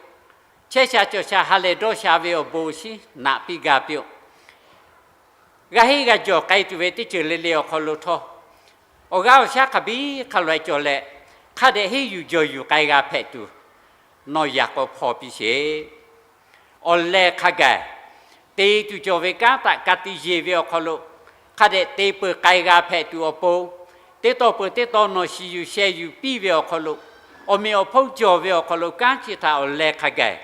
Chehˇ sha cawˬ sha ha lehˬ dawˇ sha ve awˬ bon awˬ shinˉ naꞈ piˇ ga piˇ-oˆ. G'a henˇ g'a jawˬ k'ai tuˬ ve teˇ ceuˬ le le awˬ hk'aw lo htawˇ, awˬ g'aˇ awˬ shaˉ hk'a biˇ hk'a loꞈ-e cawˬ leh, hk'a dehꞈ henˇ yuˬ jawˬ yuˬ k'ai g'a hpehꞈ tuˬ, nawˬ yaꞈ k'aw hpaw piˇ sheˍ. Awˬ lehˬ hk'a gaˬ, te tuˬ cawˬ ve kanˉ htaꞈ ka tiꞈ yeˬ ve awˬ hk'aw lo, hk'a dehꞈ te peuˬ k'ai g'a hpehꞈ tuˬ awˬ pon, teˇ taw peuˬ teˇ taw nawˬ shiˍ yuˬ sheh yuˬ piˇ ve awˬ hk'aw lo, awˬ meꞈ awˬ hponˇ cawˬ ve awˬ hk'aw lo kanˉ chi htaꞈ awˬ lehˬ hk'a gaˬ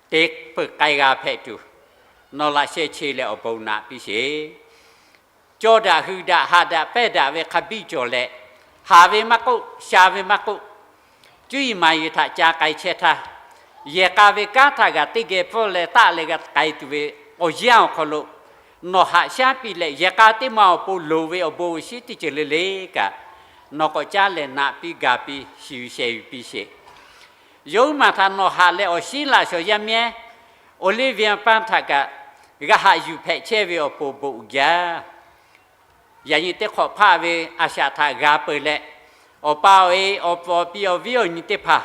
te peuˬ k'ai g'a hpehꞈ tuˬ, nawˬ laꞈ sheh che leh awˬ bon naꞈ piˇ sheˍ. Cawˇ daꞈ hui daꞈ haꞈ daꞈ pehnˇ daꞈ ve hk'a biˇ cawˬ leh, haˍ ve maˇ k'oˆ, sha ve maˇ k'oˆ, cuˇ yiˍ maˍ yiˍ htaꞈ ca k'ai chehˇ htaˇ, yehˬ k'a ve kanˉ htaꞈ g'a teˇ geh pfuhˇ leh taˆ leh g'a k'ai tuˬ ve awˬ yanˇ awˬ hk'aw lo, nawˬ haꞈ shaˉ piˇ leh yehˬ k'a teˇ ma awˬ pon loˍ ve awˬ bon awˬ shinˉ teˇ ceuˬ le le kaꞈ, nawˬ k'awꞈ caˉ leh naꞈ piˇ ga piˇ shiˍ yuˬ sheh yuˬ piˇ sheˍ. Yawˇ huiˉ maˬ htaꞈ nawˬ haꞈ leh awˬ shinˉ laꞈ shawˍ yaˇ miehˉ, Olivia Pan htaꞈ kaꞈ g'a haꞈ yuˬ hpehꞈ chehˇ ve awˬ pon bon uiˍ jaˇ. Yaꞈ nyi teˇ hk'awꞈ hpaˆ ve a shaꞈ htaꞈ g'a peuˬ leh, awˬ pa awˬ e awˬ pfuhˍ awˬ pi awˬ viˉ awˬ nyi teˇ hpaˍ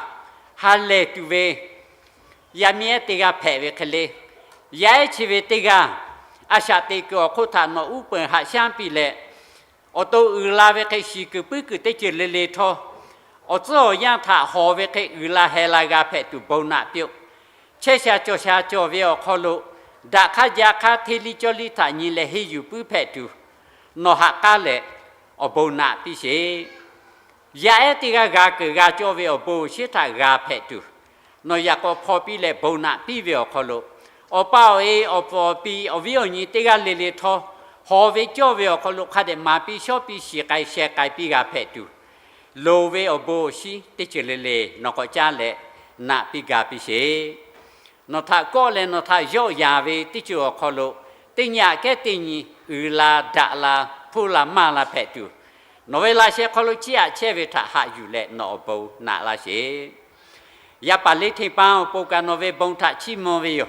ha lehˬ tuˬ ve yaˇ miˇ ehˉ teˇ g'aˇ hpehꞈ ve hk'e le, yaˇ ehˉ chi ve teˇ g'aˇ a shaꞈ teꞈ kuiˬ awˬ hk'oˆ htaꞈ nawˬ uˉ peunˍ haꈞ shaˉ piˇ leh, awˬ to uiˍ la ve hk'e shiˍ kuiˬ puiˉ kuiˬ teˇ ceuˬ le le htawˇ, awˬ tcuhˉ awˬ yanˇ htaꞈ hawˍ ve hk'e uiˍ la heh la g'a hpehꞈ tuˬ bon naꞈ piˇ-oˆ. Chehˇ sha cawˬ sha cawˬ ve awˬ hk'aw lo, daꞈ hk'aˇ jaˇ hk'aˇ hteˇ liˇ cawˇ liˇ htaꞈ nyi leh henˇ yuˬ puiˉ hpehꞈ tuˬ, nawˬ haꞈ k'aˉ leh awˬ bon naꞈ piˇ sheˍ. Yaˇ ehˉ teˇ g'aˇ g'a keunˍ g'a cawˇ ve awˬ bon awˬ shinˉ htaꞈ g'a hpehꞈ tuˬ, nawˬ yaꞈ k'aw hpaw piˇ leh bon naꞈ piˇ ve awˬ hk'aw lo, awˬ pa awˬ e awˬ pfuhˍ awˬ pi awˬ viˉ awˬ nyi teˇ g'aˇ le le htawˇ, hawˍ ve cawˇ ve awˬ hk'aw lo hk'a dehꞈ maˍ piˇ shawˉ piˇ shiˍ k'ai sheh k'ai piˇ g'a hpehꞈ tuˬ, loˍ ve awˬ bon awˬ shinˉ teˇ ceuˬ le le nawˬ k'awꞈ caˉ leh naꞈ piˇ ga piˇ sheˍ. Nawˬ htaꞈ kawˆ leh nawˬ htaꞈ yawˆ yan ve teˇ ceuˬ awˬ hk'aw lo, teˇ nyi aꞈ kehˉ teˇ nyi uiˍ la daꞈ la hpuˇ la maˇ la hpehꞈ tuˬ, nawˬ ve laꞈ sheh hk'aw lo chiˇ aꞈ chehˇ ve htaꞈ haꞈ yuˬ leh nawˬ awˬ bon naꞈ laˇ sheˍ. Yaˇ paˍ liˇ hteˇ paˇ awˬ pon kaꞈ nawˬ ve bon htaꞈ chiˇ mvuh ve yoˬ.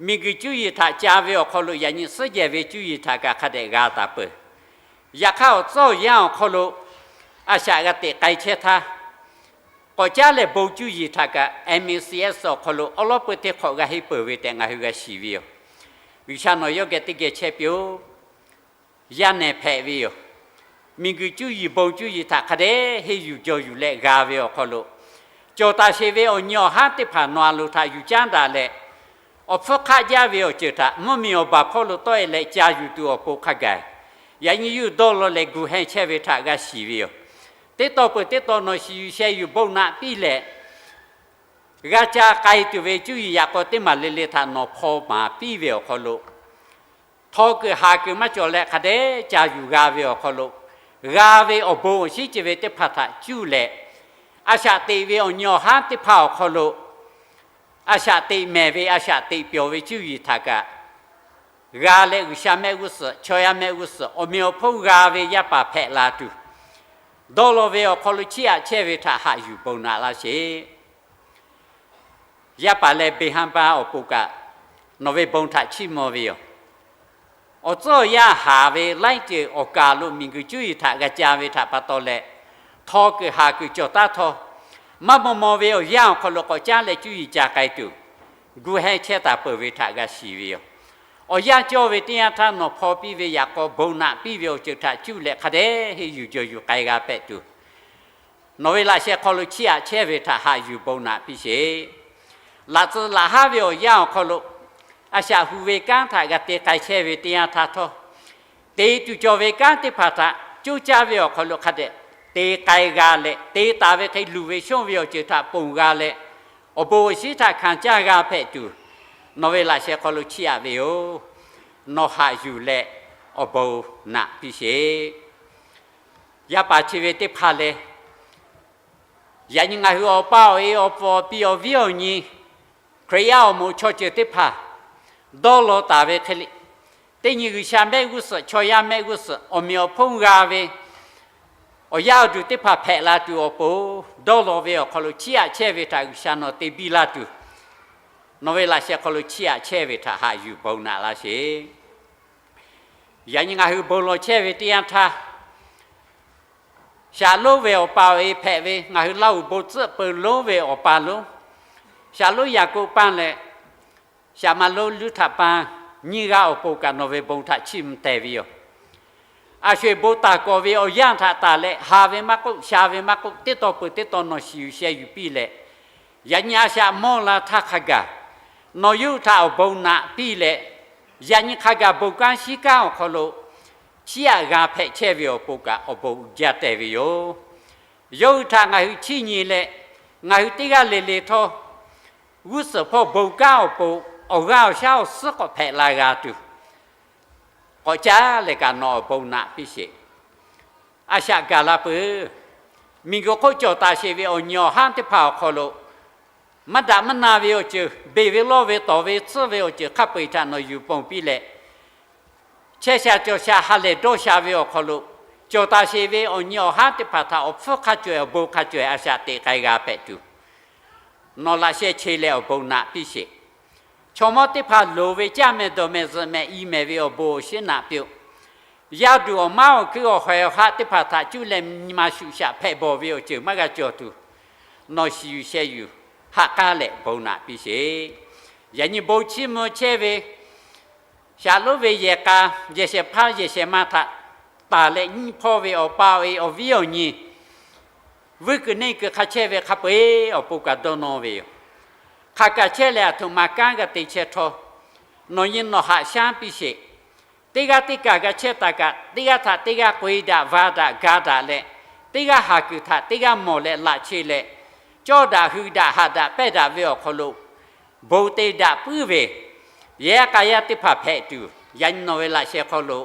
Miˬguiˬ cuˇ yiˍ htaꞈ ca ve awˬ hk'aw lo yaꞈ nyi suhˉ jehˬ ve cuˇ yiˍ htaꞈ kaꞈ hk'a dehꞈ g'a taˍ peuˬ. Yaꞈ hk'aˇ awˬ tcuhˉ awˬ yanˇ awˬ hk'aw lo a shaꞈ g'a teꞈ k'ai chehˇ htaˇ, k'awꞈ caˉ leh bon cuˇ yiˍ htaꞈ kaꞈ M A C S awˬ hk'aw lo awˉ lawˉ peu teˇ hk'awꞈ g'a henˇ peuˬ ve tehꞈ ngaˬ hui g'a shiˍ ve yoˬ. G'uiˬsha nawˬ yawˇ geh teˇ geh chehˇ piˇ-oˆ. Yaˇ nehˬ hpehꞈ ve yoˬ. Miˬguiˬ cuˇ yiˍ bon cuˇ yiˍ htaꞈ hk'a dehꞈ henˇ yuˬ jaw yuˬ leh g'a ve awˬ hk'aw lo, cawˬ taˍ sheˍ ve awˬ nyi awˬ haˉ teˇ hpaˍ nawˬ a loˍ htaꞈ yuˬ caˉ daꞈ leh, awˬ hpfuhˇ hk'aˆ jaˇ ve awˬ ceuˬ htaꞈ mvuhˇ miˬ awˬ baˬ hpawˇ lo tawˆ-e leh ca yuˬ tuˬ awˬ pon hk'a gaˬ, yaꞈ nyi yuˬ dawˇ law leh gu hehnˇ chehˇ ve htaꞈ g'a shiˍ ve yoˬ. Teˇ taw peuˬ teˇ taw nawˬ shiˍ yuˬ sheh yuˬ bon naꞈ piˇ leh, g'a ca k'ai tuˬ ve cuˇ yiˍ yaꞈ k'aw teˇ maˬ le le htaꞈ nawˬ hpaw maˍ piˇ ve awˬ hk'aw lo, htaw kuiˬ haˍ kuiˬ maˇ cawˬ leh hk'a dehꞈ ca yuˬ g'a ve awˬ hk'aw lo, g'a ve awˬ bon awˬ shinˉ ceuˬ ve teˇ hpaˍ htaꞈ cuˇ leh, a shaꞈ teꞈ ve awˬ nyi awˬ haˉ teˇ hpaˍ awˬ hk'aw lo, a shaꞈ teꞈ mehˍ ve a shaꞈ teꞈ pyawˬ ve cuˇ yiˍ htaꞈ kaꞈ g'a leh, G'uiˬsha mehˆ g'uˇ suhˍ chaw yaˇ mehˆ g'uˇ suhˍ awˬ meꞈ awˬ hponˇ g'a ve yaˇ paˍ hpehꞈ la tuˬ, dawˇ law ve awˬ hk'aw lo chiˇ aꞈ chehˇ ve htaꞈ haꞈ yuˬ bon naꞈ laˇ sheˍ. Yaˇ paˍ leh beˬ haˉ paˇ awˬ pon kaꞈ nawˬ ve bon htaꞈ chiˇ mvuh ve yoˬ. Awˬ tcuhˉ awˬ yanˇ haˍ ve laiˉ ceuˬ awˬ kaˍ lo miˬguiˬ cuˇ yiˍ htaꞈ g'a ca ve htaꞈ pa taw leh, htaw kuiˬ haˍ kuiˬ cawˬ taˉ htawˇ, maˇ maw maw ve awˬ yanˇ awˬ hk'aw lo k'awꞈ caˉ leh cuˇ yiˍ ca k'ai tuˬ, gu heh chehˇ taˍ peuˬ ve htaꞈ g'a shiˍ ve yoˬ. Awˬ yanˇ cawˇ ve teˇ yanˇ htaˇ nawˬ hpaw piˇ ve yaꞈ k'aw bon naꞈ piˇ ve awˬ ceuˬ htaꞈ cuˇ leh hk'a dehꞈ henˇ yuˬ jawˬ yuˬ k'ai g'a hpehꞈ tuˬ, nawˬ ve laꞈ sheh hk'aw lo chiˇ aꞈ chehˇ ve htaꞈ haꞈ yuˬ bon naꞈ piˇ sheˍ. Laꞈ tcuh laꞈ haˉ ve awˬ yanˇ awˬ hk'aw lo, a shaꞈ hu ve kanˉ htaꞈ g'a te k'ai chehˇ ve teˇ yanˇ htaˇ htawˇ, te tuˬ cawˬ ve kanˉ teˇ hpaˍ htaꞈ coˇ caˇ ve awˬ hk'aw lo hk'a dehꞈ te k'ai g'a leh, te taˍ ve hk'e luˬ ve shonˇ ve awˬ ceuˬ htaꞈ ponˬ g'a leh, awˬ bon awˬ shinˉ htaꞈ hkanˍ caˇ g'a hpehꞈ tuˬ, nawˬ ve laꞈ sheh hk'aw lo chiˇ aꞈ ve yoˬ. Nawˬ haꞈ yuˬ leh awˬ bon naꞈ piˇ sheˍ. Yaˇ paˍ chi ve teˇ hpaˍ lehˬ, yaꞈ nyi ngaˬ hui awˬ pa awˬ e awˬ pfuhˍ awˬ pi awˬ viˉ awˬ nyi, Hkriꞈ yaˇ awˬ moˍ chaw ceuˬ teˇ hpaˍ dawˇ law taˍ ve hk'e le, teˇ nyi G'uiˬsha mehˆ g'uˇ suhˍ, chaw yaˇ mehˆ g'uˇ suhˍ, awˬ meꞈ awˬ hponˇ g'a ve awˬ yaˇ awˬ duˬ teˇ hpaˍ hpehꞈ la tuˬ awˬ pon, dawˇ law ve awˬ hk'aw lo chiˇ aꞈ chehˇ ve htaꞈ G'uiˬsha nawˬ te biˇ laˇ tuˬ, nawˬ ve laꞈ sheh hk'aw lo chiˇ aꞈ chehˇ ve htaꞈ haꞈ yuˬ bon naꞈ laˇ sheˍ. Yaꞈ nyi ngaˬ hui bon lawˬ chehˇ ve teˇ yanˇ htaˇ, shaˍ lonˉ ve awˬ pa awˬ e hpehꞈ ve ngaˬ hui Laˇ huˍ bon tcuhˆ peu lonˉ ve awˬ pa lonˉ, shaˍ lonˉ Yaˍkoˆ paˇ leh shaˍ ma lonˉ Luˇ htaꞈ paˇ nyiˇ g'aˇ awˬ pon kaꞈ nawˬ ve bon htaꞈ chiˇ mvuh teh ve yoˬ. A sho-eˬ bon taˍ kawꞈ ve awˬ yanˇ htaꞈ tanˬ leh, haˍ ve maˇ k'oˆ, sha ve maˇ k'oˆ, teˇ taw peuˬ teˇ taw nawˬ shiˍ yuˬ sheh yuˬ piˇ leh, yaꞈ nyi a shaꞈ mawˇ la htaˇ hk'a gaˬ nawˬ yawˇ hui htaꞈ awˬ bon naꞈ piˇ leh, yaꞈ nyi hk'a gaˬ bon kanˉ shiˉ kanˉ awˬ hk'aw lo chiˇ aꞈ g'a hpehꞈ chehˇ ve awˬ pon kaꞈ awˬ bon uiˍ jaˇ teh ve yoˬ. Yawˇ hui htaꞈ ngaˬ hui chiˇ nyi leh, ngaˬ hui teˇ g'aˇ le le htawˇ, g'uˇ suhˍ hpawˇ bon kanˉ awˬ pon awˬ g'aˇ awˬ shaˉ awˬ suhˉ k'awꞈ hpehꞈ la g'a tuˬ, k'awꞈ caˉ leh kaꞈ nawˬ awˬ bon naꞈ piˇ sheˍ. A shaꞈ gaˬ la peuˬ. Miˬguiˬ hk'oˆ cawˬ taˍ sheˍ ve awˬ nyi awˬ haˉ teˇ hpaˍ awˬ hk'aw lo, maˇ daꞈ maˇ na ve awˬ ceuˬ, beˬ ve lawˇ ve tawˍ ve tsuhˇ ve awˬ ceuˬ hk'a peu-eˬ htaꞈ nawˬ yuˬ ponˬ piˇ leh, chehˇ sha cawˬ sha ha lehˬ dawˇ sha ve awˬ hk'aw lo, cawˬ taˍ sheˍ ve awˬ nyi awˬ haˉ teˇ hpaˍ htaꞈ awˬ hpfuhˇ hk'a cawehˬ awˬ bon hk'a cawehˬ a shaꞈ teꞈ k'ai g'a hpehꞈ tuˬ, nawˬ laꞈ sheh che leh awˬ bon naꞈ piˇ sheˍ. Chaw mawˇ teˇ hpaˍ loˍ ve caˇ mehˍ dawˬ mehˍ zuhꞈ mehˍ i mehˍ ve awˬ bon awˬ shinˉ naꞈ piˇ-oˆ. Yaˇ duˬ awˬ maˉ awˬ hkuiˉ awˬ hawehˍ awˬ haˆ teˇ hpaˍ htaꞈ cuˇ leh nyi ma shuꞈ shaꞈ hpehꞈ bawˬ ve awˬ ceuˬ maˇ g'a cawˬ tuˬ, nawˬ shiˍ yuˬ sheh yuˬ haꞈ k'aˉ leh bon naꞈ piˇ sheˍ. Yaꞈ nyi bon chiˇ mvuh chehˇ ve, shaˍ lonˉ ve yehˬ k'a, yehˬ shehˍ hpaˇ yehˬ shehˍ ma htaꞈ taˍ leh nyiˇ hpawˇ ve awˬ pa awˬ e awˬ viˉ awˬ nyi, vuiˇ kuiˬ neˇ kuiˬ hk'a chehˇ ve hk'a peu-eˬ awˬ pon kaꞈ dawˇ nawˇ ve yoˬ. Hk'aˬ kaꞈ chehˇ leh aˬ htoꞈ ma kanˉ g'a te chehˇ htawˇ, nawˬ nyi nawˬ haꞈ shaˉ piˇ sheˍ. Teˇ g'aˇ teˇ kaˬ g'a chehˇ taˍ kaꞈ, teˇ g'aˇ htaꞈ teˇ g'aˇ k'oꞈ-e daꞈ va daꞈ ga daꞈ leh, teˇ g'aˇ haˍ kuiˬ htaꞈ teˇ g'aˇ mawˬ leh laꞈ che leh, cawˇ daꞈ hui daꞈ haꞈ daꞈ pehˇ daꞈ ve awˬ hk'aw lo bon te daꞈ puiˉ ve yehˬ k'a yaˇ teˇ hpaˍ hpehꞈ tuˬ, yaꞈ nyi nawˬ ve laꞈ sheh hk'aw lo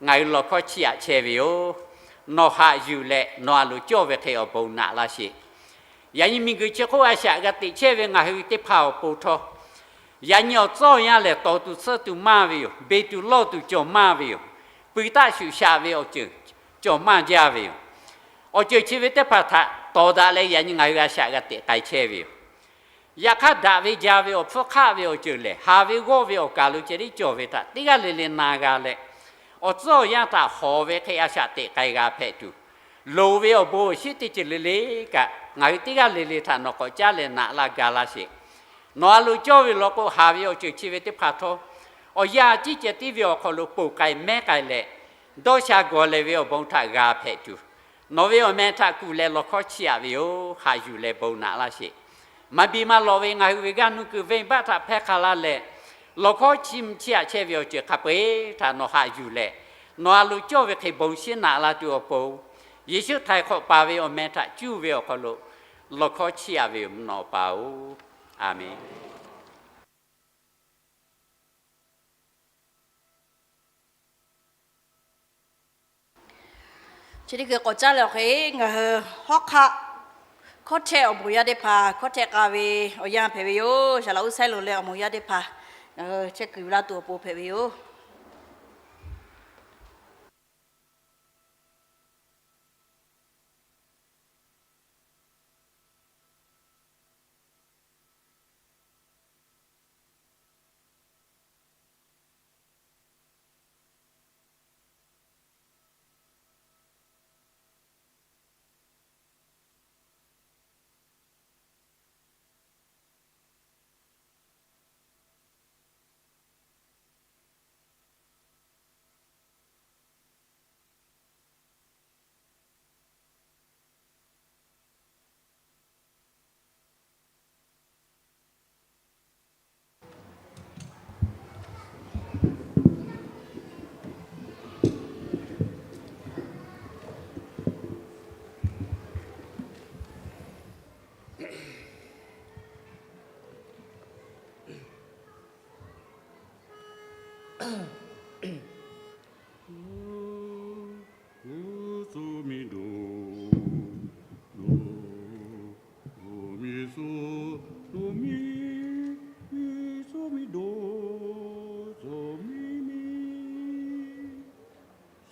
ngaˬ hui lawˬ hkawˇ chiˇ aꞈ chehˇ ve yoˬ. Nawˬ haꞈ yuˬ leh nawˬ a loˍ cawˇ ve hk'e awˬ bon naꞈ laˇ sheˍ. Yaꞈ nyi miˬguiˬ chi hk'oˆ a shaꞈ g'a teꞈ chehˇ ve ngaˬ hui teˇ hpaˍ awˬ pon htawˇ, yaꞈ nyi awˬ tcuhˉ awˬ yanˇ lehˬ tawˍ tuˬ tsuhˇ tuˬ maˇ ve yoˬ. Beˬ tuˬ lawˇ tuˬ cawˬ maˇ ve yoˬ. Pui taˆ shuꞈ shaꞈ ve awˬ ceuˬ cawˬ maˇ jaˇ ve yoˬ. Awˬ ceuˬ chi ve teˇ hpaˍ htaꞈ tawˍ daꞈ leh yaꞈ nyi ngaˬ hui a shaꞈ g'a teꞈ k'ai chehˇ ve yoˬ. Yaꞈ hk'aˇ daꞈ ve jaˇ ve awˬ hpfuhˇ hk'aˆ ve awˬ ceuˬ lehˬ, haˍ ve g'awˇ ve awˬ kaˬ lo ceh tiˉ cawˬ ve htaꞈ teˇ g'aˇ le le na g'a leh, awˬ tcuhˉ awˬ yanˇ htaꞈ hawˍ ve hk'e a shaꞈ teꞈ k'ai g'a hpehꞈ tuˬ, loˍ ve awˬ bon awˬ shinˉ teˇ ceuˬ le le kaꞈ ngaˬ hui teˇ g'aˇ le le htaꞈ nawˬ k'awꞈ caˉ leh naꞈ laˇ ga laˇ sheˍ. Nawˬ a loˍ cawˇ ve law k'o, haˍ ve awˬ ceuˬ chi ve teˇ hpaˍ htawˇ, awˬ yanˇ ciˉ ceh tiˉ ve awˬ hk'aw lo ponˬ k'ai mehˉ k'ai leh, dawˇ sha gawˬ leh ve awˬ bon htaꞈ g'a hpehꞈ tuˬ, nawˬ ve awˬ meh htaꞈ kuˬ leh lawˬ hkawˇ chiˇ aꞈ ve yoˬ. Haꞈ yuˬ leh bon naꞈ laˇ sheˍ. Maˇ biˇ maˇ lawꞈ ve ngaˬ hui ve g'aˇ nuˇ kuiˬ venˇbaˆ htaꞈ hpehˇ hk'a laˇ leh, lawˬ hkawˇ chiˇ mvuh chiˇ aꞈ chehˇ ve awˬ ceuˬ hk'a peu-eˬ htaꞈ nawˬ haꞈ yuˬ leh, nawˬ a loˍ cawˇ ve hk'e bon shinˉ naꞈ la tuˬ awˬ pon, Yeˍsuˆ htaiˍ hk'awꞈ paˍ ve awˬ meh htaꞈ cuˇ ve awˬ hk'aw lo lawˬ hkawˇ chiˇ aꞈ ve yoˬ, mvuhˇ naw Awˬ pa-oˬ. Aˬmenˍ. Chi teˇ hkui k'awꞈ caˉ leh awˬ hk'e, ngaˬ hui hawˉ hk'aˆ hkawˇ htehˆ awˬ moˍ yaˇ teˇ hpaˍ hkawˇ htehˆ k'a ve awˬ yanˇ hpehꞈ ve yoˬ. Shaˍ laꞈ uˉ saiˉ lo leh awˬ moˍ yaˇ teˇ hpaˍ ngaˬ hui chehˇ kuiˬ ve laˇ tuˬ awˬ pon hpehꞈ ve yoˬ.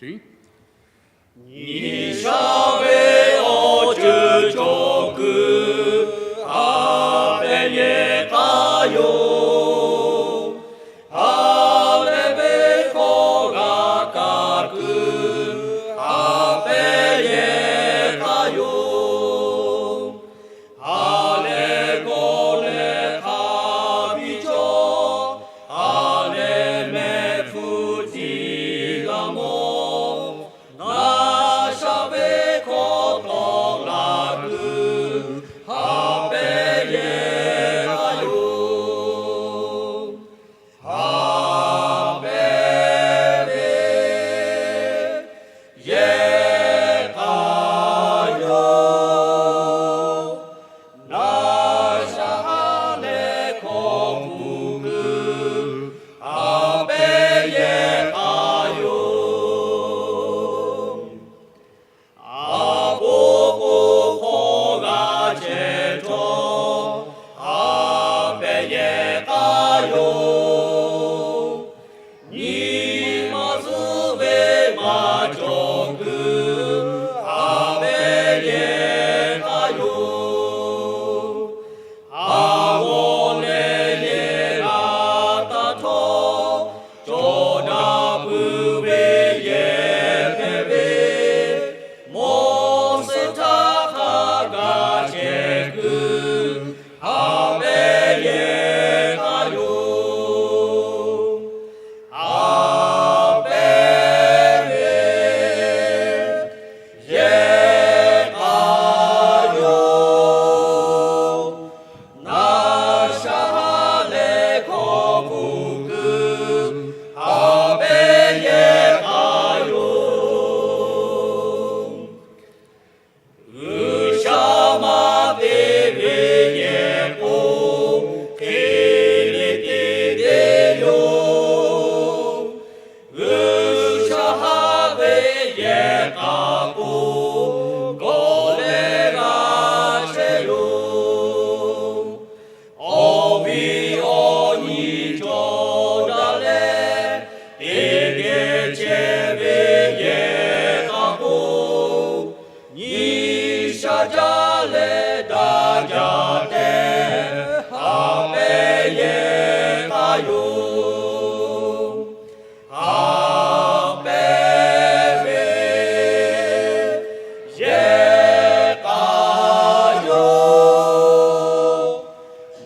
Nyi sha ve awˬ ceuˬ cawˬ kuiˬ, ha pehˇ yehˬ k'aˇ yoˬ. Ha lehˬ ve hkawˇ g'a kaꞈ kuiˬ, ha pehˇ yehˬ k'aˇ yoˬ. Ha lehˬ gawˬ leh hk'a biˇ cawˇ, ha lehˬ mehˆ hpfuhˇ tiˍ g'a mawˬ. Ngaˬ sha ve hkawˇ tawˆ la kuiˬ, ha pehˇ yehˬ k'aˇ yoˬ. Ha pehˇ ve yehˬ k'aˇ yoˬ. Ngaˬ sha ha lehˬ hkawˇ k'oˆ kuiˬ, ha pehˇ yehˬ k'aˇ yoˬ. A poˆ k'o hk'aw g'a chehˇ htawˇ, ha pehˇ yehˬ k'aˇ yoˬ. Nyi ma zuhˆ ve maˇ cawˬ kuiˬ, ha pehˇ yehˬ k'aˇ yoˬ. A g'awˬ leh yehˬ g'a taˇ htawˇ, cawˬ daꞈ puiˉ ve yehˬ hpehꞈ ve, mawˬ suhˍ htaˇ hk'a gaˬ chehˇ kuiˬ, ha pehˇ yehˬ k'aˇ yoˬ. Ha pehˇ ve yehˬ k'aˇ yoˬ. Ngaˬ sha ha lehˬ hkawˇ k'oˆ kuiˬ, ha pehˇ yehˬ k'aˇ yoˬ. G'uiˬsha maˇ te ve yehˬ k'o, hk'e ve te te yoˬ. G'uiˬsha haꞈ ve yehˬ k'a k'o, gawˬ leh g'a chehˇ yoˬ. Awˬ viˉ awˬ nyi cawˬ daꞈ leh, teˇ geh chehˇ ve yehˬ k'a k'o, nyi sha jaˇ leh daꞈ jaˇ tehꞈ, ha pehˇ yehˬ k'aˇ yoˬ. Ha pehˇ ve yehˬ k'a yoˬ.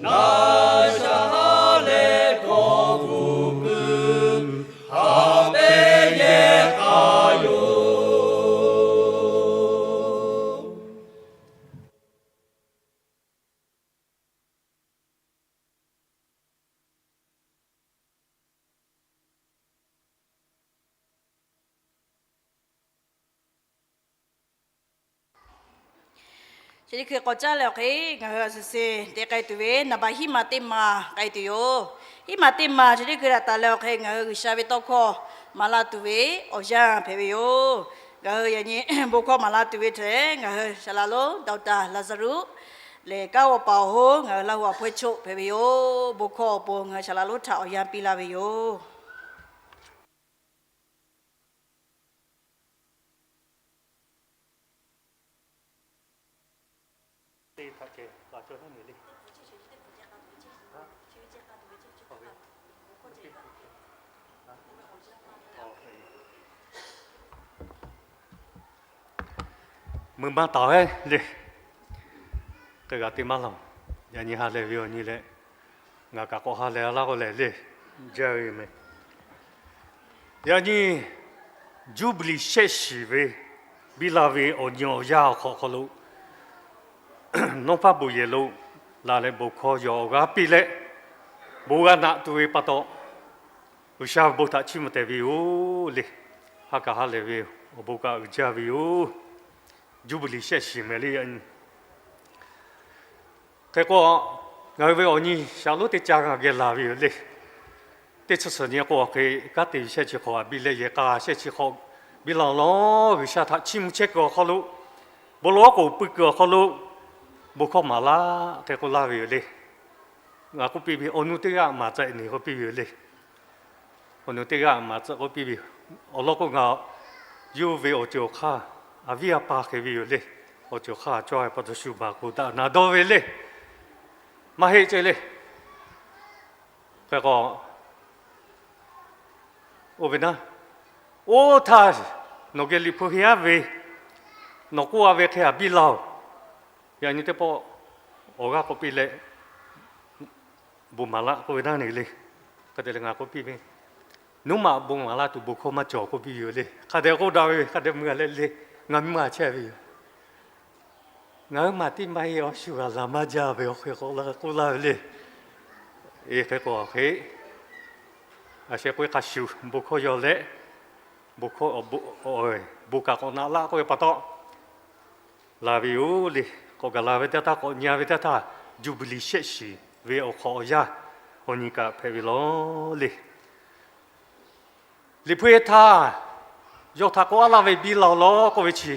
Ngaˬ sha ha lehˬ hkawˇ k'oˆ kuiˬ, ha pehˇ yehˬ k'a yoˬ. Chi teˇ hkui k'awꞈ caˉ leh awˬ hk'e ngaˬ hui a suhˍ suhˍ te k'ai tuˬ ve naˍ baꞈ hiˉ ma teˇ ma k'ai tuˬ yoˬ. Hiˉ ma teˇ ma chi teˇ hkui htaꞈ taˍ leh awˬ hk'e ngaˬ hui G'uiˬsha ve tawˇ hkawˇ maˍ laˇ tuˬ ve awˬ yanˇ hpehꞈ ve yoˬ. Ngaˬ hui yaꞈ nyi bon hkawˇ maˍ laˇ tuˬ ve htaꞈ ngaˬ hui Saˍ laꞈ lonˉ Doctor Laˍzaˍruˆ lehˬ, kanˉ g'awˬ paˍ awˬ hoˉ ngaˬ hui Laˇ huˍ awˬ hpawehˇ choˆ hpehꞈ ve yoˬ. Bon hkawˇ awˬ pon ngaˬ hui Saˍ laꞈ lonˉ htaꞈ awˬ yanˇ piˇ laˇ ve yoˬ. Mui maˇ taˍ ve le. Hk'e g'a te maˇ laˬ. Yaꞈ nyi ha lehˬ ve awˬ nyi leh, ngaˬ kaꞈ k'awꞈ ha lehˬ laˇ k'o lehˬ le, jaˇ ve yoˬ meh. Yaꞈ nyi Juˇbiˍliˍ shehˆ shiˍ ve biˇ la ve awˬ nyi awˬ yanˇ awˬ hk'aw hk'aw lo, nawˉ paˉ bon yehˬ lo la leh bon hkawˇ yawˬ g'a piˇ leh, bon g'a naꞈ tuˬ ve pa taw, G'uiˬsha ve bon htaꞈ chiˇ mvuh tehꞈ ve yoˬ le. Ha kaꞈ ha lehˬ ve awˬ bon kaꞈ uiˍ jaˇ ve yoˬ. Juˇbiˍliˍ shehˆ shiˍ meh le. Hk'e k'o, ngaˬ hui ve awˬ nyi shaˍ lonˉ teˇ caˇ g'a geh laˬ ve yoˬ le. Teˇ chi suhˍ nyi k'o, hk'e kanˉ te shehˆ chi hk'awꞈ biˇ leh yehˬ k'a shehˆ chi hk'awꞈ biˇ la lawˬ, G'uiˬsha htaꞈ chiˇ mvuh chehˇ kuiˬ awˬ hk'aw lo, bon lawˉ k'oˍ pui kuiˬ awˬ hk'aw lo, bon hkawˇ maˍ laˇ hk'e k'oˆ laˇ ve yoˬ le. Ngaˬ k'oˆ piˇ ve, awˬ nu teˇ g'aˇ maˍ tcuh ne k'oˆ piˇ ve yoˬ le. Awˬ nu teˇ g'aˇ maˍ tcuh k'oˆ piˇ ve yoˬ. Awˬ lawn k'o, ngaˬ Yawˇ ve awˬ ceuˬ awˬ hk'aˇ, a viˉ a pa hk'e ve yoˬ le. Awˬ ceuˬ awˬ hk'aˇ cawˇ ve pa taw shu maˍ k'o daꞈ naˍ dawˇ ve le. Maˇ heˆ ceh le. Hk'e k'o, oˇ ve naˉ, oˇ htaˇ nawˬ geh Liꞈ hpu henˇ aˉ ve, nawˬ k'oˆ a ve hk'e a biˇ laˇ-oˬ. Yaꞈ nyi teˇ pawˆ awˬ g'aˇ k'oˆ piˇ leh, bon maˍ laˆ k'oˆ ve naˉ ne le. Hk'e te leh ngaˬ k'oˆ piˇ ve, Nuˉ maꞈ bon maˍ laˇ tuˬ bon hkawˇ maˇ cawˬ k'oˆ piˇ ve yoˬ le. Hk'a dehꞈ k'oˆ daꞈ ve, hk'a dehꞈ mui a leh le, ngaˬ miˇ ma chehˇ ve yoˬ. Ngaˬ huiˉ maˬ teˇ maˇ heˆ, awˬ shu g'a laˬ maˇ jaˇ ve awˬ hk'e k'oˆ laˇ ve le. Eˬ, hk'e k'o awˬ hk'e, a sheh k'oˆ ve hk'a shuˍ bon hkawˇ yaw leh, bon hkawˇ, bon kaꞈ k'awꞈ naꞈ laˆ k'oˆ ve pa taw, laˬ ve yoˬ le. K'awꞈ gaˬ la ve teˇ htaˇ, k'awꞈ nyi a ve teˇ htaˇ, Juˇbiˍliˍ shehˆ shiˍ ve awˬ hk'awꞈ awˬ yanˇ awˬ nyi kaꞈ hpehꞈ ve law le. Liꞈ hpu htaˇ, yawˇ htaꞈ k'oˆ aˉ laˇ ve biˇ laˇ-oˬ law k'oˆ ve chi,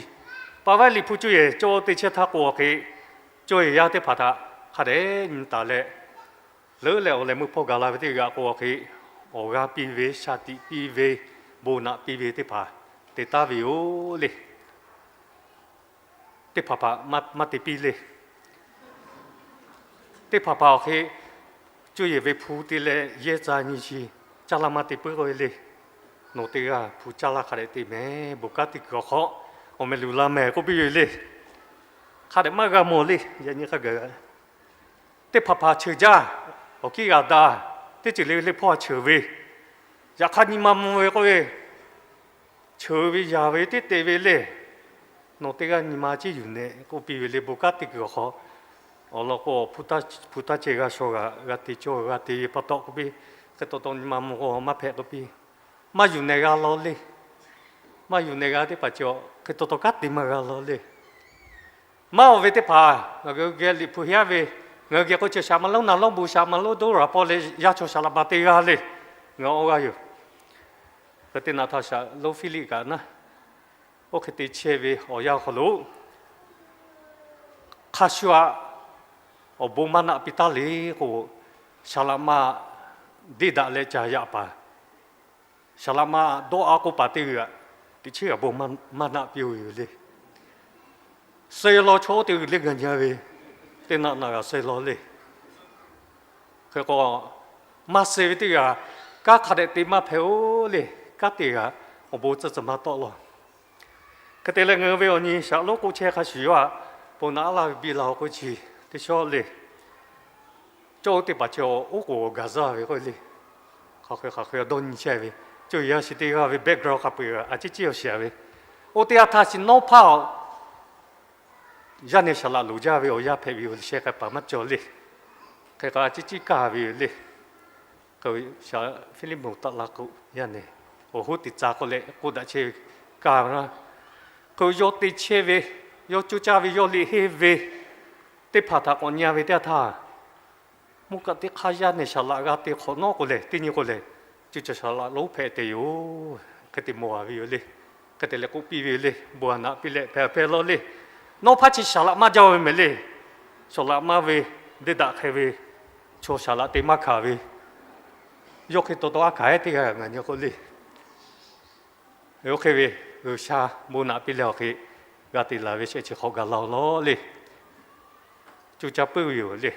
pa vaˉ Liꞈ hpu cuˇ yehˬ cawˇ te chehˇ htaˇ k'o awˬ hk'e, cuˇ yehˬ yaˇ teˇ hpaˍ htaꞈ hk'a dehꞈ nyi taˍ leh, leuˉ leh awˬ lehˬ meuˇ hpawˇ gaˬ la ve teˇ g'aˇ k'o awˬ hk'e, awˬ g'aˇ piˇ ve, shaˍ tiꞈ piˇ ve, bon naꞈ piˇ ve teˇ hpaˍ te taˉ ve yoˬ le. Teˇ hpaˍ hpaˍ maˇ te piˇ le. Teˇ hpaˍ hpaˍ awˬ hk'e, cuˇ yehˬ ve hpu te leh yehˇ tcuh nyi chi, caˇ laˇ maˇ te puiˉ k'oˆ ve le. Nawˬ teˇ g'aˇ hpu caˇ laˇ hk'a dehꞈ te mehˍ, bon kanˉ te kuiˬ awˬ hk'aw awˬ meh luˬ la mehˍ k'oˆ piˇ ve le. Hk'a dehꞈ maˇ g'a mawˬ le. Yaꞈ nyi hk'a gaˬ, teˇ hpaˍ hpaˍ cheuˬ jaˇ, awˬ kiˇ g'a daꞈ, teˇ ceuˬ le ve le hpawˇ a cheuˬ ve, yaꞈ hk'aˇ nyi ma mvuh ve k'oˆ ve, cheuˬ ve yaˍ ve teˇ te ve le. Nawˬ teˇ g'aˇ nyi ma ciˉ yuˬ nehꞈ k'oˆ piˇ ve le. Bon kanˉ te kuiˬ awˬ hk'aw, awˬ lawn k'o, hpu taˇ ceh g'a shaw g'a te cawˇ g'a te ve pa taw k'oˆ piˇ, hk'e taw taw nyi ma mvuh k'o maˇ hpehꞈ k'oˆ piˇ. Maˇ yuˬ nehˬ g'a law le. Maˇ yuˬ nehˬ g'a teˇ hpaˍ cawˬ, hk'e taw taw kanˉ te maˇ g'a law le. Maˇ oˬ ve teˇ hpaˍ, ngaˬ hui geh Liꞈ hpu henˇ aˉ ve, ngaˬ hui geh k'o chi shaˍ ma lonˉ na lonˉ bon shaˍ ma lonˉ doˉ raˍ pawˇ leh yaˇ chaw shaˍ laꞈ ma teˇ g'aˇ le. Ngaˬ awˬ g'aˇ yoˬ. Hk'e te naꞈ htaˇ shaˍ lonˉ Hpiˇliˆ kaꞈ naˉ, oˇ hk'e te chehˇ ve awˬ yanˇ hk'aw lo, hk'a shuˍ aꞈ awˬ bon maˇ naꞈ piˇ taˉ le k'o, shaˍ laꞈ ma deˇ daꞈ leh ca yaꞈ paˍ, shaˍ laꞈ ma dawˇ a k'oˆ paˍ teˇ g'aˇ, teꞈ chiˉ g'aꞈ bon maˇ naꞈ piˇ-oˬ yoˬ le. Suh law chaw oˇ teˇ g'uiˬ le ngaˬ nyi ve, teˇ naꞈ naꞈ g'a suh law le. Hk'e k'o, maˇ suh ve teˇ g'aˇ, kanˉ hk'a dehꞈ te maˇ hpehꞈ-oˬ le. Kanˉ te g'aꞈ awˬ bon tcuhˇ tcuhˬ maˇ tawˆ law. Hk'e te leh ngaˬ hui ve awˬ nyi shaˍ lonˉ k'oˆ chehˇ hk'a shuˍ yoˬ aꞈ, bon naꞈ laˇ ve biˇ la-oˬ k'oˆ chi teˇ shawˉ le. Cawˇ oˇ teˇ hpaˍ chi oˉ k'oˍ gaˬ zaˇ ve k'oˆ le. Hk'aˬ hk'e hk'aˬ hk'e dawˇ nyi chehˇ ve, cawˇ yaˇ chi teˇ g'aˇ ve background hk'a peu-eˬ a ciˉ ciˉ awˬ shiˍ a ve, oˇ teˇ yanˇ htaˇ chi nawˉ hpaˇ-oˬ, yaˇ nehˬ shaˍ laꞈ loˍ jaˇ ve awˬ yanˇ hpehꞈ ve yoˬ le. Sheh k'ai paˍ maˇ cawˬ le. Hk'e k'o a ciˉ ciˉ kaˇ ve yoˬ le. Hk'e Hpiˇliˆ moˍ taˆ la k'o, yaˇ nehˬ awˬ hoˉ teꞈ tcuh k'oˆ leh k'oˆ daꞈ chehˇ ve kaˇ ve na. Hk'e yawˇ te chehˇ ve, yawˇ coˇ caˇ ve, yawˇ liꞈ henˇ ve teˇ hpaˍ htaꞈ k'awꞈ nyi ve teˇ yanˇ htaˇ, mvuhˇ kaˆ teˇ hk'aˇ yaˇ nehˬ shaˍ laꞈ g'a te hk'awꞈ nawˉ k'o lehˬ, teˇ nyi k'o lehˬ, cuˇ caˬ shaˍ laꞈ lonˉ hpehꞈ te yoˬ. Hk'e te mawˬ a ve yoˬ le. Hk'e te leh k'oˆ piˇ ve yoˬ le. Bon a naꞈ piˇ leh hpehꞈ hpehꞈ law le. Nawˉ hpaˇ chi shaˍ laꞈ maˇ jaˇ ve mehˍ le. Shaˍ laꞈ maˇ ve, deˇ daꞈ hk'e ve, chaw shaˍ laꞈ te maˇ hkanˍ ve, yawˇ hk'e taw taw a hkanˍ-ehˉ teˇ g'aˇ ngaˬ nyi k'o le. Oˇ hk'e ve, G'uiˬsha bon naꞈ piˇ leh awˬ hk'e g'a te laˬ ve shehˆ chi hk'awꞈ gaˬ la-oˬ law le. Cuˇ caˇ puiˉ ve yoˬ le.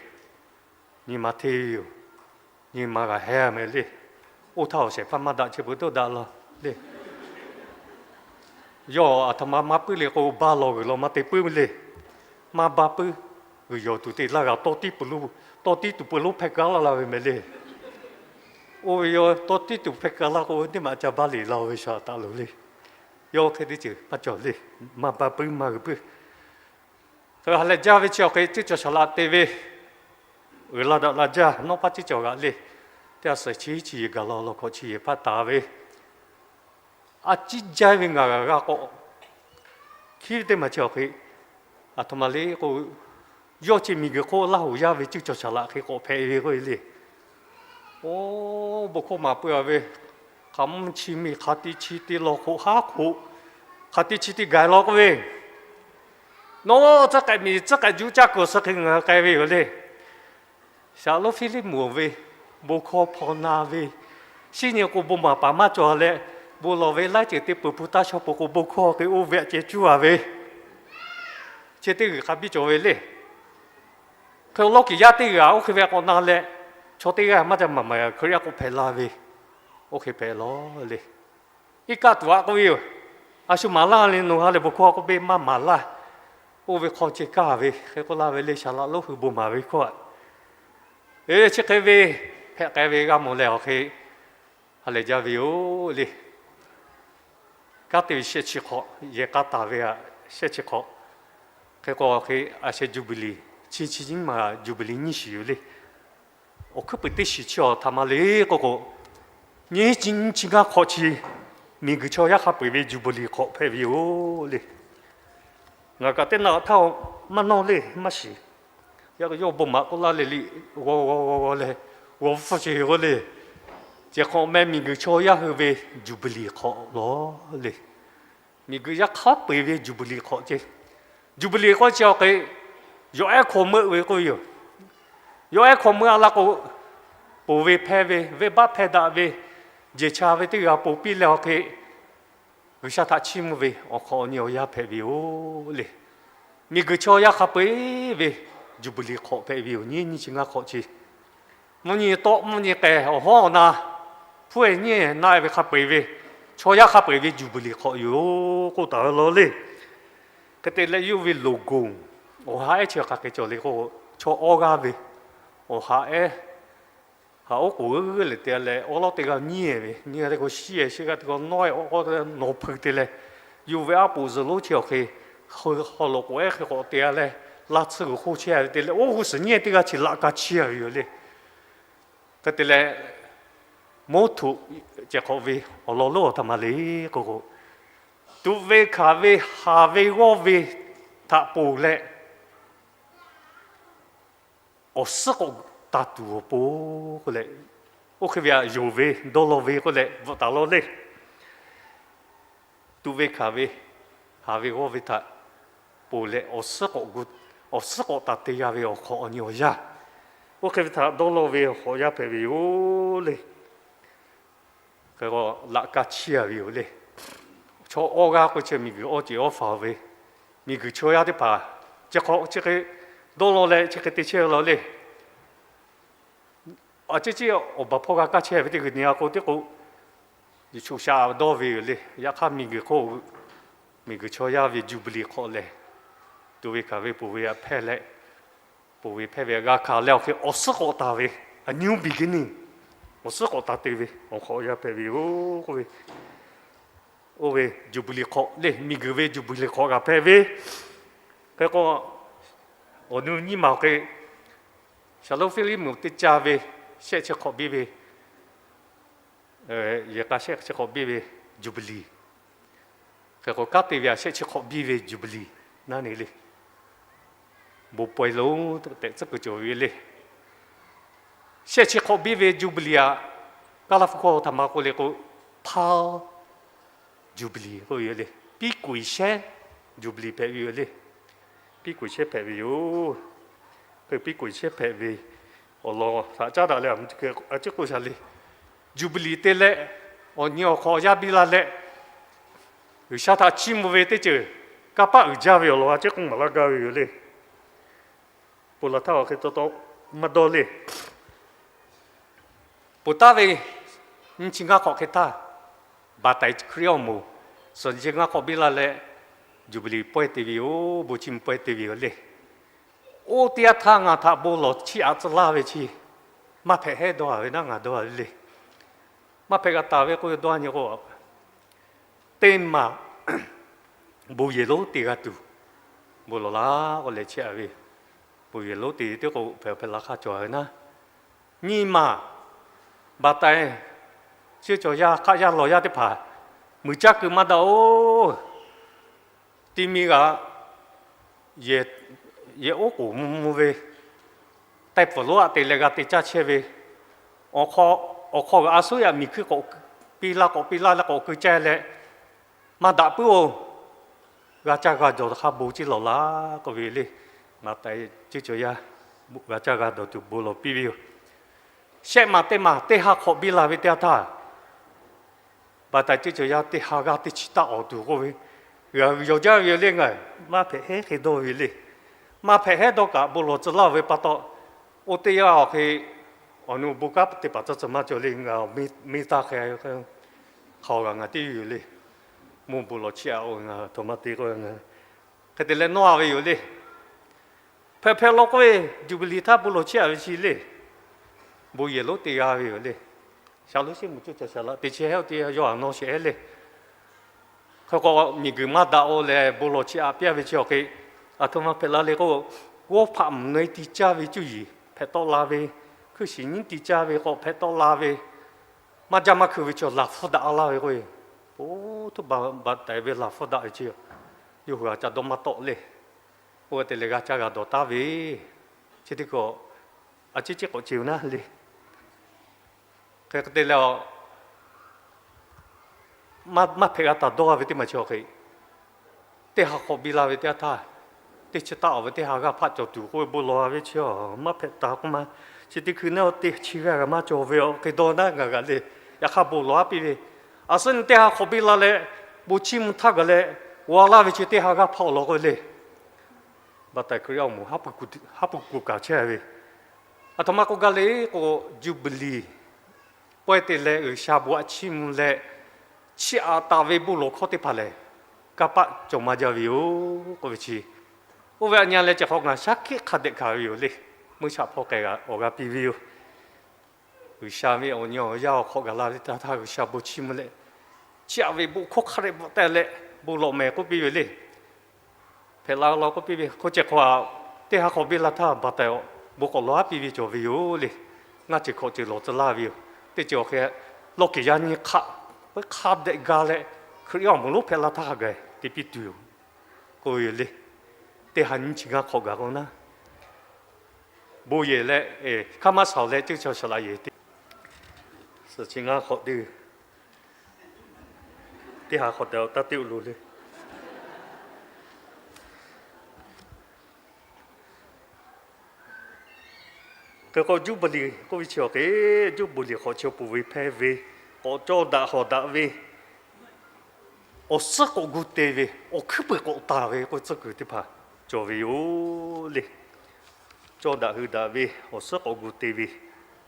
Nyi ma hteˇ ve yoˬ. Nyi ma g'a heh mehˍ le. Oˇ htaˇ awˬ shehˍ hpaˇ maˇ daꞈ chi beuꞈ dawˇ daꞈ law le. Yawˇ aˬ htoꞈ ma maˇ puiˉ le k'o, baˇ law g'uiˬ law maˇ te puiˉ le. Maˇ baˇ puiˉ, g'uiˬ yawˬ tuˬ te laˇ g'a, tawˇ tiˉ tuˬ pui lonˉ hpehˇ kaˬ laˇ la ve mehˍ le. Oˇ ve yawˇ tawˇ tiˉ tuˬ hpehˇ kaˬ laˇ k'o, teˇ maꞈ ca baˇ liꞈ la-o ve shaˍ taˍ loˍ le. Yawˇ hk'e teˇ ceuˬ maˇ cawˬ le. Maˇ baˇ puiˉ maˇ g'uiˬ puiˉ. Hk'e ha leh jaˇ ve chi awˬ hk'e, cuˇ caˬ shaˍ laꞈ te ve, uiˍ la daꞈ la jaˇ, nawˉ hpaˇ ciˉ cawˬ g'aꞈ le. Teˇ a suhˍ chi chi yehˬ gaˬ law law hk'awꞈ chi yehˬ hpaˇ taˍ ve, a ciˉ jaˇ ve ngaˬ g'a g'a k'awꞈ hkiˉ ve teˇ maˬ chi awˬ hk'e, aˬ htoꞈ ma le k'o, yawˇ chi miˬguiˬ hk'oˆ Laˇ huˍ yaˇ ve cuˇ caˬ shaˍ laꞈ hk'e k'awꞈ hpehꞈ ve k'oˆ ve le. Oˇ, bon hkawˇ maˍ peuˬ a ve, hk'aˬ mvuhˇ chi miˬ hk'aˬ te chi te law hk'oꞈ haˉ hk'oꞈ, hk'aˬ te chi te gaˬ law k'oˆ ve, nawˬ tcuhˉ k'ehꞈ miˬ tcuhˉ k'ehꞈ juˇ caˇ kuiˬ suh hk'e ngaˬ hui k'ai ve yoˬ le. Shaˍ lonˉ Hpiˇliˆ moˍ ve, bon hkawˇ hpaw na ve, shinˉ nyi k'o bon maˍ paˍ maˇ cawˬ leh, Bon lawˬ ve laiˉ ceuˬ te peuˬ hpu taˇ shaw peuˬ k'o, bon hkawˇ hk'e oˇ ve aꞈ ceh cuˇ a ve, chi teˇ g'uiˬ hk'a biˇ cawˬ ve le. Hk'e awˬ lawˉ kiˬ yaˇ teˇ g'uiˬ a oˇ hk'e ve k'awꞈ na leh, chaw teˇ g'aˇ maˇ ca maˍ maˍ Hkriꞈ yaˇ k'oˆ hpehꞈ la ve, oˇ hk'e hpehꞈ lawˬ le. Iˉ kaˆ tuˬ aꞈ k'oˆ ve yoˬ. A shu maˍ laˇ le, nawˬ ha lehˬ bon hkawˇ k'oˆ piˇ maˇ maˍ laˇ. Oˇ ve hk'aw ceh kaˇ ve hk'e k'oˆ laˇ ve le, Saˍ laꞈ lonˉ hui bon maˍ ve hkawˇ a. Chi hk'e ve hpehꞈ k'ai ve g'a mawˬ leh awˬ hk'e ha lehˬ jaˇ ve yoˬ le. Kanˉ te ve shehˆ chi hk'awꞈ yehˬ k'a taˍ ve a, shehˆ chi hk'awꞈ hk'e k'o hk'e a sheh jubilee, chi chi nyiˇ maˬ jubilee nyiˇ shiˍ yoˬ le. Awˬ hkuiˉ puiˍ teˇ shiˍ chi awˬ htaꞈ ma le k'oˆ k'o, nyiˇ chi nyiˇ chi ngaˇ hk'awꞈ chi miˬguiˬ chaw yaˇ hk'a peu-eˬ ve jubilee hk'awꞈ hpehꞈ ve yoˬ le. Ngaˬ kaꞈ teˇ naꞈ htaˇ maˇ nawˇ le maˇ shiˍ. Yaˇ yawˇ bon maˍ k'oˆ laˇ le le, g'aw g'aw g'aw g'aw leh, g'aw hpfuhˇ ce g'aw le. Ceh hk'awꞈ meh miˬguiˬ chaw yaˇ hui ve jubilee hk'awꞈ lawˬ le. Miˬguiˬ yaˇ hk'a peu-eˬ ve jubilee hk'awꞈ ce. Jubilee k'oˆ chi awˬ hk'e, yawˬ ehˉ hkaw meuˆ ve k'oˆ ve yoˬ. Yawˬ ehˉ hkaw meuˆ a la k'o, ponˬ ve hpehˇ ve, venˇbaˆ hpehˇ daꞈ ve, jehˬ cha ve teˇ g'aˇ ponˬ piˇ leh awˬ hk'e, G'uiˬsha htaꞈ chiˇ mvuh ve awˬ hk'awꞈ awˬ nyi awˬ yanˇ hpehꞈ ve yoˬ le. Miˬguiˬ chaw yaˇ hk'a peu-eˬ ve jubilee hk'awꞈ hpehꞈ ve yoˬ. Nyiˇ nyiˇ chi ngaˇ hk'awꞈ chi, mvuhˇ nyi tawˆ mvuhˇ nyi k'ehˬ awˬ hawˉ awˬ na hpuˉ-e nyiˇ na-e ve hk'a peu-eˬ ve chaw yaˇ hk'a peu-eˬ ve jubilee hk'awꞈ yoˬ k'oˆ taˍ ve law le. Hk'e te leh yawˇ ve logo, awˬ ha ehˉ chi hk'aˬ hk'e cawˬ le k'o, chaw awˇ g'aˇ ve awˬ ha ehˉ, haꞈ oˉ k'oˍ g'euˆ leh te leh awˉ lawˉ teˇ g'aˇ nyiˇ-e ve, nyiˇ g'aˇ teˇ k'o shiˉ-e, shiˉ g'aˇ teˇ k'o nawˉ-e, awˉ k'awˉ nawˬ hpui te leh, yawˇ ve aˉ poꞈ zuhˬ lonˉ chi awˬ hk'e haw loꞈ k'oꞈ ehˉ hk'e k'awꞈ te-a leh, laˇ tsuhˇ g'uiˬ hk'oˆ chehˇ-a ve te leh, oˇ hui suhˍ nyiˇ-e teˇ g'aˇ chi laꞈ ka chiˇ-a ve yoˬ le. Hk'e te leh, mawˇ htuꞈ ceh hk'awꞈ ve awˬ lawn lonˉ awˬ htaꞈ ma le k'oˆ k'o, tuꞈ ve hkanˍ ve haˍ ve g'awˇ ve htaꞈ ponˬ leh, awˬ suhˉ k'awꞈ taˍ tuˬ awˬ pon k'oˆ leh, oˇ hk'e ve aꞈ yonˍ ve dawˇ law ve k'oˆ leh bvuhꞈ taˍ law le. Tuꞈ ve hkanˍ ve haˍ ve g'awˇ ve htaꞈ ponˬ leh, awˬ suhˉ k'awꞈ taˍ te g'a ve awˬ hk'awꞈ awˬ nyi awˬ yanˇ, oˇ hk'e ve htaꞈ dawˇ law ve awˬ hk'awꞈ yanˇ hpehꞈ ve yoˬ le. Hk'e k'o, laꞈ ka chiˇ-a ve yoˬ le. Chaw awˇ g'aˇ k'oˆ chi miˬguiˬ awˇ ceˬ awˇ faˍ ve, miˬguiˬ chaw yaˇ teˇ hpaˍ chi hk'awꞈ chi hk'e dawˇ law leh chi hk'e te chehˇ ve law le. Aˬ ciˉ ciˉ awˬ baˬ hpawˇ g'a kaˇ chehˇ ve teˇ g'uiˬ nyi-a k'o, teˇ k'o, Yeˍsuˆ shaꞈ dawˇ ve yoˬ le. Yaꞈ hk'aˇ miˬguiˬ hk'oˆ, miˬguiˬ chaw yaˇ ve jubilee hk'awꞈ lehˬ, tuꞈ ve hkanˍ ve ponˬ ve aꞈ hpehˇ leh, ponˬ ve hpehˇ ve g'a hkanˍ leh awˬ hk'e awˬ suhˉ k'awꞈ taˍ ve, a new beginning, awˬ suhˉ k'awꞈ taˍ te ve awˬ hk'awꞈ yanˇ hpehꞈ ve yoˬ k'oˆ ve, oˇ ve jubilee hk'awꞈ le, miˬguiˬ ve jubilee hk'awꞈ g'a hpehꞈ ve. Hk'e k'o, awˬ nu nyiˇ maˬ awˬ hk'e, Saˍ lonˉ Hpiˇliˇmuꞈ teˇ caˇ ve shehˆ chi hk'awꞈ biˇ ve, yehˬ k'a shehˆ chi hk'awꞈ biˇ ve jubilee, hk'e k'o kanˉ te ve aꞈ shehˆ chi hk'awꞈ biˇ ve jubilee naˉ ne le. Bon pawehˇ lonˉ tehꞈ tcuhˉ kuiˬ cawˬ ve le. Shehˆ chi hk'awꞈ biˇ ve jubilee aꞈ, kaˇ laˇ hpu hkawˇ htaꞈ ma k'oˆ le k'o, htaˇ jubilee k'oˆ ve yoˬ le. Piˉ kuiˬ shehˉ jubilee hpehꞈ ve yoˬ le. Piˉ kuiˬ shehˉ hpehꞈ ve yoˬ. Hk'e piˉ kuiˬ shehˉ hpehꞈ ve awˬ lawn htaꞈ caˉ daꞈ leh a ciˉ k'oˆ shaˍ le. Jubilee te leh, awˬ nyi awˬ hk'awꞈ yaˇ biˇ la leh, G'uiˬsha htaꞈ chiˇ mvuh ve teˇ ceuˬ kanˇ paˆ uiˍ jaˇ ve awˬ lawn a ciˉ k'oˆ maˍ laˇ gaˇ ve yoˬ le. Ponˬ laˬ htaˇ awˬ hk'e taw taw maˇ dawˇ le. Ponˬ taˍ ve nyiˇ chi ngaˇ hk'awꞈ hk'e htaˇ, baˬ taiˍ Hkriꞈ awˬ moˍ suhˍ nyi chi ngaˇ hk'awꞈ biˇ la leh, jubilee pawehˇ te ve yoˬ. Bon chiˇ mvuh pawehˇ te ve yoˬ le. Oˇ teˇ yanˇ htaˇ ngaˬ htaꞈ bon lawˬ chiˇ aꞈ tcuh laˇ ve chi maˇ hpehꞈ hehˉ dawˇ-a ve naˉ ngaˬ dawˇ-a ve le. Maˇ hpehꞈ g'a taˍ ve k'oˆ ve dawˇ-a nyi k'o, teˇ maˬ bon yehˬ lonˉ te g'a tuˬ bon lawˬ laˇ k'oˆ leh chehˇ-a ve, bon yehˬ lonˉ te tiˉ k'o hpehꞈ hpehꞈ la hk'aˇ cawˬ ve naˉ. Nyiˇ maˬ baˬ taiˍ, ciˇ cawˬ yaˇ hk'aˆ yaˇ lawˬ yaˇ teˇ hpaˍ, muiˬ caˇ kuiˬ maˇ daꞈ-oˬ. Ti mi g'aꞈ, yehˬ oˉ k'oˍ mvuh mvuh ve, taiˇ pfuhˍ lonˉ aꞈ te leh g'a te caˇ chehˇ ve, awˬ hk'aw g'aꞈ a suˉ yaꞈ miˬ hkuiˇ k'awꞈ piˇ laˇ k'awꞈ piˇ laˇ leh k'awꞈ keu caˇ leh, maˇ daꞈ puiˉ-oˬ. G'a caˇ g'a dawˬ hk'a bon ciˇ lawˬ laˇ k'oˆ ve le. Maˍ taiˍ ciˇ cawˬ yaˇ g'a caˇ g'a dawˬ tuˬ bon lawˬ piˇ ve yoˬ. Shehˆ maˬ teˇ maˬ teˇ ha hk'awꞈ biˇ la ve teˇ yanˇ htaˇ, Baˬ taiˍ ceuˇ cawˬ yaˇ teˇ ha g'aˇ teˇ chi taˆ awˬ tuˬ k'oˆ ve, g'a g'uiˬ yawˬ jaˇ ve yoˬ le. Ngaˬ maˇ hpehꞈ heˉ hk'e dawˇ ve le. Maˇ hpehꞈ heˉ dawˇ kaꞈ bon lawˬ tcuh laˇ ve pa taw, oˇ teˇ g'aˇ awˬ hk'e awˬ nu bon kanˉ teˇ hpaˍ tcuh tcuh maˇ cawˬ le. Ngaˬ miˇ taˇ hk'e hk'aw g'a ngaˬ teˇ yoˬ le. Mvuhˇ bon lawˬ chiˇ aꞈ-o, ngaˬ htoꞈ ma te k'o, hk'e te leh nawˇ a ve yoˬ le. Hpehꞈ hpehꞈ law k'oˆ ve, Juˇbiˍliˍ htaˇ bon lawˬ chiˇ aꞈ ve chi le. Bon yehˬ lonˉ te g'a ve yoˬ le. Shaˍ lonˉ shiˉ mvuhˬ cuˇ caˬ shaˍ laꞈ te chehˇ heˉ-o te, yawˇ aꞈ nawˇ shehˍ heˉ le. Hk'e k'o, miˬguiˬ maˇ daꞈ-o leh bon lawˬ chiˇ aꞈ piˇ-a ve chi awˬ hk'e, aˬ htoꞈ ma hpehꞈ la le k'o, g'awˇ hpaꞈ mvuhˬ naw e te caˇ ve cuˇ yiˍ hpehꞈ tawˆ la ve, hkuiˇ shiˍ nyiˉ te caˇ ve k'awꞈ hpehꞈ tawˆ la ve, maˇ jaˇ maˇ hkui ve chaw laˬ hpfuhˇ daꞈ laˇ ve k'o, oˇ htuˇ baˬ taiˍ ve laˬ hpfuhˇ daꞈ ve chi, yawˇ hui a ca dawˇ maˇ tawˆ le. Oˇ ve te leh g'a caˇ g'a dawˬ taˉ ve, chi teˇ hkui a ciˉ ciˉ k'awꞈ ce-o naˉ le. Hk'e te leh, maˇ hpehꞈ g'a taˍ dawˇ g'a ve teˇ maˬ chi awˬ hk'e, teˇ ha hk'awꞈ biˇ la ve teˇ yanˇ htaˇ, teˇ chi taˆ awˬ ve teˇ ha g'aˇ hpaˆ cawˬ tuˬ k'oˆ ve bon lawˬ a ve chi, maˇ hpehꞈ taˍ k'oˆ ma. Chi teˇ hkui naˉ teˇ chi g'aˇ g'a maˇ cawˬ ve awˬ hk'e dawˇ naˉ gaˬ gaˬ le. Yaꞈ hk'aˇ bon lawˬ a piˇ ve, aˬ suhˉ nyi teˇ ha hk'awꞈ biˇ la leh, bon chiˇ mvuh htaˇ gaˬ leh, g'aw laˇ ve chi teˇ ha g'aˇ hpaˆ awˬ lawn k'oˆ le. Baˬ taiˍ Hkriꞈ yaˇ awˬ moˍ haˉ pui kuˬ kaˍ chehˇ ve, aˬ htoꞈ ma k'oˆ gaˇ le k'o, Juˇbiˍliˍ pawehˇ te leh G'uiˬsha bon aꞈ chiˇ mvuh leh, chiˇ aꞈ taˍ ve bon lawˬ hkawˇ teˇ hpaˍ lehˬ, kanˇ paˆ cawˬ maˇ jaˇ ve yoˬ k'oˆ ve chi. Oˇ ve aꞈ nyi leh chi hk'awꞈ ngaˬ shaˉ hkiˆ hk'a dehꞈ hkanˍ ve yoˬ le. Meuˇ shaˆ hpawˇ k'ai g'a awˬ g'a piˇ ve yoˬ. G'uiˬsha ve awˬ nyi awˬ yanˇ awˬ hk'awꞈ gaˬ la ve teˇ htaˇ, G'uiˬsha bon chiˇ mvuh leh, chiˇ aꞈ ve bon hkawˇ hk'a dehꞈ bvuhꞈ tehꞈ leh bon lawˬ mehˍ k'oˆ piˇ ve le. Hpehꞈ la law k'oˆ piˇ ve, hk'oˆ ceh hk'awꞈ teˇ ha hk'awꞈ biˇ la htaˇ, baˬ taiˍ awˬ bon k'awꞈ lawˬ a piˇ ve cawˬ ve yoˬ le. Ngaˇ ceuˬ hkawꞈ ceuˬ lawˬ tcuh laˇ ve yoˬ. Teˇ ceuˬ awˬ hk'e, lawˇ keˍ yaˇ nyi hk'aˆ peuˬ hk'a dehꞈ ga leh, Hkriꞈ yaˇ awˬ moˍ lonˉ hpehꞈ la htaˇ hk'a gaˬ te piˇ tuˬ yoˬ k'oˆ ve yoˬ le. Teˇ ha nyiˇ chi ngaˇ hk'awꞈ gaˬ k'o naˉ, bon yehˬ leh, hkaˇ maˇ shaˍ-oˬ leh ceuˇ chaw shaˍ laꞈ yehˬ te, suhˍ chi ngaˇ hk'awꞈ te, teˇ ha hk'awꞈ tehꞈ taˇ te-o loˬ le. Hk'e k'o, Juˇbiˍliˍ k'oˆ ve chi awˬ hk'e, Juˇbiˍliˍ hk'awꞈ chi awˬ pon ve hpehˇ ve, k'awꞈ cawˇ daꞈ hawˍ daꞈ ve, awˬ suhˉ k'awꞈ gu te ve, awˬ hkuiˉ peuˬ k'awꞈ taˍ ve k'oˆ tcuhˉ kuiˬ teˇ hpaˍ cawˬ ve yoˬ le. Cawˇ daꞈ hui daꞈ ve, awˬ suhˉ k'awꞈ gu te ve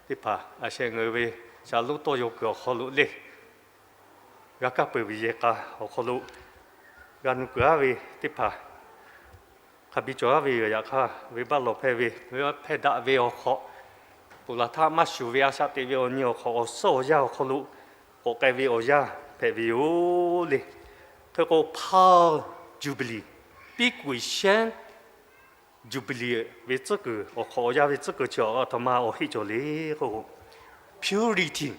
teˇ hpaˍ a sheh ngeuˍ ve, shaˍ lonˉ tawˇ yaw kuiˬ awˬ hk'aw lo le, g'a kaˇ peuˬ ve yehˬ k'a awˬ hk'aw lo g'a nu kuiˬ aˉ ve teˇ hpaˍ, hk'a biˇ cawˬ aˉ ve yoˬ. Yaꞈ hk'aˇ, venˇbaˆ lawˬ hpehˇ ve, venˇbaˆ hpehˇ daꞈ ve awˬ hk'aw, ponˬ laˬ htaˇ maˇ shuˍ ve a shaꞈ teꞈ ve awˬ nyi awˬ hk'aw, awˬ suhˉ awˬ yanˇ awˬ hk'aw lo k'awꞈ k'ai ve awˬ yanˇ hpehꞈ ve yoˬ le. Hk'e k'o, Pearl Jubilee, piˉ kuiˬ shehnˉ Jubilee ve tcuhˉ kuiˬ awˬ hk'aw, awˬ yanˇ ve tcuhˉ kuiˬ chi aˬ htoꞈ ma awˬ heˆ cawˬ le k'o, purity,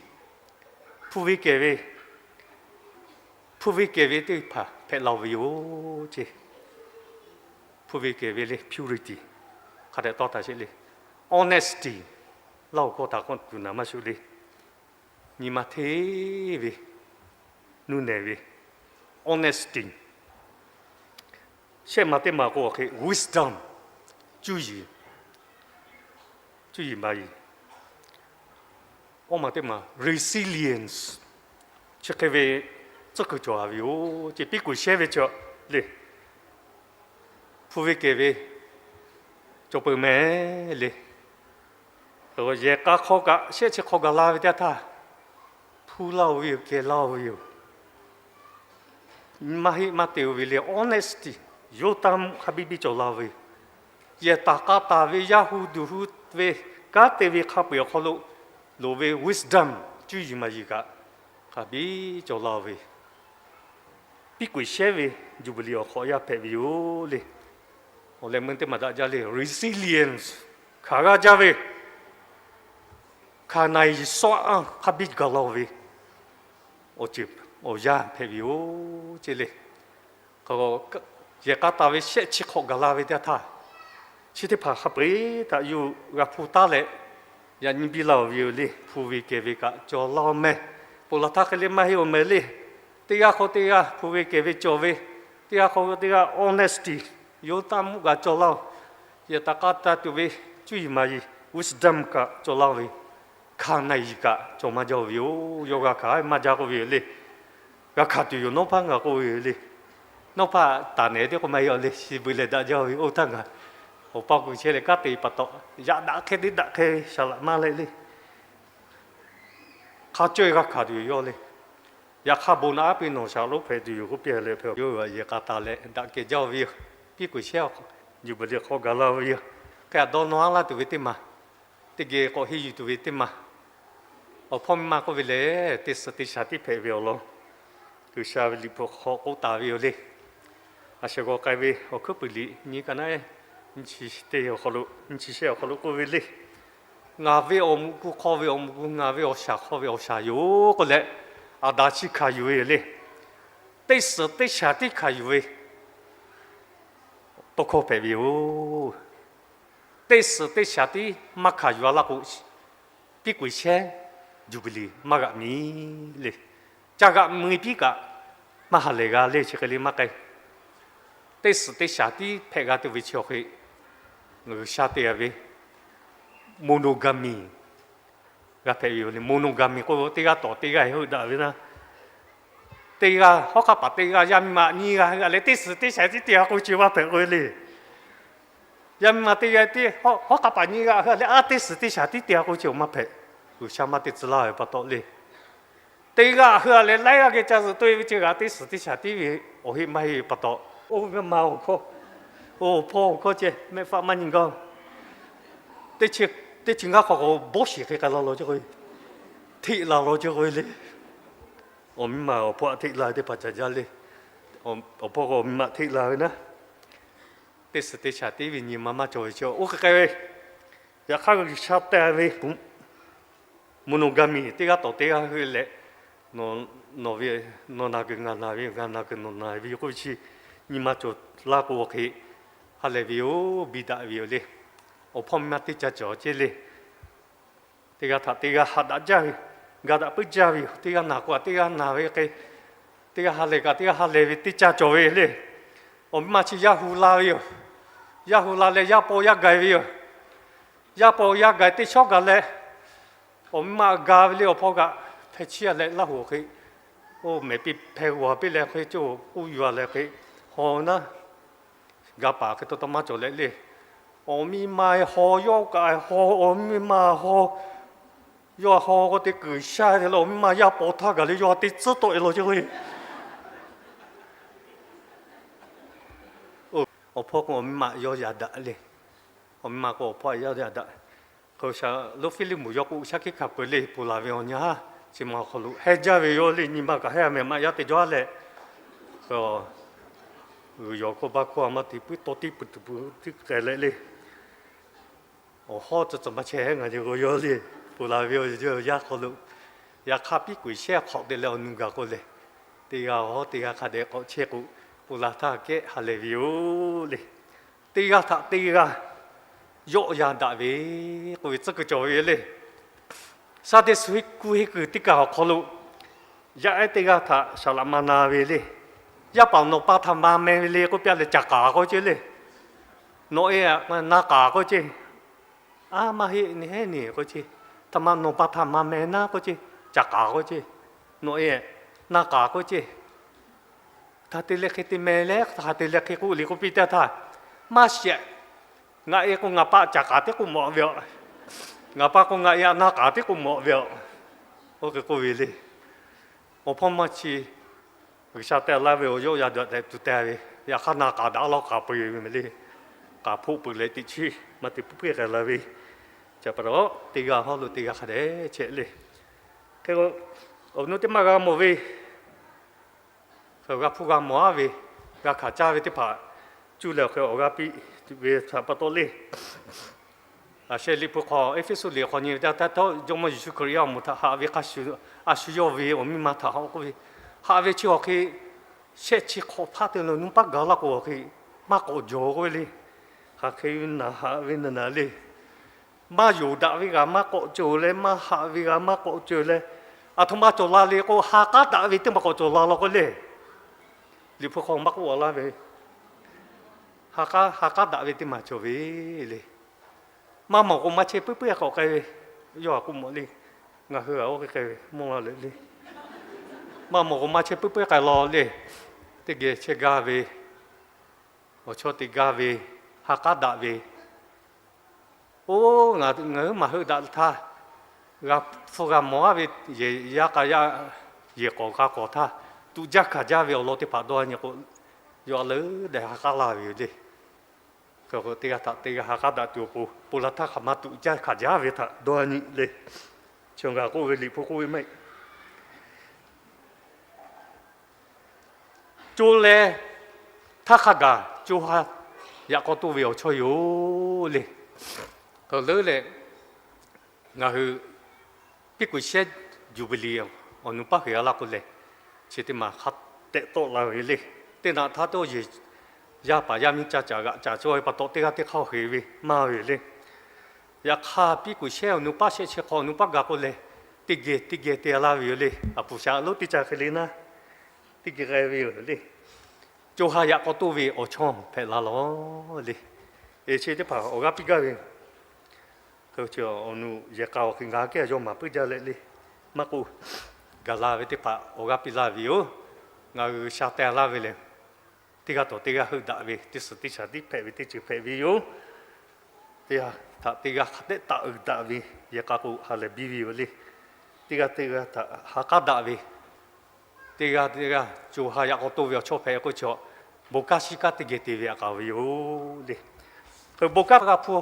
hpu ve kehˬ ve, hpu ve kehˬ ve teˇ hpaˍ hpehꞈ la-o ve yoˬ ce. Hpu ve kehˬ ve le, purity, hk'a dehꞈ tawˇ taˍ sheˍ le. Honesty, Laˇ huˍ hkawˇ htaꞈ k'oˆ tuˬ naˍ maˇ shuˍ le. Nyi ma hteˇ ve, nuˇ nehˬ ve, honesty. Shehˆ ma teˇ ma k'o, awˬ hk'e wisdom, cuˇ yiˍ, cuˇ yiˍ maˍ yiˍ. Awˇ ma teˇ ma resilience, chi hk'e ve tcuhˉ kuiˬ cawˬ a ve yoˬ ce. Piˉ kuiˬ shehnˉ ve chi le, hpu ve kehˬ ve cawˬ peuˬ mehˍ le. Yehˬ k'a hk'aw kaꞈ shehˆ chi hk'aw gaˬ la ve teˇ yanˇ htaˇ, hpu laˇ-o ve yoˬ, kehˬ laˇ-o ve yoˬ. Maˇ heˆ maˇ te-o ve le, honesty, yawˇ taˇ mvuhˇ hk'a biˇ biˇ cawˬ la-o ve yoˬ. Yehˬ taˍ k'a taˍ ve, yaˇ hu duˬ hu ve, kanˉ te ve hk'a peu-eˬ awˬ hk'aw lo loˍ ve wisdom, cuˇ yiˍ maˍ yiˍ kaꞈ hk'a biˇ cawˬ la-o ve, piˉ kuiˬ shehnˉ ve Jubilee awˬ hk'awꞈ yaˇ hpehꞈ ve yoˬ le. Awˬ leh meuˇ teˇ maˬ daꞈ jaˇ le, resilience, hkanˍ g'a jaˇ ve, hkanˍ na-e suhˉ-anˇ hk'a biˇ gaˬ la-o ve, awˬ ceuˬ awˬ yanˇ hpehꞈ ve yoˬ ce le. Yehˬ k'a taˍ ve shehˆ chi hk'awꞈ gaˬ la ve teˇ yanˇ htaˇ, chi teˇ hpaˍ hk'a peu-eˬ htaꞈ yuˬ g'a hpuˇ taˉ leh, yaꞈ nyi biˇ la-o ve yoˬ le. Hpu ve kehˬ ve kaꞈ cawˬ la-o mehˍ. Ponˬ laˬ htaˇ hk'e le maˇ heˆ-o mehˍ le. Teˇ g'aˇ hk'aw teˇ g'aˇ hpu ve kehˬ ve cawˬ ve, teˇ g'aˇ hk'aw teˇ g'aˇ honesty, yawˇ taˇ mvuhˇ g'a cawˬ la-o. Yehˬ taˍ k'a taˍ tuˬ ve cuˇ yiˍ maˍ yiˍ, wisdom kaꞈ cawˬ la-o ve, hkanˍ na-e kaꞈ cawˬ maˇ jaˇ-o ve yoˬ. Yawˇ g'a hkanˍ maˇ jaˇ k'oˆ ve yoˬ le. G'a hkanˍ tuˬ yoˬ, nawˉ hpaˇ ngaˬ k'oˆ ve le. Nawˉ hpaˇ taˍ nehˬ teˇ k'o maˇ heˆ le, shiˍ beuꞈ leh daꞈ jaˇ ve oˇ htaˇ ngaˬ awˬ pa kuˬ chehˇ leh kanˉ te pa taw, yaꞈ daꞈ hk'e teˇ daꞈ hk'e shaˍlaꞈ maˇ leh le. Hk'a caweh g'a hkanˍ tuˬ yoˬ yawˇ le. Yaꞈ hk'aˇ bon naꞈ aˉ piˇ nawˬ shaˍ lonˉ hpehꞈ tuˬ yoˬ k'oˆ piˇ leh, hpehꞈ yawˇ hui a yehˬ k'a taˍ leh daꞈ kehˬ jaˇ ve yoˬ. Piˇ kuiˬ shehˉ jubilee hk'aw gaˬ la ve yoˬ. Hk'e a dawˇ nawˇ aˉ laˇ tuˬ ve teˇ maˬ, teˇ geh k'awꞈ henˇ yuˬ tuˬ ve teˇ maˬ, awˬ hpawˇ miˇ ma k'oˆ ve lehˬ, teˇ suhˍ teˇ shaˍ tiˉ hpehꞈ ve awˬ lawn G'uiˬsha ve liꞈ hpu hk'aw k'oˆ taˍ ve yoˬ le. A sheh g'aw k'ai ve Awˬ hkuiˉ puiˍ liꞈ nyi ka naˉ, nyiˇ chi shehˆ awˬ hk'aw lo k'oˆ ve le. Ngaˬ ve awˬ muꞈ ku hk'aw ve awˬ muꞈ ku, ngaˬ ve awˬ shaˍ hk'aw ve awˬ shaˍ yoˬ k'oˆ leh, Aˍdanˍ chi hkanˍ yuˬ ve yoˬ le. Teˇ suhˍ teˇ shaˍ tiˉ hkanˍ yuˬ ve tawˇ hkawˇ hpehꞈ ve yoˬ. Teˇ suhˍ teˇ shaˍ tiˉ maˇ hkanˍ yuˬ a laˇ k'o, piˇ kuiˬ shehˉ jubilee maˇ g'aꞈ miˬ le. Ca g'aꞈ miˬ piˇ kaꞈ maˇ ha lehˬ g'a le, chi hk'e le maˇ k'ai. Teˇ suhˍ teˇ shaˍ tiˉ hpehꞈ g'a tuˬ ve chi awˬ hk'e G'uiˬsha te a ve monogamy g'a hpehꞈ ve yoˬ le. Monogamy k'o, teˇ g'aˇ tawˍ teˇ g'aˇ heuˆ daꞈ ve naˉ, teˇ g'aˇ hawˉ hk'aˇ paˍ teˇ g'aˇ, yaˇ miˇ ma nyiˇ g'aˇ heuˆ a leh, teˇ suhˍ teˇ shaˍ tiˉ te a k'o chi maˇ hpehꞈ k'oˆ ve le. Yaˇ miˇ ma teˇ g'aˇ tiˉ hawˉ hk'aˇ paˍ nyiˇ g'aˇ heuˆ a leh, a teˇ suhˍ teˇ shaˍ tiˉ te a k'o chi maˇ hpehꞈ. G'uiˬsha maˇ te tcuh laˇ ve pa taw le. Teˇ g'aˇ heuˆ a leh laiˉ g'aˇ geh ca zuhꞈ to e ve chi g'aꞈ teˇ suhˍ teˇ shaˍ tiˉ ve awˬ heˆ maˇ heˆ ve pa taw, oˇ ve maˇ awˬ hkawˇ, oˇ hpawˇ awˬ hkawˇ ceh mehˆ faˆ maˇ nyi gaˇ. Teˇ chi ngaˇ hk'awꞈ k'o bawˇ shiˍ hk'e k'ai la law ce k'o, hteˆ la law ce k'o le. Awˬ miˇ ma awˬ hpawˇ aꞈ hteˆ la ve teˇ hpaˍ ca jaˇ le. Awˬ hpawˇ k'o awˬ miˇ ma hteˆ la ve naˉ, teˇ suhˍ teˇ shaˍ tiˉ ve nyi ma maˇ cawˬ ve chi oˇ hk'e k'ai ve. Yaꞈ hk'aˇ G'uiˬsha te ve monogamy, teˇ g'aˇ tawˍ teˇ g'aˇ heuˆ leh, nawˬ ve, nawˬ na kuiˬ ngaˬ na ve, ngaˬ na kuiˬ nawˬ na ve k'oˆ ve chi nyi ma cawˬ laˇ k'o hk'e, ha lehˬ ve yoˬ, biˇ daꞈ ve yoˬ le. Awˬ hpawˇ miˇ ma teˇ ca cawˬ ce le. Teˇ g'aˇ htaꞈ teˇ g'aˇ haꞈ daꞈ jaˇ ve, ga daꞈ puiˉ jaˇ ve yoˬ. Teˇ g'aˇ naˬ k'o teˇ g'aˇ naˬ ve hk'e, teˇ g'aˇ ha lehˬ kaꞈ teˇ g'aˇ ha lehˬ ve teˇ ca cawˬ ve le. Awˬ miˇ ma chi yaˇ hu la ve yoˬ. Yaˇ hu la leh yaˇ paw yaˇ gaiˬ ve yoˬ. Yaˇ paw yaˇ gaiˬ teˇ shawˉ gaˬ leh, awˬ miˇ ma ga ve le. Awˬ hpawˇ kaꞈ hpeh chiˇ a leh Laˇ huˍ awˬ hk'e, oˇ mehˍ piˇ hpeh g'a piˇ leh hk'e, coˇ k'oˆ yuˬ a leh hk'e, haw naˉ, ga paˍ hk'e taw taw maˇ cawˬ leh le. Awˬ miˇ ma haw, yawˇ kaꞈ haw, awˬ miˇ ma haw, yawˇ haw k'o te kuiˬ sha te leh awˬ miˇ ma yaˇ paw htaˇ gaˬ leh yawˇ teˇ tcuhˉ tawˆ e law ce k'o, awˬ hpawˇ k'o awˬ miˇ ma yawˇ yaꞈ daꞈ le. Awˬ miˇ ma k'o awˬ hpawˇ yaˇ yaꞈ daꞈ. Hk'e sha lo Hpiˇliˇmuˍ yawˇ k'o shaˉ hkiˆ hkanˍ peuˬ le, ponˬ laˬ ve awˬ nyi ha, chi ma awˬ hk'aw lo heh jaˇ ve yoˬ le. Nyi ma kaꞈ heh a mehˍ maꞈ yaˇ te jawˇ a leh, g'uiˬ yawˬ hkawˇ baˇ hkawˇ a maˇ te puiˉ tawˇ tiˉ puiˬ tuˬ puiˬ tiˉ k'ai leh le. Awˬ hawˉ tcuh tcuh maˇ chehˇ ngaˬ hui k'o yawˇ le, ponˬ laˬ ve awˬ yanˇ hk'aw lo, yaꞈ hk'aˇ piˇ kuiˬ shehˉ hk'awꞈ te leh awˬ nu gaˬ k'o le, teˇ g'aˇ awˬ hawˉ teˇ g'aˇ hk'a dehꞈ k'awꞈ chehˇ k'o, ponˬ laˬ htaˇ kehˉ ha lehˬ ve yoˬ le. Teˇ g'aˇ htaꞈ teˇ g'aˇ yawˆ yan daꞈ ve k'oˆ ve tcuhˉ kuiˬ cawˬ ve le. Sunday school henˇ kuiˬ teˇ kaˬ awˬ hk'aw lo yaˇ ehˉ teˇ g'aˇ htaꞈ saˍ laꞈ ma na ve le. Yaˇ paˍ nawˬ pa htaꞈ ma meh ve le k'oˆ piˇ leh, caˍ k'aˍ k'oˆ ce le. Nawˬ e na k'aˍ k'oˆ ce. A, maˇ heˆ, neˇ heˉ neˇ k'oˆ ce. Htaꞈ ma nawˬ pa htaꞈ ma meh naˉ k'oˆ ce. Caˍ k'aˍ k'oˆ ce. Nawˬ e na k'aˍ k'oˆ ce. Hk'aˬ te leh hk'e te meh leh, hk'aˬ te leh hk'e k'oˆ le k'oˆ piˇ teˇ htaˇ, maˇ shehˍ. Ngaˬ e k'o ngaˬ pa caˍ k'aˍ tiˉ k'oˆ mawꞈ ve aˬ. Ngaˬ pa k'o ngaˬ e a na k'aˍ tiˉ k'oˆ mawꞈ ve aˬ. Oˇ hk'e k'oˆ ve le. Awˬ hpawˇ maˇ chi G'uiˬsha te laˇ ve awˬ yawˆ yan daꞈ tehꞈ tuˬ te ve, yaꞈ hk'aˇ na k'aˍ daꞈ lawˇ k'aˍ peuˬ ve meh le. K'aˍ hpoˆ peuˬ leh teꞈ chiˉ maˇ te puiˉ puiˉ k'ai la ve. Chi pa taw, teˇ g'aˇ hawˉ lo teˇ g'aˇ hk'a dehꞈ chehˇ le. Hk'e k'o, awˬ nu teˇ maˇ g'a mawˬ ve, g'a hpuˇ g'a mawˬ a ve, g'a hkanˍ caˇ ve teˇ hpaˍ cuˇ leh awˬ hk'e awˬ g'aˇ piˇ ve htaꞈ pa taw le. Aˬ sheh liꞈ hpu hk'aw, Eˇfeˇsuꞈ liꞈ hk'aw nyi ve teˇ htaˇ, Jawˇmawˇ Yeˍsuˆ Hkriꞈ yaˇ awˬ moˍ htaꞈ haꞈ ve hk'a shuˍ, a shu yawˇ ve awˬ miˇ ma htaꞈ haꞈ k'oˆ ve, haꞈ ve chi awˬ hk'e shehˆ chi hk'awꞈ hpaˇ te lo nuˇ paˉ gaˬ laˇ k'o awˬ hk'e maˇ k'awꞈ jawˬ k'oˆ ve le. Hk'aˬ hk'e naˬ haꞈ ve naˬ naˬ le. Maˇ yonˍ daꞈ ve g'a maˇ k'awꞈ cawˬ leh, maˇ haꞈ ve g'a maˇ k'awꞈ cawˬ leh, aˬ htoꞈ ma cawˬ la le k'o, ha k'aˉ daꞈ ve teˇ maˬ k'awꞈ cawˬ la law k'o le. Liꞈ hpu hk'aw maˇ k'oˆ a laˇ ve, ha k'aˉ ha k'aˉ daꞈ ve teˇ maˬ cawˬ ve le. Maˇ mawˬ k'o maˇ chehˇ puiˉ puiˉ a k'awꞈ k'ai ve. Yawˇ a k'oˆ mawˬ le. Ngaˬ hui a oˇ hk'e k'ai ve mawˇ la leh le. maˇ mawˬ k'o maˇ chehˇ puiˉ puiˉ k'ai law le. Teˇ geh chehˇ gaˇ ve, awˬ chawˇ te gaˇ ve, ha k'aˉ daꞈ ve, oˇ ngaˬ hui maˇ heuˆ daꞈ htaˇ, g'a hpfuhˇ g'a mawˬ aˉ ve, yehˬ yaˇ k'a yaˇ, yehˬ k'awꞈ k'a k'awꞈ htaˇ, tuꞈ jaˇ hkanˍ jaˇ ve awˬ lawn teˇ hpaˍ dawˇ nyi k'o, yawˇ a leuˉ deh ha k'aˉ laˇ ve yoˬ le. Teˇ g'aˇ htaꞈ teˇ g'aˇ ha k'aˉ daꞈ tuˬ awˬ pon, pon la htaˇ hk'aˬ ma tuꞈ jaˇ hkanˍ jaˇ ve htaꞈ dawˇ nyi le. Chi ngaˬ k'oˆ ve Liꞈ hpu k'oˆ ve maˇ heˆ. Co leh htaˇ hk'a gaˬ co ha yaꞈ k'aw toˇ ve awˬ chawˇ yoˬ le. Hk'e leuˉ leh, ngaˬ hui piˇ kuiˬ shehˉ jubilee awˬ nu paˉ hk'e a laˇ k'o lehˬ, chi teˇ maˬ hk'a tehꞈ tawˆ la ve le. Teˇ naꞈ htaˇ teˇ oˇ yehˬ yaˇ paˍ yaˇ miˇ caˇ caˍ g'aꞈ caˍ cawˇ ve pa taw, teˇ g'aˇ teˇ hk'aˇ hk'e ve maˇ ve yoˬ le. Yaꞈ hk'aˇ, piˇ kuiˬ shehˉ awˬ nu paˉ shehˆ chi hk'awꞈ awˬ nu paˉ gaˬ k'o lehˬ, teˇ geh teˇ geh te laˇ ve yoˬ le. A puˍ shaˍ lonˉ teˇ ca hk'e le naˉ, teˇ geh k'ai ve yoˬ le. Co ha yaꞈ k'aw toˇ ve awˬ chawˇ hpehꞈ la lawˬ le. Eˬ, chi teˇ hpaˍ awˬ g'aˇ piˇ gaˇ ve yoˬ. Awˬ nu yehˬ k'a awˬ hk'e ngaˬ hui kehˉ yawˇ maˍ puiˉ jaˇ leh le. Maˇ k'oˆ, gaˬ la ve teˇ hpaˍ awˬ g'aˇ piˇ laˇ ve yoˬ. Ngaˬ hui sha teh laˇ ve lehˬ, teˇ g'aˇ tawˬ teˇ g'aˇ heuˆ daꞈ ve, teˇ suhˍ teˇ shaˍ tiˉ hpehꞈ ve teˇ ceuˬ hpehꞈ ve yoˬ. Teˇ g'aˇ htaꞈ teˇ g'aˇ hk'a dehꞈ taˆ uiˍ daꞈ ve, yehˬ k'a k'o ha lehˬ biˇ ve yoˬ le. Teˇ g'aˇ teˇ g'aˇ htaꞈ ha k'aˉ daꞈ ve, teˇ g'aˇ teˇ g'aˇ co ha yaꞈ k'aw toˇ ve awˬ chawˇ hpehꞈ k'oˆ chi, bon kanˉ shiˉ kanˉ teˇ geh te ve aꞈ k'a ve yoˬ le. Hk'e bon kanˉ g'a hpu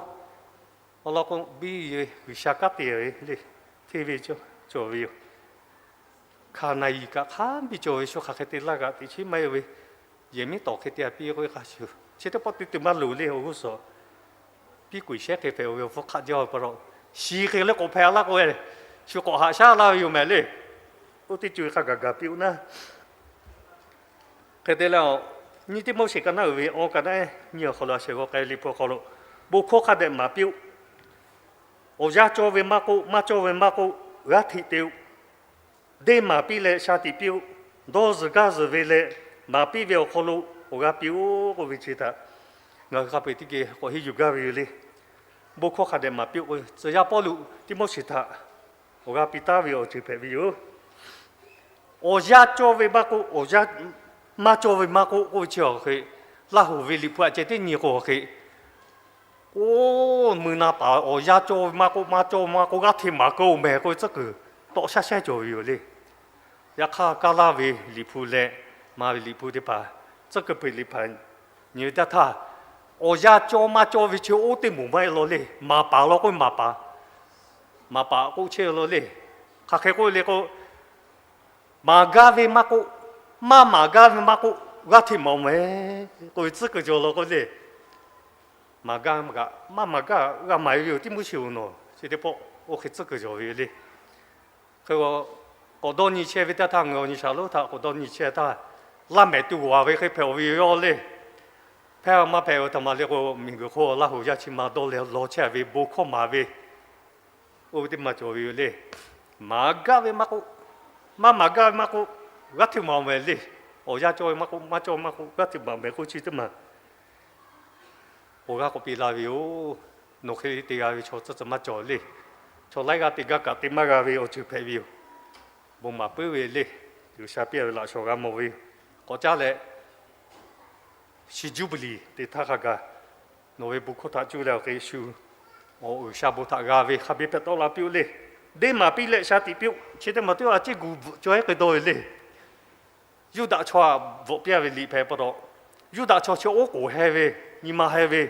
awˬ lawn k'o, biˇ ve G'uiˬsha kanˉ te ve le, hteˇ ve cawˬ ve yoˬ. Hkanˍ naˍ yiˍ kaꞈ hk'a biˇ cawˬ ve shu hk'aˬ hk'e te laˇ kaꞈ teꞈ chiˉ maˇ heˆ ve, yehˬ miˉ tawˍ hk'e te a piˇ k'oˆ ve hk'a shuˍ, chi teˇ pawˆ teˇ te maˇ loˍ le. Awˬ g'uˇ suhˍ piˇ kuiˬ shehˉ hk'e hpehꞈ ve awˬ hpfuhˇ hk'aˆ jaˇ ve pa taw, shiˍ hk'e leh k'awꞈ hpehꞈ laˇ k'o, shu k'awꞈ haꞈ shaˉ laˇ ve yoˬ mehˍ le. Oˇ teˇ co e hk'a gaˬ gaˬ piˇ-oˆ naˉ. Hk'e te leh, nyiˇ Tiˆmoˉseˍ ka naˉ uiˍ ve awˬ ka naˉ nyiˇ awˬ hk'aw lo a shehˍ g'aw k'ai Liꞈ hpu awˬ hk'aw lo, bon hkawˇ hk'a dehꞈ maˍ piˇ-oˆ. Awˬ yanˇ cawˇ ve maˇ k'oˆ, maˇ cawˇ ve maˇ k'oˆ, g'aˇ hteꞈ te-oˆ. Deˇ maˍ piˇ leh sha tiꞈ piˇ-oˆ. Dawˇ zuhˬ gaˇ zuhˬ ve leh maˍ piˇ ve awˬ hk'aw lo awˬ g'aˇ piˇ-oˆ k'oˆ ve chi htaꞈ ngaˬ hui hk'a peu-eˬ teˇ geh k'awꞈ henˇ yuˬ gaˇ ve yoˬ le. Bon hkawˇ hk'a dehꞈ maˍ piˇ-oˆ k'o, tcuh yaˇ Pawˇluꞈ Tiˆmoˉseˍ htaꞈ awˬ g'aˇ piˇ taˉ ve awˬ ceuˬ hpehꞈ ve yoˬ. Awˬ yanˇ cawˇ ve maˇ k'oˆ, awˬ yanˇ maˇ cawˇ ve maˇ k'oˆ k'oˆ ve chi awˬ hk'e, Laˇ huˍ ve Liꞈ hpu aꞈ ceh teˇ nyi k'o awˬ hk'e, oˇ mui na paˍ awˬ yanˇ cawˇ ve maˇ k'oˆ, maˇ cawˇ ve maˇ k'oˆ, g'aˇ hteꞈ maˍ keu-oˬ mehˍ k'oˆ ve tcuhˉ kuiˬ tawˆ shaˉ shehˉ cawˬ ve yoˬ le. Yaꞈ hk'aˇ, kaˇ laˇ ve Liꞈ hpu leh maˍ ve Liꞈ hpu teˇ hpaˍ tcuhˉ kuiˬ hpeuꞈ Liꞈ hpaˍ nyi ve teˇ htaˇ, awˬ yanˇ cawˇ maˇ cawˇ ve chi oˇ teˇ moˍ maˇ heˆ law le. Maˍ paˍ law k'oˆ maˍ paˍ, maˍ paˍ k'oˆ chehˇ ve law le. Hk'aˬ hk'e k'oˆ le k'o, maˍ gaˇ ve maˇ k'oˆ, maˇ maˍ gaˇ ve maˇ k'oˆ, g'aˇ hteꞈ maˍ-oˬ mehˍ k'oˆ ve tcuhˉ kuiˬ cawˬ law k'o le. Maˍ gaˇ maˇ gaꞈ, maˇ maˍ gaˇ g'a maˍ ve yoˬ. Tiˆmoˉseˍ-oˬ, nawˬ chi teˇ pawˆ oˇ hk'e tcuhˉ kuiˬ cawˬ ve yoˬ le. Hk'e k'awꞈ dawˇ nyi chehˇ ve teˇ htaˇ, ngaˬ awˬ nyi shaˍ lonˉ htaꞈ k'awꞈ dawˇ nyi chehˇ htaˇ, laˇ mehˍ tuˬ g'aˬ ve hk'e hpehꞈ-oˬ ve yoˬ le. Hpehˇ maˇ hpehꞈ-oˬ htaꞈ maˍ le k'o, miˬguiˬ hk'oˆ Laˇ huˍ yaˇ chi ma dawˇ leh law chehˇ ve bon hkawˇ maˍ ve oˇ ve teˇ ma cawˬ ve yoˬ le. Maˍ gaˇ ve maˇ k'oˆ, maˇ maˍ gaˇ ve maˇ k'oˆ, g'aˇ hteꞈ maˍ-oˬ mehˍ le. Awˬ yanˇ cawˇ ve maˇ k'oˆ, maˇ cawˇ ve maˇ k'oˆ, g'aˇ hteꞈ maˍ mehˍ k'oˆ chi teˇ ma awˬ g'aˇ k'awꞈ piˇ laˇ ve yoˬ. Nawˬ hk'e te g'a ve chaw tcuhˉ tcuhˉ maˇ cawˬ le. Chaw laiˉ g'aˇ te gaˇ kaꞈ te maˇ g'a ve awˬ ceuˬ hpehꞈ ve yoˬ. Bon maˍ puiˉ ve le. G'uiˬsha piˇ ve laꞈ shawˍ g'a mawˬ ve yoˬ. K'awꞈ caˇ leh, shi jubilee te htaˇ hk'a gaˬ nawˬ ve bon hkawˇ htaꞈ cuˇ leh awˬ hk'e shu awˬ G'uiˬsha bon htaꞈ g'a ve hk'a biˇ hpehꞈ tawˆ la piˇ-oˆ le. Deˇ maˍ piˇ leh sha tiꞈ piˇ-oˆ. Chi teˇ maˬ teˇ g'aˇ ciˉ gu bvuhꞈ cawˬ-e hk'e dawˇ ve le. Yuˇdaꞈ chaw aꞈ bvuhꞈ piˇ-a ve liꞈ hpehꞈ pa taw, Yuˇdaꞈ chaw chi oˉ k'oˍ heh ve, nyi ma heh ve,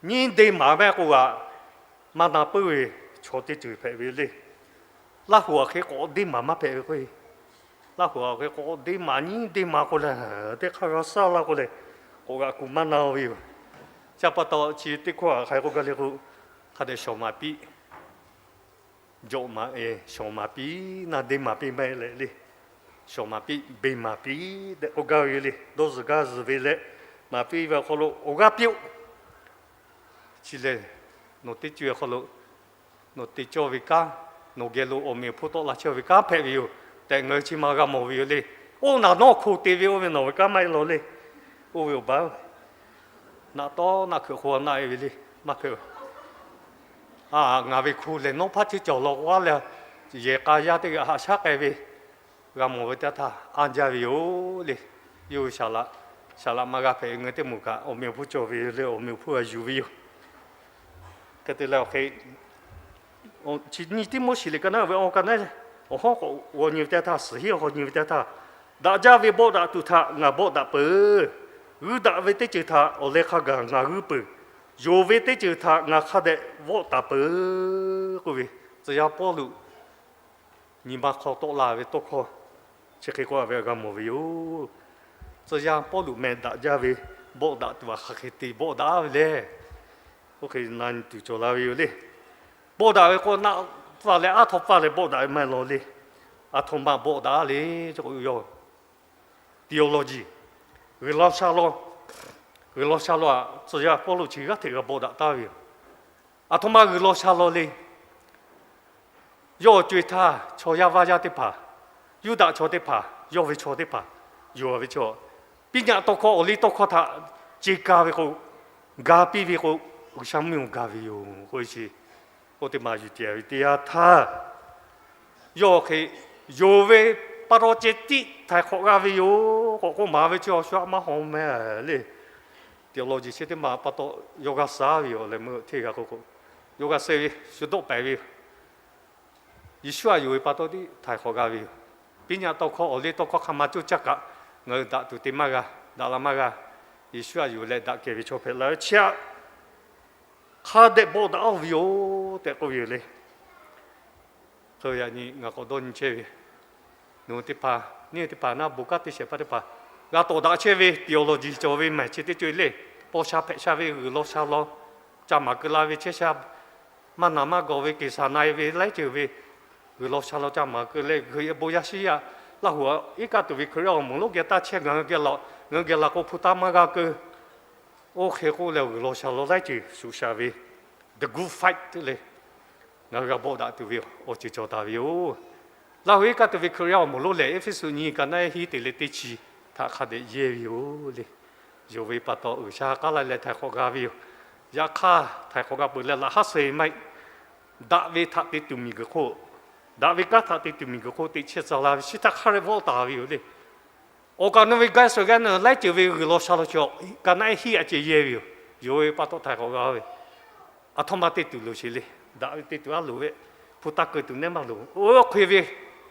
nyiˇ deˇ maˍ mehˆ k'oˆ g'aꞈ maˇ na puiˉ ve chaw teˇ ceuˬ hpehꞈ ve le. Laˇ huˍ aˬ hk'e k'awꞈ deˇ maˍ maˇ hpehꞈ ve k'o, Laˇ huˍ aˬ hk'e k'awꞈ deˇ maˍ nyiˇ deˇ maˍ k'oˆ leh, teˇ hk'aˇ g'a shaˉ laˇ k'oˆ leh, k'awꞈ g'aꞈ kuˬ maˇ na ve yoˬ. Chi pa taw chi teˇ hkawˇ aꞈ hk'a hk'e k'oˆ gaˇ le k'o, hk'a dehꞈ shawˍ maˍ piˇ, jawꞈ maˍ, shawˍ maˍ piˇ naˇ deˇ maˍ piˇ maˇ heˆ leh le. Shawˍ maˍ piˇ, beˬ maˍ piˇ tehꞈ k'oˆ gaˇ ve yoˬ le. Dawˇ zuhˬ gaˇ zuhˬ ve leh maˍ piˇ ve awˬ hk'aw lo awˬ g'aˇ piˇ-oˆ. Chi lehˬ, nawˬ teˇ co e awˬ hk'aw lo nawˬ te cawˇ ve kanˉ, nawˬ geh lo awˬ meꞈ awˬ hponˇ tawˆ la chehˇ ve kanˉ hpehꞈ ve yoˬ tehꞈ ngaˬ hui chi ma g'a mawˬ ve yoˬ le. Oˇ naˬ nawˉ hko te ve oˇ ve nawˬ ve kanˉ maˇ heˆ law le. Oˇ ve awˬ baˬ naˆ tawˉ naˆ hkeuꞈ hk'o naˆ e ve le. Maˇ hpehꞈ. Ngaˬ ve hko lehˬ nawˉ hpaˇ ceˇ cawˬ law k'o, a leh yehˬ k'a yaˇ teˇ g'aˇ haꞈ shaˉ k'ai ve, g'a mawˬ ve teˇ htaˇ anˇ jaˇ ve yoˬ le. Yawˇ hui saˍ laꞈ, saˍ laꞈ ma g'a hpehꞈ ve ngaˬ hui teˇ moˍ kaꞈ awˬ meꞈ awˬ hponˇ cawˬ ve le, awˬ meꞈ awˬ hponˇ g'a yuˬ ve yoˬ. Hk'e te leh awˬ hk'e, chi nyi Tiˆmoˉseˍ liꞈ ka naˉ ve awˬ ka naˉ, awˬ hawˉ k'awꞈ g'aw nyi ve teˇ htaˇ, suhˍ heˆ awˬ hawˉ nyi ve teˇ htaˇ, daꞈ jaˇ ve bawˆ daꞈ tuˬ htaꞈ ngaˬ bawˆ daꞈ peuˬ. G'uiˇ daꞈ ve teˇ ceuˬ htaꞈ awˬ leh hk'a gaˬ ngaˬ g'uiˇ peuˬ. Yonˍ ve teˇ ceuˬ htaꞈ ngaˬ hk'a dehꞈ vawˆ taˍ peuˬ k'oˆ ve, tcuh yaˇ Pawˇluꞈ nyi ma hk'aw tawˆ la ve tawˇ hkawˇ chi hk'e k'oˆ a ve g'a mawˬ ve yoˬ. Tcuh yaˇ Pawˇluꞈ meh daꞈ jaˇ ve bawˆ daꞈ tuˬ a hk'aˬ hk'e te bawˆ daꞈ ve le. Oˇ hk'e na nyi tuˬ cawˬ la ve yoˬ le. Bawˆ daꞈ ve k'o, naˆ pfuhˇ leh aˉ htaw pfuhˇ leh bawˆ daꞈ ve maˇ heˆ law le. Aˬ htoꞈ ma bawˆ daꞈ le, chi k'o yawˇ theology, G'uiˬ law sha law, G'uiˬ law sha law aꞈ tcuh yaˇ Pawˇluꞈ chi g'aˇ hteꞈ g'a bawˆ daꞈ taˍ ve yoˬ. Aˬ htoꞈ ma G'uiˬ law sha law le. Yawˇ awˬ co-e htaˇ chaw yaˇ vaˇ yaˇ teˇ hpaˍ, Yuˇdaꞈ chaw teˇ hpaˍ, yawˇ ve chaw teˇ hpaˍ, yonˍ ve chaw, piˇ nyaꞈ tawˇ hkawˇ awˬ liˇ tawˇ hkawˇ htaꞈ ce ka ve k'o, ga piˇ ve k'o, G'uiˬsha mvuhˇ miˬ ga ve yoˬ k'oˆ ve chi, k'oˆ teˇ ma yuˬ tiˍ ve teˇ yanˇ htaˇ, yawˇ hk'e yonˍ ve pa taw ceh tiˉ htaiˍ hk'awꞈ g'a ve yoˬ. K'awꞈ k'oˆ maˍ ve chi awˬ shu aꞈ maˇ haw meh le. Tiꞈ awˬ lawn jeˬ chi teˇ ma pa taw yawˇ g'a suh ve yoˬ leh meuˇ hteˇ g'a k'o k'o, yawˇ g'a suh ve shu dawˆ pehˍ ve yoˬ. Yeˍsuˆ aꞈ yonˍ ve pa taw tiˉ htaiˍ hk'awꞈ g'a ve yoˬ. Piˇ nyaꞈ tawˇ hkawˇ awˬ liˇ tawˇ hkawˇ hk'a ma coˇ caˇ kaꞈ ngaˬ hui daꞈ tuˬ te maˇ g'a, daꞈ la maˇ g'a. Yeˍsuˆ aꞈ yonˍ leh daꞈ kehˬ ve chaw hpehꞈ la ve chi aꞈ hk'a dehꞈ bawˆ daꞈ-oˬ ve yoˬ tehꞈ k'oˆ ve yoˬ le. Hk'e yaꞈ nyi ngaˬ k'awꞈ dawˇ nyi chehˇ ve, nawˬ hui teˇ hpaˍ, neˇ teˇ hpaˍ naˆ bon kanˉ te shehˍ hpaˇ teˇ hpaˍ g'a tawˍ daꞈ chehˇ ve, tiꞈ awˬ lawn jeˬ cawˬ ve mehˬ chi teˇ co-e le. Paw sha hpehꞈ sha ve G'uiˬ law sha law ca maˍ keu la ve chehˇ sha, maˇ naˍ maˇ gawˬ ve keˍsaˍ na-e ve laiˉ ceuˬ ve G'uiˬ law sha law ca maˍ keu leh, G'uiˬ e bon yaˇ shiˉ yaˇ Laˇ huˍ iˉ kaˆ tuˬ ve Hkriꞈ yaˇ awˬ moˍ lonˉ geh taˇ chehˇ, ngaˬ hui geh laꞈ, ngaˬ hui geh laꞈ k'o hpu taˇ maˇ g'a keu. Oˇ hk'e k'oˆ leh G'uiˬ law sha law laiˉ ceuˬ shuˍ shaˍ ve, the good fight le, ngaˬ hui g'a bawˆ daꞈ tuˬ ve awˬ ceuˬ cawˬ taˍ ve yoˬ. Laˇ huˍ iˉ kaˆ tuˬ ve Hkriꞈ yaˇ awˬ moˍ lonˉ lehˬ, Eˇfeˇsuꞈ nyi ka naˆ hiˉ te leh teˇ chi htaꞈ hk'a dehꞈ yehˇ ve yoˬ le. Yonˍ ve pa taw G'uiˬsha k'aˉ la leh htaiˍ hk'awꞈ g'a ve yoˬ. Yaꞈ hk'aˇ htaiˍ hk'awꞈ g'a peuˬ leh laꞈ haˉ suh-e maˇ heˆ. Daꞈ ve htaꞈ te tuˬ miˬguiˬ hk'oˆ, daꞈ ve kanˉ htaꞈ te tuˬ miˬguiˬ hk'oˆ teꞈ chehˇ tcuh la ve chi htaꞈ hk'a dehꞈ vawˆ taˍ ve yoˬ le. Awˬ kaꞈ nawˬ ve gaˇ suhˍ g'aˇ na laiˉ ceuˬ ve G'uiˬ law sha law chaw ka naˆ hiˉ aꞈ ceh yehˇ ve yoˬ. Yonˍ ve pa taw htaiˍ hk'awꞈ g'a ve, aˬ htoꞈ ma te tuˬ loˍ sheˍ le. Daꞈ ve te tuˬ aˉ loˍ ve, hpu taˇ keu tuˬ nehˉ maˇ loˍ. Oˇ hk'e ve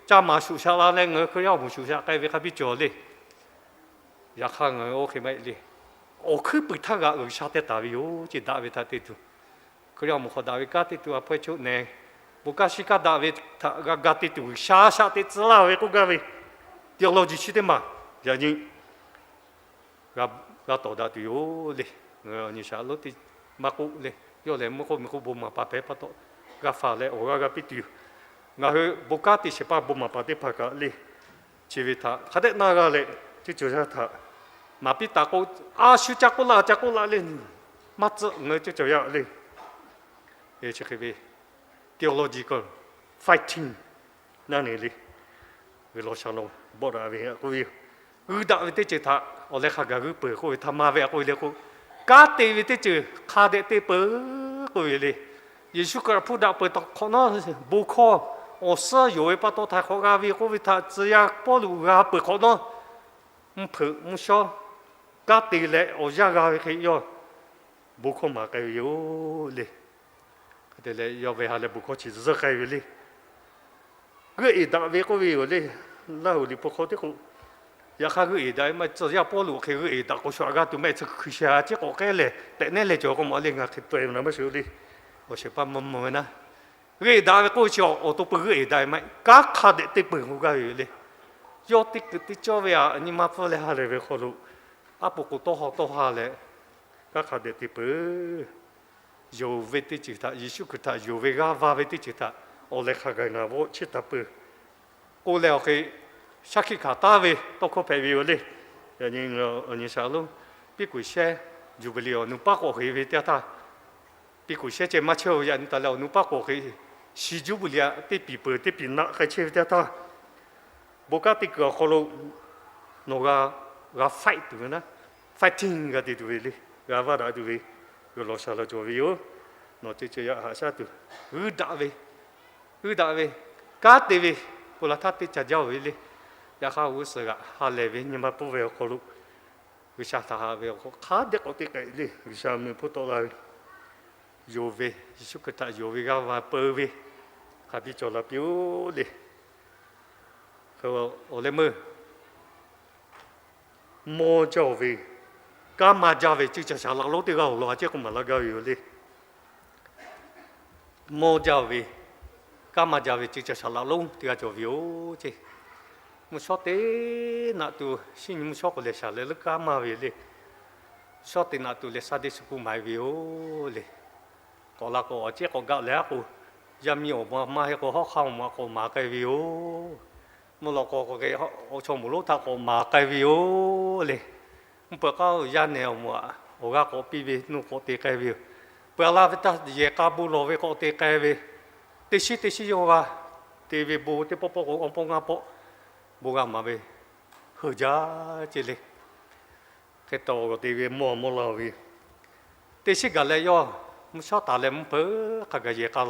ca maˍ shuˍ shaꞈ la leh ngaˬ hui Hkriꞈ yaˇ awˬ moˍ shuˍ shaꞈ k'ai ve hk'a biˇ cawˬ le. Yaꞈ hk'aˇ ngaˬ hui oˇ hk'e maˇ heˆ le. Awˬ hkuiˉ puiˍ htaˇ g'aꞈ G'uiˬsha teh taˍ ve yoˬ ce, daꞈ ve htaꞈ te tuˬ. Hkriꞈ yaˇ awˬ moˍ hk'aw daꞈ ve kanˉ te tuˬ a hpawehˇ choˆ nehˬ, bon kanˉ shiˉ kanˉ daꞈ ve htaꞈ g'a ga te tuˬ G'uiˬsha shaꞈ teꞈ tcuh laˇ ve k'oˆ gaˇ ve, tiꞈ awˬ lawn jeˬ chi teˇ maˬ yaꞈ nyi g'a tawˍ daꞈ tuˬ yoˬ le. Ngaˬ hui awˬ nyi shaꞈ lonˉ teˇ maˇ k'oˆ le. Yawˇ lehˬ mvuhˇ k'oˆ miˬ k'oˆ bon maˍ paˍ hpehꞈ pa taw, g'a faˍ leh awˬ g'aˇ g'a piˇ tuˬ yoˬ. Ngaˬ hui bon kanˉ te shehˍ hpaˇ bon maˍ paˍ teˇ hpaˍ kaꞈ le, chi ve htaꞈ hk'a dehꞈ na g'a leh, teˇ ceuˬ yaˇ htaꞈ maˍ piˇ taˍ k'o, a shu ca k'oˆ la ca k'oˆ la le, maˇ tcuhˆ ngaˬ hui teˇ ceuˬ yaˇ le. Chi hk'e ve theological fighting naˆ nehˬ le. G'uiˬ law sha law bawˆ daꞈ ve k'oˆ ve yoˬ. G'uiˇ daꞈ ve teˇ ceuˬ htaꞈ awˬ leh hk'a gaˬ g'uiˇ peuˬ k'oˆ ve htaꞈ maˍ ve a k'oˆ ve le k'o, kanˉ te ve teˇ ceuˬ hk'a dehꞈ te peuˬ k'oˆ ve le. Yeˍsuˆ Hkriꞈ hpu daꞈ peuˬ hk'awꞈ nawˉ, bon hkawˇ awˬ suhˉ yonˍ ve pa taw htaiˍ hk'awꞈ g'a ve k'oˆ ve htaꞈ tcuh yaˇ Pawˇluꞈ g'a peuˬ hk'awꞈ nawˉ, mvuhˇ hpeuꞈ mvuhˇ shawˉ kanˉ te leh awˬ yanˇ g'a ve hk'e yawˇ bon hkawˇ maˍ k'ai ve yoˬ le. Hk'e te leh yawˇ ve ha leh bon hkawˇ chi zuhˇ k'ai ve le. G'euˆ eˍ daꞈ ve k'oˆ ve yoˬ le. Laˇ huˍ liꞈ hpu hk'aw teˇ k'o, yaꞈ hk'aˇ g'euˆ eˍ daꞈ ve maˇ tcuh yaˇ Pawˇluꞈ hk'e g'euˆ eˍ daꞈ k'o shu aꞈ g'aˇ tuˬ maˇ heˆ, tcuh hkui sha ciˉ k'awꞈ k'ehˉ lehˬ tehꞈ nehˉ leh cawˬ k'o maˬ le, ngaˬ hk'e taweh ve na maˇ shuˍ le. Awˬ shehˍ hpaˇ mvuh mvuh ve naˉ, g'euˆ eˍ daꞈ ve k'oˆ ve chi awˬ to peu g'euˆ eˍ daꞈ ve maˇ heˆ, kanˉ hk'a dehꞈ te peuˬ k'oˆ gaˇ ve yoˬ le. Yawˇ teˇ kuiˬ teˇ cawˇ ve aꞈ nyi ma pfuhˇ leh ha lehˬ ve hk'aw lo, aˉ po k'o tawˇ haw tawˇ ha leh, kanˉ hk'a dehꞈ te peuˬ. Yonˍ ve teˇ ceuˬ htaꞈ, Yeˍsuˆ Hkriꞈ htaꞈ yonˍ ve g'aˇ va ve teˇ ceuˬ htaꞈ awˬ leh hk'a gaˬ ngaˬ vawˆ chiˇ taˍ peuˬ k'oˆ leh awˬ hk'e shaˉ hkiˆ hkanˍ taˍ ve tawˇ hkawˇ hpehꞈ ve yoˬ le. Yaꞈ nyi awˬ nyi shaˍ lonˉ piˇ kuiˬ shehˇ Juˇbiˍliˆ awˬ nu paˉ k'awꞈ heꞈ ve teˇ yanˇ htaˇ, piˇ kuiˬ shehˇ ceh maˇ chehˇ-oˬ, yaꞈ nyi taˍ leh awˬ nu paˉ k'awꞈ heꞈ, shi Juˇbiˍliˆ aꞈ teˇ piˍ peuˬ teˇ piˍ naˆ k'ai chehˇ ve teˇ yanˇ htaˇ, bon kanˉ te kuiˬ awˬ hk'aw lo nawˬ g'a, g'a fight tuˬ ve naˉ, fighting g'a te tuˬ ve le, g'a vaˇ daꞈ tuˬ ve, g'uiˬ lawˬ shaˍ lawˬ cawˬ ve yoˬ. Nawˬ ceh ceh yaꞈ haꞈ shaˉ tuˬ, g'uiˇ daꞈ ve, g'uiˇ daꞈ ve, kanˉ te ve, k'o la htaˇ teˇ ca jaˇ-oˬ ve le. Yaꞈ hk'aˇ g'uˇ suhˍ g'aꞈ ha lehˬ ve nyi ma pfuhˇ ve awˬ hk'aw lo, G'uiˬsha htaꞈ haꞈ ve awˬ hk'aw hk'a dehꞈ k'awꞈ te k'ai le. G'uiˬsha mvuhˇ hpfuhˇ tawˆ la ve, yonˍ ve, Yeˍsuˆ Hkriꞈ htaꞈ yonˍ ve g'aˇ va peu ve hk'a biˇ cawˬ la piˇ-oˆ le. Awˬ leh meuˇ mawˇ jaˇ-oˬ ve, kanˉ maˇ jaˇ ve ceuˇ caˬ shaˍ laꞈ lonˉ teˇ g'aˇ awˬ lawn a ciˉ k'oˆ maˍ laˇ gaˇ ve yoˬ le. Mawˇ jaˇ-oˬ ve, kanˉ maˇ jaˇ ve ceuˇ caˬ shaˍ laꞈ lonˉ teˇ g'aˇ cawˬ ve yoˬ ceˇ. Mvuhˇ shawˉ teˇ naꞈ tuˬ shinˉ nyi mvuhˇ shawˉ k'o lehˬ shaˍ leh leuˉ kanˉ maˇ ve le. Mvuhˇ shawˉ teˇ naꞈ tuˬ lehˬ Sunday school maˍ e ve yoˬ le. K'awꞈ la k'o awˬ ceˉ k'awꞈ gaˆ leh a k'o, yaˇ miˇ awˬ ma maˇ heˆ k'o hawˉ hk'aˇ awˬ moˍ aꞈ k'awꞈ maˍ k'ai ve yoˬ. Mvuhˇ lawꞈ k'aw k'o awˬ chaw moˍ lonˉ htaꞈ k'awꞈ maˍ k'ai ve yoˬ le. Mvuhˇ peuˬ k'aˉ yaˇ nehˬ awˬ moˍ aꞈ awˬ g'aˇ k'awꞈ piˇ ve nuˇ k'awꞈ te k'ai ve yoˬ. Peuˬ a la ve htaˇ yehˬ k'a bon lawˬ ve k'awꞈ te k'ai ve, teˇ shinˉ teˇ shinˉ yawˇ g'a te ve bon teˇ pawˆ pawˆ k'o awˬ pawˆ ngaˇ pawˆ bon g'a maˍ ve, heuˬ jaˇ ceˇ le. Hk'e te te ve mawˇ mawˇ laˇ ve, teˇ shinˉ gaˬ leh yawˇ mvuhˇ shawˉ taˍ leh mvuhˇ peuˬ hk'a gaˬ yehˬ k'a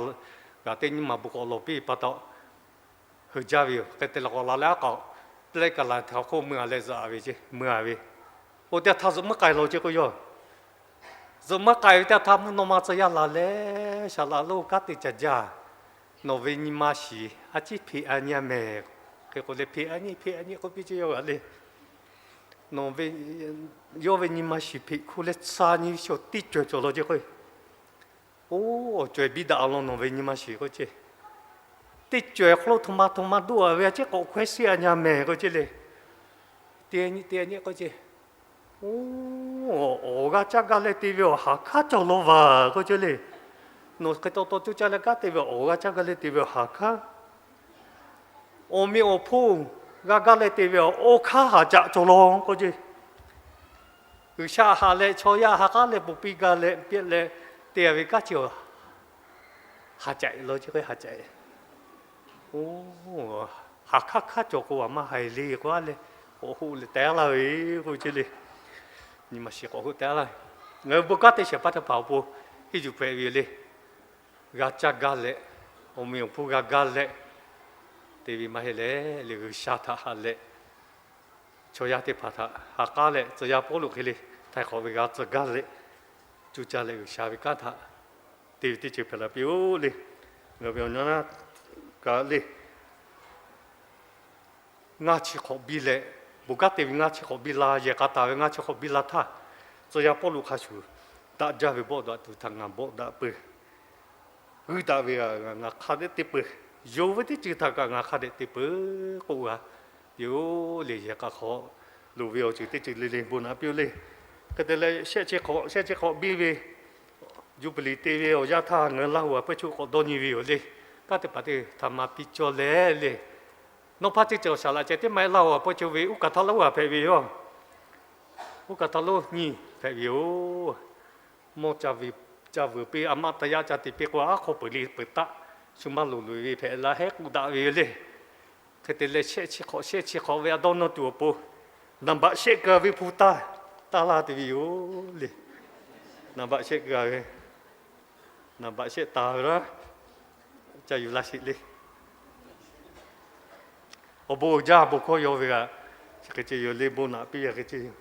gaˬ teˇ nyiˇ maˬ bon k'awꞈ lawˬ piˇ pa taw, heuˬ jaˇ ve yoˬ. Hk'e te leh k'awꞈ la leh a k'aꞈ, teˇ laiˉ kaˬ laˬ htaꞈ awˬ hk'oˆ mui a leh zuhꞈ ve ceˇ, mui a ve, oˇ teˇ htaˇ zuhꞈ maˇ k'ai law ceˇ k'o yawˇ zuhꞈ maˇ k'ai ve teˇ htaˇ mvuhˇ naw ma tcuh yaˇ laˬ leh, Shaˍ laꞈ lonˉ kanˉ te caˬ jaˇ. Nawˬ ve nyi ma shiˍ a ciˉ hpeꞈ a nyi a mehˍ. Hk'e k'o leh hpeꞈ a nyi hpeꞈ a nyi k'oˆ piˇ ceˇ yawˇ g'aꞈ le. Nawˬ ve, yawˇ ve nyi ma shiˍ hpeꞈ hkuˇ leh tsa nyi ve chaw teˇ cawehˬ cawˬ law ceˇ k'o, oˇ awˬ cawehˬ biˇ daꞈ a lawn nawˬ ve nyi ma shiˍ k'oˆ ceˇ. Teˇ cawehˬ hk'aw lo htoꞈ ma htoꞈ ma doˆ a ve a ciˉ k'awꞈ hkawehˇ sheˆ a nyi a mehˍ k'oˆ ceˇ le. Teˇ nyi teˇ nyi k'oˆ ceˇ. Awˬ g'aˇ caˇ gaˇ leh te ve awˬ haˍ hkaˉ cawˬ law vaˬ k'oˆ ceˇ le. Nawˬ hk'e taw taw coˇ caˇ leh kanˉ te ve awˬ g'aˇ caˇ gaˇ leh te ve awˬ haˍ hkaˉ, awˬ meꞈ awˬ hponˇ g'a gaˇ leh te ve awˬ hkaˉ haˍ caꞈ cawˬ law k'oˆ ceˇ. G'uiˬsha haꞈ leh chaw yaˇ ha k'aˉ leh bon piˇ gaˇ leh piˇ leh te a ve kanˉ chi haˍ caꞈ law ceˇ k'o haˍ caꞈ. Oˇ, haˍ hkaˉ hkaˉ cawˬ k'o a maˇ haiˬ le k'o a leh, k'awꞈ hoˆ leh teh laˇ ve k'oˆ ceˇ le. Nyi ma shiˍ k'awꞈ hoˆ teh laˇ ve. Ngaˬ hui bon kanˉ te shehˍ hpaˇ teˇ hpaˍ awˬ pon henˇ yuˬ hpehꞈ ve le. G'a caˇ gaˇ leh, awˬ meꞈ awˬ hponˇ g'a gaˇ leh, te ve maˇ heˆ leh le G'uiˬsha htaꞈ haꞈ leh, chaw yaˇ teˇ hpaˍ htaꞈ ha k'aˉ leh tcuh yaˇ Pawˇluꞈ hk'e le, htaiˍ hk'awꞈ ve g'a tcuh gaˇ leh, coˇ caˇ leh G'uiˬsha ve kanˉ htaꞈ te ve teˇ ceuˬ hpehꞈ la piˇ-oˆ le. Ngaˬ hui ve awˬ nyi kaꞈ le, ngaˇ chi hk'awꞈ biˇ leh, bon kanˉ te ve ngaˇ chi hk'awꞈ biˇ la, yehˬ k'a taˍ ve ngaˇ chi hk'awꞈ biˇ la htaˇ, tcuh yaˇ Pawˇluꞈ hk'a shuˍ, daꞈ jaˇ ve bawˆ daꞈ tuˬ htaꞈ ngaˬ bawˆ daꞈ peuˬ. G'uiˇ daꞈ ve ngaˬ hk'a dehꞈ te peuˬ. Yonˍ ve teˇ ceuˬ htaꞈ kaꞈ ngaˬ hk'a dehꞈ te peuˬ k'oˆ g'a piˇ-oˆ le. Yehˬ k'a hk'aw loˍ ve awˬ ceuˬ teˇ ceuˬ le le bon naꞈ piˇ-oˆ le. Hk'e te leh shehˆ chi hk'awꞈ, shehˆ chi hk'awꞈ biˇ ve Juˇbiˍliˍ te ve awˬ yanˇ htaˇ ngaˬ hui Laˇ huˍ a pawehˇ chaw k'awꞈ dawˇ nyi ve yoˬ le. Kanˉ teˇ hpaˍ teˇ htaꞈ maˍ piˇ cawˇ leh le. Nawˇ hpaˇ teˇ ceuˬ awˬ shaˍ laꞈ ceh teˇ maˇ heˆ, Laˇ huˍ a pawehˇ chaw ve uˉ kaˬ htaˇ lonˉ g'aˇ hpehꞈ ve yoˬ. Uˉ kaˬ htaˇ lonˉ nyiˇ hpehꞈ ve yoˬ. Mawˇ ca vuiˬ piˇ a maˇ taˇ yaˇ ca te piˇ k'o aˉ hk'aw peuˬ le peuˬ taˆ, shu maˇ loˍ loꞈ-e ve hpehꞈ la hehˉ k'oˆ daꞈ ve yoˬ le. Hk'e te leh shehˆ chi hk'awꞈ shehˆ chi hk'awꞈ ve a dawˇ nawˇ tuˬ awˬ pon, naˍ baꞈ shehˆ keu-a ve hpu taˇ, taˇ laˇ te ve yoˬ le. Naˍ baꞈ shehˆ keu-a ve, naˍ baꞈ shehˆ taˍ ve laˇ, ca yuˬ laˇ sheˍ le. Awˬ bon uiˍ jaˇ, bon hkawˇ yaw ve g'a, chi hk'e ceh yoˬ le, bon naꞈ piˇ ve hk'e ceh yoˬ.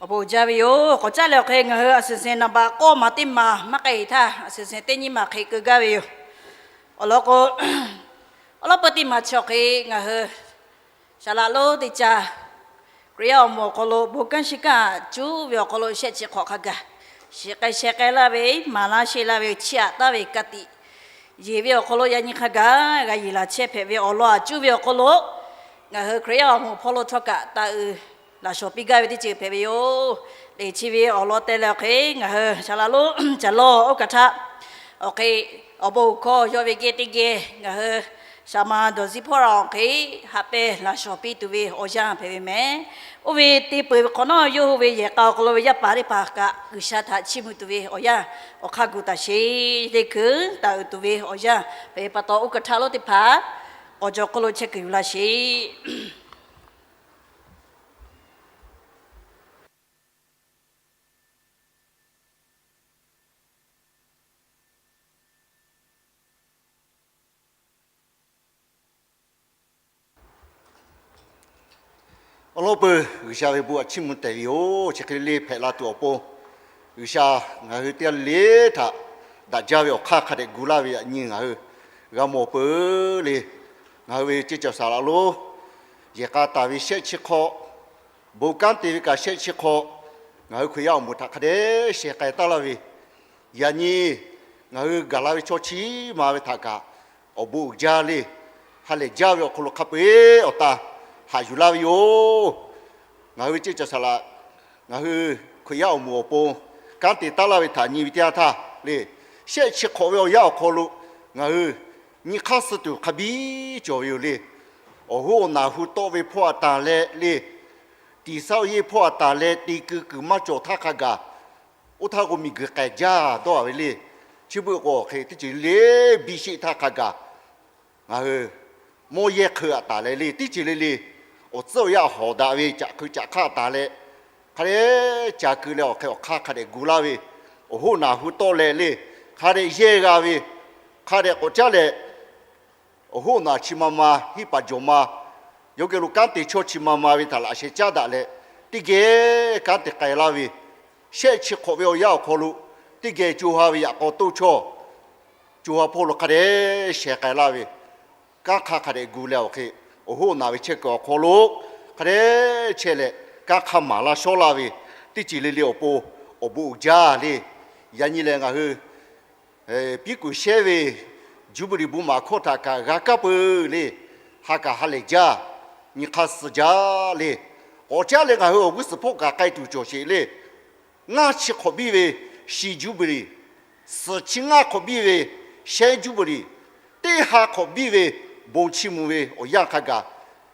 Awˬ bon uiˍ jaˇ ve yoˬ. K'awꞈ caˉ leh awˬ hk'e ngaˬ hui a shuˍ shuˍ naˍ baꞈ k'awˇ maˬ teˇ maˬ maˇ k'ai-e htaˇ, a shuˍ shuˍ teˇ nyiˇ maˬ hk'e keu gaˇ ve yoˬ. Awˬ lawn k'o, awˬ lawn peu teˇ maˬ chi awˬ hk'e ngaˬ hui Saˍ laꞈ lonˉ teˇ caˇ Hkriꞈ yaˇ awˬ moˍ awˬ hk'aw lo bon kanˉ shiˍ kanˉ cuˉ ve awˬ hk'aw lo shehˆ chi hk'awꞈ hk'a gaˬ, shiˍ k'ai sheh k'ai laˇ ve, maˍ laˇ sheˆ laˇ ve, chiˇ aꞈ taˍ ve ka tiꞈ yeˬ ve awˬ hk'aw lo yaꞈ nyi hk'a gaˬ g'a yeˬ laˬ chehˇ hpehꞈ ve awˬ lawn aꞈ cuˇ ve awˬ hk'aw lo, ngaˬ hui Hkriꞈ yaˇ awˬ moˍ hpawˇ lo htawˇ kaꞈ taˇ uiˍ laꞈ shawnˍ piˇ gaˇ ve teˇ ceuˬ hpehꞈ ve yoˬ. Leˬ chi ve awˬ lawn teh leh awˬ hk'e ngaˬ hui Saˍ laꞈ lonˉ Caˬ lawˇ oˇ kaˬ htaˇ, awˬ hk'e awˬ bon hkawˇ yaw ve geh teˇ geh ngaˬ hui Shaˍ ma dawˬ ziˇ hpawˇ la awˬ hk'e haꞈ pehnˇ laꞈ shawˍ piˇ tuˬ ve awˬ yanˇ hpehꞈ ve mehˍ. Oˇ ve teˇ peu ve hk'awꞈ nawˉ yawˇ hui ve yehˬ k'a awˬ hk'aw lo ve yaˇ paˍ teˇ hpaˍ kaꞈ G'uiˬsha htaꞈ chiˇ mvuh tuˬ ve awˬ yanˇ awˬ hk'aˇ gu taˍ sheˍ. Teˇ hkui taˍ uiˍ tuˬ ve awˬ yanˇ hpehꞈ ve pa taw, oˇ kaˬ htaˇ lonˉ teˇ hpaˍ k'awꞈ jaw hk'oˆ lo chehˇ kuiˬ yuˬ laˇ sheˍ. Awˬ lawn peuˬ, G'uiˬsha ve bon aꞈ chiˇ mvuh tehꞈ ve yoˬ. Chi hk'e le hpehꞈ la tuˬ awˬ pon, G'uiˬsha ngaˬ hui teˇ g'aˇ le le htaꞈ daꞈ jaˇ ve awˬ hk'aˇ hk'a dehꞈ gu laˇ ve yaꞈ nyi ngaˬ hui g'a mawˬ peuˬ le. Ngaˬ hui ve ceˇ caˬ saˍ laꞈ lonˉ yehˬ k'a taˍ ve shehˆ chi hk'awꞈ, bon kanˉ te ve kaꞈ shehˆ chi hk'awꞈ, ngaˬ hui Hkriꞈ yaˇ awˬ moˍ htaꞈ hk'a dehꞈ shehˍ k'ai taˉ laˇ ve, yaꞈ nyi ngaˬ hui gaˬ la ve chaw chi ma ve htaꞈ kaꞈ awˬ bon uiˍ jaˇ le. Ha lehˬ jaˇ ve awˬ hk'aw lo hk'a peu-eˬ awˬ ta haꞈ yuˬ laˇ ve yoˬ. Ngaˬ hui ve ceˇ caˬ saˍ laꞈ, ngaˬ hui Hkriꞈ yaˇ awˬ moˍ awˬ pon kanˉ te taˉ laˇ ve htaꞈ nyi ve teˇ yanˇ htaˇ le, shehˆ chi hk'awꞈ ve awˬ yanˇ awˬ hk'aw lo ngaˬ hui nyi hk'aˇ suh tuˬ hk'a biˇ cawˬ ve yoˬ le. Awˬ hoˉ awˬ naˬ hu tawˆ ve hpawˇ aꞈ taˍ leh le, tiˍ saˉ awˬ yeˇ hpawˇ aꞈ taˍ leh te keu kuiˬ maˇ cawˬ htaˇ hk'a gaˬ, oˇ htaˇ k'o miˬguiˬ k'ai jaˇ dawˇ a ve le. Chi beuꞈ k'o hk'e teˇ ceuˬ le biˇ sheˆ htaˇ hk'a gaˬ, ngaˬ hui mawˇ yehˇ hk'eu aꞈ taˍ leh le, teˇ ceuˬ le le awˬ tcuhˉ awˬ yaˇ hawˍ daꞈ ve caꞈ hk'eu caꞈ hk'aˇ taˍ leh, hk'a dehꞈ ca keu leh awˬ hk'e awˬ hk'aˇ hk'a dehꞈ gu laˇ ve, awˬ hoˉ naˬ hu tawˆ leh le, hk'a dehꞈ yehˇ g'a ve, hk'a dehꞈ k'awꞈ caˉ leh, awˬ hoˉ awˬ naˬ chi ma ma hiˆ paˍ jawˬ ma, yawˇ geh lo kanˉ te chaw chi ma ma ve htaꞈ laꞈ sheh caˉ daꞈ leh, teˇ geh kanˉ te k'ai laˇ ve, shehˆ chi hk'awꞈ ve awˬ yanˇ awˬ hk'aw lo teˇ geh co ha ve yaꞈ k'aw toˇ chaw, co ha hpawˇ lo hk'a dehꞈ sheh k'ai laˇ ve, kanˉ hk'aˇ hk'a dehꞈ gu leh awˬ hk'e, awˬ hoˉ awˬ naˬ ve chehˇ kuiˬ awˬ hk'aw lo hk'a dehꞈ chehˇ leh, kanˉ hk'aˇ maˍ laˇ shawˉ laˇ ve, teˇ ceuˬ le le awˬ pon awˬ bon uiˍ jaˇ le. Yaꞈ nyi lehˬ ngaˬ hui piˉ kuˬ shehˇ ve Juˇbiˍliˍ bon maˍ hkawˇ htaꞈ kaꞈ g'a kaˇ peuˬ le. Ha kaꞈ ha lehˬ jaˇ, nyi hk'aˇ suh jaˇ le. K'awꞈ caˉ leh ngaˬ hui awˬ g'uˇ suhˍ hpawˇ kaꞈ k'ai tuˬ cawˬ sheˍ le. Ngaˇ chi hk'awꞈ biˇ ve shiˍ Juˇbiˍliˍ, suhˍ chi ngaˇ hk'awꞈ biˇ ve shehˉ Juˇbiˍliˍ, teˇ ha hk'awꞈ biˇ ve bon chiˇ mvuh ve awˬ yanˇ hk'a gaˬ,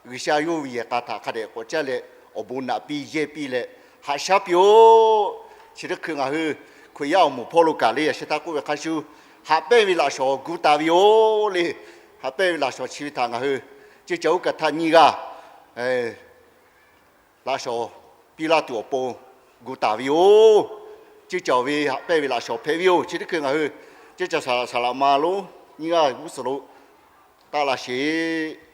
G'uiˬsha yawˇ ve yehˬ k'a htaꞈ hk'a dehꞈ k'awꞈ caˉ leh awˬ bon naꞈ piˇ yehˇ piˇ leh haꞈ shaˉ piˇ-oˆ. Chi teˇ hkui ngaˬ hui Hkriꞈ yaˇ awˬ moˍ hpawˇ lo kaꞈ le, yaꞈ sheh htaˇ k'oˆ ve hk'a shuˍ, haꞈ pehnˇ ve laꞈ shawˍ gu taˍ ve yoˬ le. Haꞈ pehnˇ ve laꞈ shawˍ chi ve htaꞈ ngaˬ hui ceˇ caˬ uˉ kaꞈ htaˇ nyiˇ g'aˇ laꞈ shawˍ piˇ laˇ tuˬ awˬ pon gu taˍ ve yoˬ. Ceˇ caˬ ve haꞈ pehnˇ ve laꞈ shawˍ hpehꞈ ve yoˬ. Chi teˇ hkui ngaˬ hui ceˇ caˬ saˍ laꞈ ma lonˉ nyiˇ g'aˇ g'uˇ suhˍ lo taˆ laˇ sheˍ.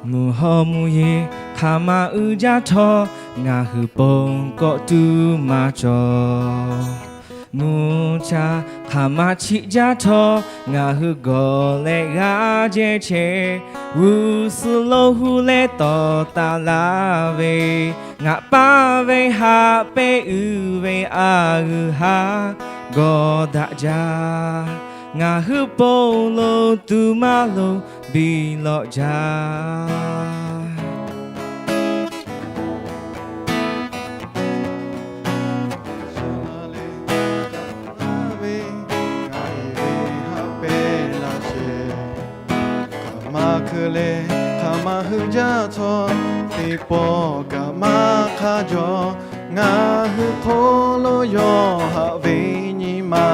Mvuhˇ hawˉ mvuhˇ yeˬ hk'aˬ ma uiˍ jaˇ htawˇ, ngaˬ hui ponˬ kawˆ tuˬ maˇ cawˬ. Mvuhˇ cha hk'aˬ ma chiˆ jaˇ htawˇ, ngaˬ hui gawˬ leh g'aˇ jehˇ chehˇ. G'uˇ suhˍ lo hu leh tawˍ taˍ laˇ ve, ngaˬ paˇ ve haꞈ pehnˇ uiˍ ve a g'uiˬ haˉ g'awˇ daꞈ jaˇ. Ngaˬ hui po lo tuˬ maˇ lo biˇ lawꞈ jaˇ. Ve ngaˬ e ve haꞈ pehnˇ laˇ shehˍ, hk'aˬ ma hkui leh hk'aˬ ma heuˆ jaˇ htawˇ, teˇ pawˆ kaꞈ maˇ hk'aˇ jaw. Ngaˬ hui hk'oˆ lo yawˇ haꞈ ve nyi ma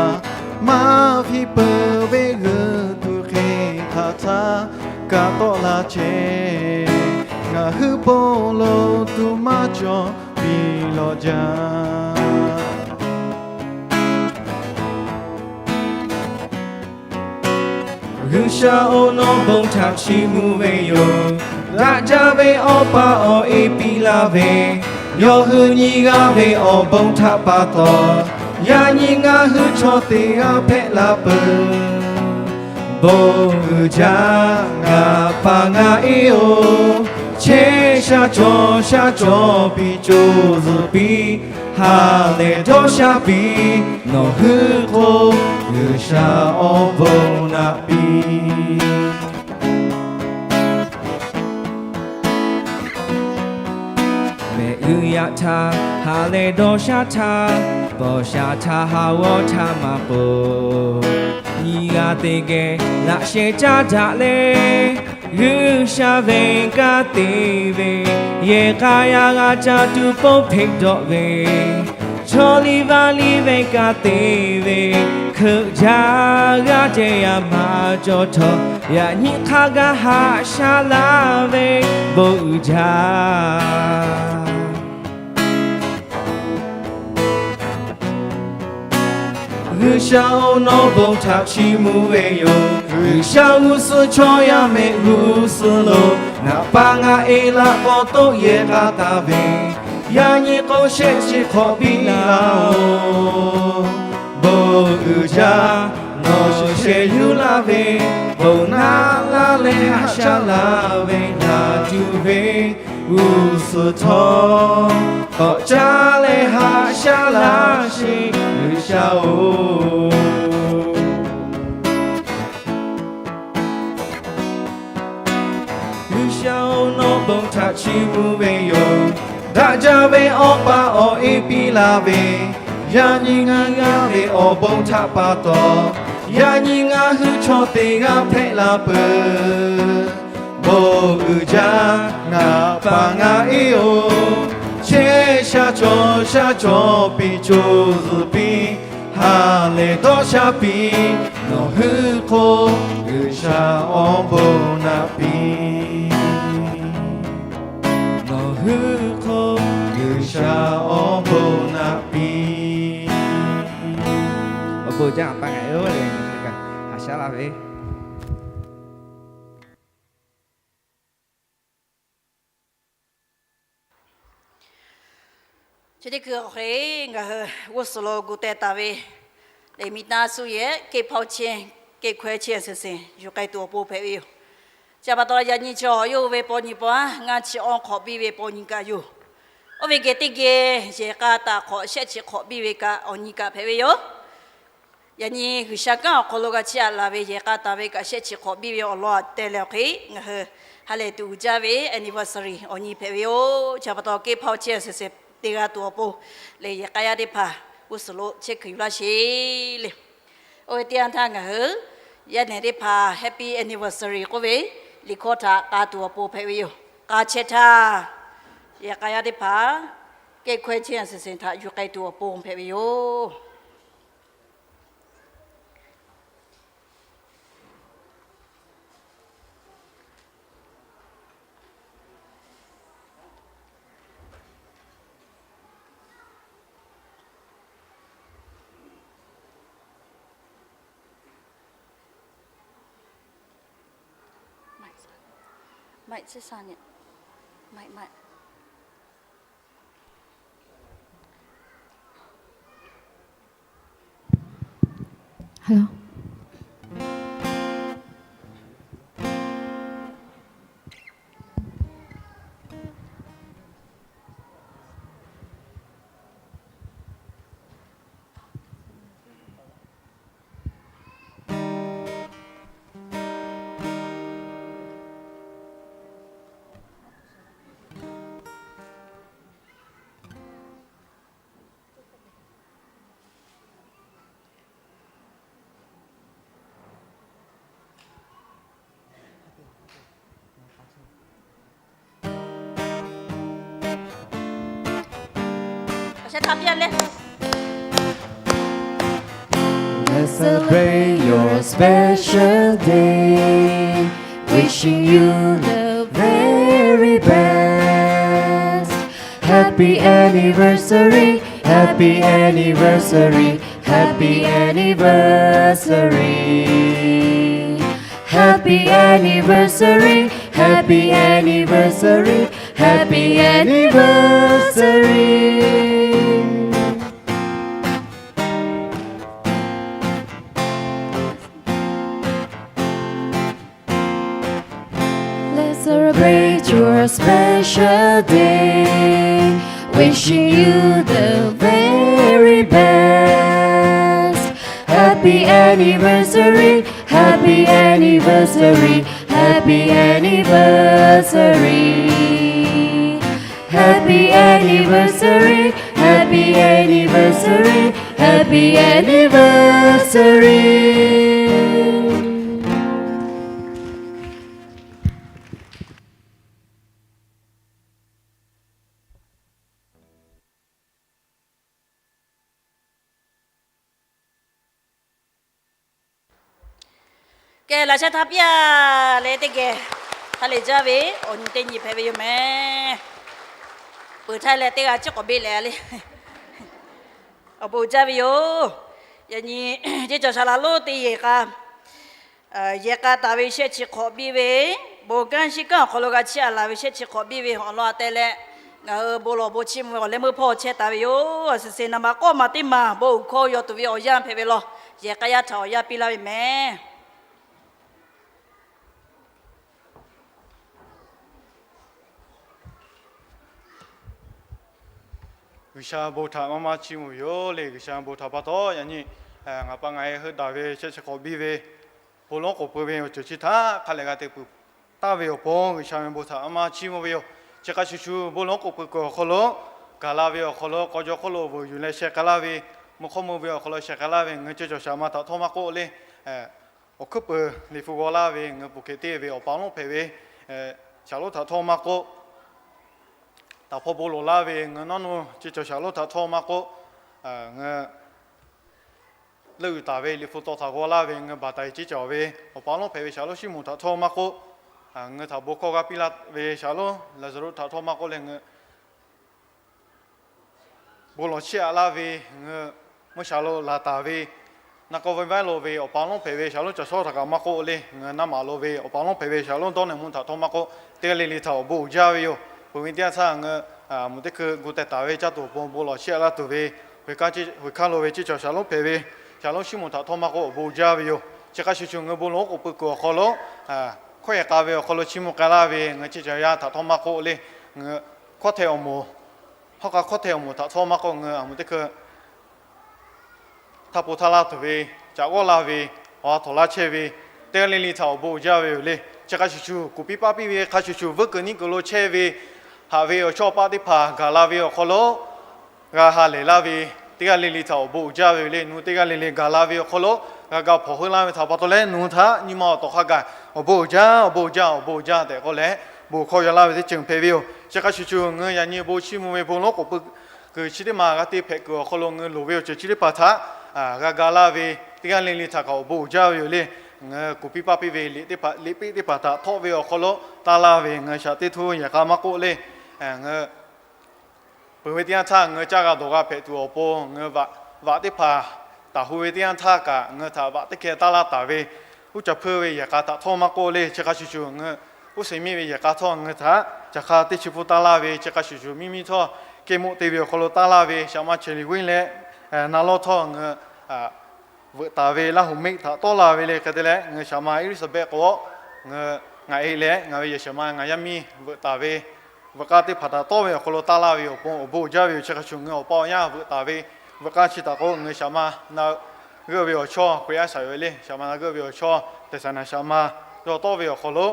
maˇ hpiˇ peuˬ ve g'uiˬ tuˬ hk'e hk'aˬ htaˇ kaꞈ tawˆ la chehˇ. Ngaˬ hui po lo tuˬ maˇ cawˬ piˇ lawꞈ jaˇ. G'uiˬsha-oˬ, nawˬ bon htaꞈ chiˇ mvuh ve yoˬ. Daꞈ jaˇ ve Awˬ pa awˬ e piˇ laˇ ve, yawˇ hui nyi g'a ve awˬ bon htaꞈ pa taw, yaꞈ nyi ngaˬ hui chaw teˇ g'aˇ hpehꞈ la peuˬ. Bon uiˍ jaˇ ngaˬ pa ngaˬ e-oˬ, chehˇ sha cawˬ sha cawˬ piˇ co zuhˬ piˇ, ha lehˬ dawˇ sha piˇ, nawˬ hui hk'oˆ G'uiˬsha awˬ bon naꞈ piˇ. Mehˍ uiˍ yaꞈ htaˇ ha lehˬ dawˇ sha htaˇ, pawˬ sha htaˇ ha g'awˇ htaˇ maˇ k'oˆ, nyi g'a te geh laꞈ sheh caˉ daꞈ leh, G'uiˬsha venˇ kaˇ te ve, yehˬ k'a yaˇ g'a ca tuˬ ponˇ hpeꞈ dawˆ ve, chaw liˇ vaˇ liˇ venˇ kaˇ te ve, hkeuꞈ jaˇ g'aˇ ceh yaˇ maˇ cawˬ htawˇ, yaꞈ nyi hk'a gaˇ haꞈ shaˉ laˇ ve bon uiˍ jaˇ. G'uiˬsha-oˬ, nawˬ bon htaꞈ chiˇ mvuh ve yoˬ. G'uiˬsha g'uˇ suhˍ chaw yaˇ mehˆ g'uˇ suhˍ lo, ngaˬ pa ngaˬ e laꞈ k'awꞈ toˆ yehˬ k'a taˍ ve, yaꞈ nyi k'o shehˆ chi hk'awꞈ piˇ laˇ-oˬ. Bon uiˍ jaˇ, nawˬ shehˍ yuˬ laˇ ve, bon naˆ laˇ leh haꞈ shaˉ laˇ ve, ngaˬ tuˬ ve g'uˇ suhˍ htawˇ k'awꞈ caˇ leh haꞈ shaˉ laˇ sheˍ G'uiˬsha-oˬ. G'uiˬsha-oˬ, nawˬ bon htaꞈ chiˇ mvuh ve yoˬ. Daꞈ jaˇ ve Awˬ pa awˬ e piˇ laˇ ve, yaꞈ nyi ngaˬ g'a ve awˬ bon htaꞈ pa taw, yaꞈ nyi ngaˬ hui chaw teˇ g'aˇ hpehꞈ la peuˬ. Bon uiˍ jaˇ ngaˬ pa ngaˬ e-oˬ, chehˇ sha cawˬ sha cawˬ piˇ co zuhˬ piˇ, ha lehˬ dawˇ sha piˇ, nawˬ hui hk'oˆ G'uiˬsha awˬ bon naꞈ piˇ. Nawˬ hui hk'oˆ G'uiˬsha awˬ bon naꞈ piˇ. Awˬ bon jaˇ ngaˬ pa ngaˬ e-oˬ leh, haꞈ shaˉ laˇ ve Chi teˇ hkui awˬ hk'e ngaˬ hui g'uˇ suhˍ lo gu teh taˍ ve lehˬ, miˬ taˇ suh yehˬ kehˬ hpaoˇ chehˇ, kehˬ hkawehˇ chehˇ a suhˍ suhˍ yuˬ k'ai tuˬ awˬ pon hpehꞈ ve yoˬ. Chi pa taw yaꞈ nyi chaw yawˇ hui ve paw nyi pa ngaˇ chi awˇ hk'awꞈ piˇ ve paw nyi kaꞈ yoˬ. Oˇ ve geh teˇ geh yehˬ k'a taˍ hk'awꞈ shehˆ chi hk'awꞈ piˇ ve kaꞈ awˬ nyi kaꞈ hpehꞈ ve yoˬ. Yaꞈ nyi G'uiˬsha kanˉ awˬ hk'aw lo g'a chiˇ aꞈ laˬ ve yehˬ k'a taˍ ve kaꞈ shehˆ chi hk'awꞈ piˇ ve awˬ lawn aꞈ teh leh awˬ hk'e ngaˬ hui ha lehˬ tuˬ uiˍ jaˇ ve anniversary awˬ nyi hpehꞈ ve yoˬ. Chi pa taw kehˬ hpaoˇ chehˇ a suhˍ suhˍ te g'a tuˬ awˬ pon lehˬ, yehˬ k'a yaˇ teˇ hpaˍ g'uˇ suhˍ lo chehˇ kuiˬ yuˬ laˇ sheˍ le. Oˇ ve teˇ yanˇ htaˇ ngaˬ hui yaˇ nehˬ teˇ hpaˍ happy anniversary k'oˆ ve liꞈ hkawˇ htaꞈ k'a tuˬ awˬ pon hpehꞈ ve yoˬ. K'a chehˇ htaˇ, yehˬ k'a yaˇ teˇ hpaˍ kehˬ hkawehˇ chehˇ a suhˍ suhˍ htaꞈ yuˬ k'ai tuˬ awˬ pon hpehꞈ ve yoˬ. Hello. Let's celebrate your special day. Wishing you the very best. Happy anniversary, happy anniversary, happy anniversary. Happy anniversary, happy anniversary, happy anniversary. Let's celebrate your special day. Wishing you the very best. Happy anniversary, happy anniversary, happy anniversary. Happy anniversary, happy anniversary, happy anniversary. ကဲ laꞈ sheh htaˇ piˇ-a leh teˇ geh hk'a leh jaˇ ve awˬ nyi teˇ nyi hpehꞈ ve yoˬ mehˍ. Peuˬ htaˇ leh teˇ g'aˇ ciˉ k'awꞈ beˆ leh le. Awˬ bon uiˍ jaˇ ve yoˬ. Yaꞈ nyi ceˇ cawˬ shaˍ laꞈ lonˉ teˇ yehˬ k'a, yehˬ k'a taˍ ve shehˆ chi hk'awꞈ biˇ ve, bon kanˉ shiˉ kanˉ awˬ hk'aw lo g'a chiˇ aꞈ laˬ ve shehˆ chi hk'awꞈ biˇ ve awˬ lawn a teh leh, ngaˬ hui bon lawˬ bon chiˇ mvuh ve awˬ leh meuˇ hpawˇ chehˇ taˍ ve yoˬ. A suhˍ suhˍ naˍ baꞈ k'awˇ maˬ teˇ maˬ bon uiˍ hkawˇ yaw tuˬ ve awˬ yanˇ hpehꞈ ve law. Yehˬ k'a yaˇ htaꞈ awˬ yanˇ piˇ laˇ ve mehˍ. G'uiˬsha bon htaꞈ maˇ maˇ chiˇ mvuh ve yoˬ le. G'uiˬsha bon htaꞈ pa taw yaꞈ nyi ngaˬ pa ngaˬ e heuˆ daꞈ ve shehˆ chi hk'awꞈ biˇ ve, bon lonˉ k'oˍ pui ve awˬ ceuˬ chi htaꞈ hk'a leh g'a te peuˬ taˍ ve awˬ pon G'uiˬsha ve bon htaꞈ maˇ maˇ chiˇ mvuh ve yoˬ. Chi hk'a shuˍ shuˍ, bon lonˉ k'oˍ pui kuiˬ awˬ hk'aw lo gaˬ la ve awˬ hk'aw lo k'aw jaw hk'oˆ lo vuiˬ yuˬ leh sheh k'ai laˇ ve, mvuhˇ hk'awˇ mvuh ve awˬ hk'aw lo sheh k'ai laˇ ve ngaˬ hui ceˇ cawˬ shaˍ ma htaꞈ htawˇ maˇ k'oˆ le, awˬ hkuiˉ peuˬ liꞈ hpu g'aw laˇ ve ngaˬ hui Pfuhˇ hkeh teˇ ve awˬ pa lonˉ hpehꞈ ve shaˍ lonˉ htaꞈ htawˇ maˇ k'oˆ, taˍ hpawˇ bon lawˬ laˇ ve ngaˬ hui nawˉ nu ceˇ cawˬ shaˍ lonˉ htaꞈ htawˇ maˇ k'oˆ, ngaˬ hui leuˆ yuˬ taˍ ve liꞈ hpu taw htaꞈ g'aw laˇ ve ngaˬ hui baˬ taiˍ ceˇ cawˬ ve awˬ pa lonˉ hpehꞈ ve shaˍ lonˉ Siˉmonˍ htaꞈ htawˇ maˇ k'oˆ, ngaˬ hui htaꞈ bon hkawˇ g'a piˇ laˇ ve shaˍ lonˉ Laˍzaˍruˆ htaꞈ htawˇ maˇ k'oˆ leh ngaˬ hui bon lawˬ chiˇ aꞈ laˇ ve ngaˬ hui mvuhˇ shaˍ lo laˬ taˍ ve, naˍ k'aw ve vaiˉ lo ve awˬ pa lonˉ hpehꞈ ve shaˍ lonˉ Caˬ shawˉ htaꞈ kaꞈ maˇ k'oˆ le, ngaˬ hui naˇ maˍ lo ve awˬ pa lonˉ hpehꞈ ve shaˍ lonˉ Dawˇnehˬ mvuhˇ htaꞈ htawˇ maˇ k'oˆ, teˇ g'aˇ le le htaꞈ awˬ bon uiˍ jaˇ ve yoˬ. Peuˬ ve teˇ yanˇ htaˇ ngaˬ hui a moˍ teˇ hkui gu teh taˍ ve caˇ tuˬ awˬ pon bon lawˬ chiˇ aꞈ laˇ tuˬ ve, hk'aˬ hk'aˇ lo ve ceˇ cawˬ shaˍ lonˉ hpehꞈ ve shaˍ lonˉ Siˉmonˍ htaꞈ htawˇ maˇ k'oˆ awˬ bon uiˍ jaˇ ve yoˬ. Chi hk'a shuˍ shuˍ ngaˬ hui bon lonˉ k'oˍ pui kuiˬ awˬ hk'aw lo hkawˇ yehˬ k'a ve awˬ hk'aw lo chiˇ mvuh k'ai laˇ ve ngaˬ hui ceˇ cawˬ yaˇ htaꞈ htawˇ maˇ k'oˆ le, ngaˬ hui hkawˇ hteh awˬ moˍ, hawˉ k'a hkawˇ hteh awˬ moˍ htaꞈ htawˇ maˇ k'oˆ, ngaˬ hui a moˍ teˇ hkui htaˇ po htaˇ laˇ tuˬ ve, caꞈ g'awˇ laˇ ve, awˬ ha htawnˍ laˇ chehˇ ve, teˇ g'aˇ le le htaꞈ awˬ bon uiˍ jaˇ ve yoˬ le. Chi hk'a shuˍ shuˍ, kuˬ piˇ paˇ piˇ ve hk'a shuˍ shuˍ, vuiˇ kuiˬ niˉ kuiˬ lo chehˇ ve, haꞈ ve awˬ chawˇ paˆ teˇ hpaˍ gaˬ la ve awˬ hk'aw lo g'a ha lehˬ laˇ ve, teˇ g'aˇ le le htaꞈ awˬ bon uiˍ jaˇ ve yoˬ le. Nawˬ hui teˇ g'aˇ le le gaˬ la ve awˬ hk'aw lo g'a ga hpawnˬ heuˆ laˇ ve htaꞈ pa taw leh nawˬ hui htaꞈ nyi ma awˬ tawˍ hk'a gaˬ awˬ bon uiˍ jaˇ, awˬ bon uiˍ jaˇ, awˬ bon uiˍ jaˇ tehꞈ k'oˆ leh bon hkawˇ yaw laˇ ve teˇ ceuˬ hpehꞈ ve yoˬ. Chi hk'a shuˍ shuˍ, ngaˬ hui yaꞈ nyi bon chiˇ mvuh ve bon lonˉ k'oˍ pui kuiˬ chi teˇ maˬ g'a te hpehꞈ kuiˬ awˬ hk'aw lo ngaˬ hui loˍ ve awˬ ceuˬ chi teˇ hpaˍ htaꞈ g'a ga laˇ ve, teˇ g'aˇ le le htaꞈ kaꞈ awˬ bon uiˍ jaˇ ve yoˬ le. Ngaˬ hui kuˬ piˇ paˇ piˇ ve liꞈ teˇ hpaˍ, liꞈ piˆ teˇ hpaˍ htaꞈ htawˆ ve awˬ hk'aw lo taˇ laˇ ve ngaˬ hui shaꞈ teˇ htuˇ yehˬ k'a maˇ k'oˆ le. Ngaˬ hui peuˬ ve teˇ yanˇ htaˇ ngaˬ hui caˇ g'a dawˬ g'a hpehꞈ tuˬ awˬ pon ngaˬ hui vaꞈ, vaꞈ teˇ hpaˍ taˍ hu ve teˇ yanˇ htaˇ kaꞈ ngaˬ hui htaꞈ vaꞈ teˇ hkeh taˇ laˇ taˍ ve, uˉ caˬ hpeuˇ ve yehˬ k'a htaꞈ htawˇ maˇ k'oˆ le. Chi hk'a shuˍ shuˍ, ngaˬ hui uˉ seˍ miˇ ve yehˬ k'a htawˇ ngaˬ hui htaꞈ caˬ hk'a teˇ chi hpfuhˇ taˇ laˇ ve, chi hk'a shuˍ shuˍ miˇ miˇ htawˇ kehˬ moˆ te ve awˬ hk'aw lo taˇ laˇ ve, shaꞈ ma Chehˍ liˍ venˇ leh na lawˇ htawˇ ngaˬ hui veuꞈ taˍ ve Laˇ huˍ mehˆ htaꞈ tawˆ la ve le hk'e te leh, ngaˬ hui shaꞈ ma Eˇliˇsaˍbehˆ k'o, ngaˬ hui ngaˬ e leh ngaˬ ve yehˬ shaꞈ ma ngaˬ yaˇ miˇ veuꞈ taˍ ve, veuꞈ k'aˇ teˇ hpaˍ htaꞈ tawˆ ve awˬ hk'aw lo taˇ laˇ ve awˬ pon awˬ bon uiˍ jaˇ ve yoˬ. Chi hk'a shuˍ ngaˬ hui awˬ pa awˬ yaˇ veuꞈ taˍ ve veuꞈ k'aˇ chi htaꞈ k'o, ngaˬ hui shaꞈ ma na g'euˆ ve awˬ chawˇ k'oꞈ yaˇ shaꞈ yoˬ le. Shaꞈ ma na g'euˆ ve awˬ chawˇ tehˬ saˍ naˍ shaꞈ ma yawˇ tawˆ ve awˬ hk'aw lo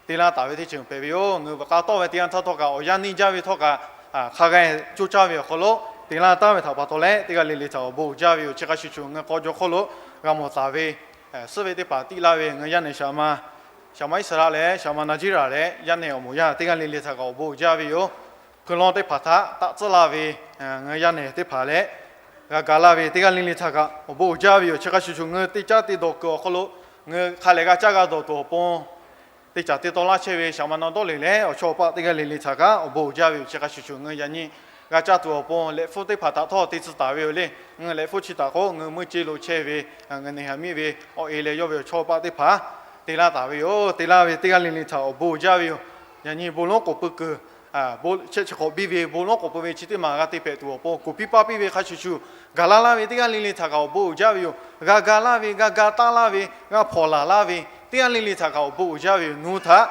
te laˇ taˍ ve teˇ ceuˬ hpehꞈ ve yoˬ. Ngaˬ hui veuꞈ k'aˇ tawˆ ve teˇ yanˇ htaˇ htawˇ kaꞈ awˬ yanˇ neˇ jaˇ ve htawˇ kaꞈ, hk'a g'a coˇ caˇ ve awˬ hk'aw lo te laˇ taˍ ve htaꞈ pa taw leh, teˇ g'aˇ le le htaꞈ awˬ bon uiˍ jaˇ ve yoˬ. Chi hk'a shuˍ shuˍ, ngaˬ hui k'aw jaw hk'oˆ lo g'a mawˬ taˍ ve suhˉ ve teˇ hpaˍ tiˆ laˇ ve ngaˬ hui yaˇ nehˬ shaꞈ ma, shaꞈ ma Iˉsaˍreˍlaˆ leh shaꞈ ma Naˍjiˇraˍ leh yaˇ nehˬ awˬ moˍ yaˇ teˇ g'aˇ le le htaꞈ kaꞈ awˬ bon uiˍ jaˇ ve yoˬ. Hkui lawn teˇ hpaˍ htaꞈ taˆ tcuhˉ laˇ ve ngaˬ hui yaˇ nehˬ teˇ hpaˍ leh, g'a ga laˇ ve teˇ g'aˇ le le htaꞈ kaꞈ awˬ bon uiˍ jaˇ ve yoˬ. Chi hk'a shuˍ shuˍ ngaˬ hui teˇ caˉ te dawˬ kuiˬ awˬ hk'aw lo, ngaˬ hui hk'a lehˬ g'a caˇ g'a dawˬ tuˬ awˬ pon teˇ caˬ te taw laˇ chehˇ ve shaˍ ma naw dawˇ le leh awˬ chawˇ awˬ paˆ teˇ g'aˇ le le htaꞈ kaꞈ awˬ bon uiˍ jaˇ ve yoˬ. Chi hk'a shuˍ shuˍ ngaˬ hui yaꞈ nyi g'a caˇ tuˬ awˬ pon lehꞈ hpfuhˇ teˇ hpaˍ htaꞈ htawˇ te tcuh taˍ ve yoˬ le. Ngaˬ hui lehꞈ hpfuhˇ chi htaꞈ k'o ngaˬ hui meuˇ ceˇ lo chehˇ ve ngaˬ hui neˬ haˍ miˆ ve awˬ e leh yawˇ ve awˬ chawˇ paˆ teˇ hpaˍ te laˇ taˍ ve yoˬ. Te laˇ ve teˇ g'aˇ le le htaꞈ awˬ bon uiˍ jaˇ ve yoˬ. Yaꞈ nyi bon lonˉ k'oˍ pui kuiˬ shehˆ chi hk'awꞈ biˇ ve bon lonˉ k'oˍ pui ve chi teˇ maˬ g'a te hpehꞈ tuˬ awˬ pon kuˬ piˇ paˇ piˇ ve hk'a shuˍ shuˍ, gaˬ la laˇ ve teˇ g'aˇ le le htaꞈ kaꞈ awˬ bon uiˍ jaˇ ve yoˬ. G'a ga laˇ ve, g'a ga taˆ laˇ ve, g'a hpawnˬ laˬ laˇ ve teˇ g'aˇ le le htaꞈ kaꞈ awˬ bon uiˍ jaˇ ve yoˬ. Nawˬ hui htaꞈ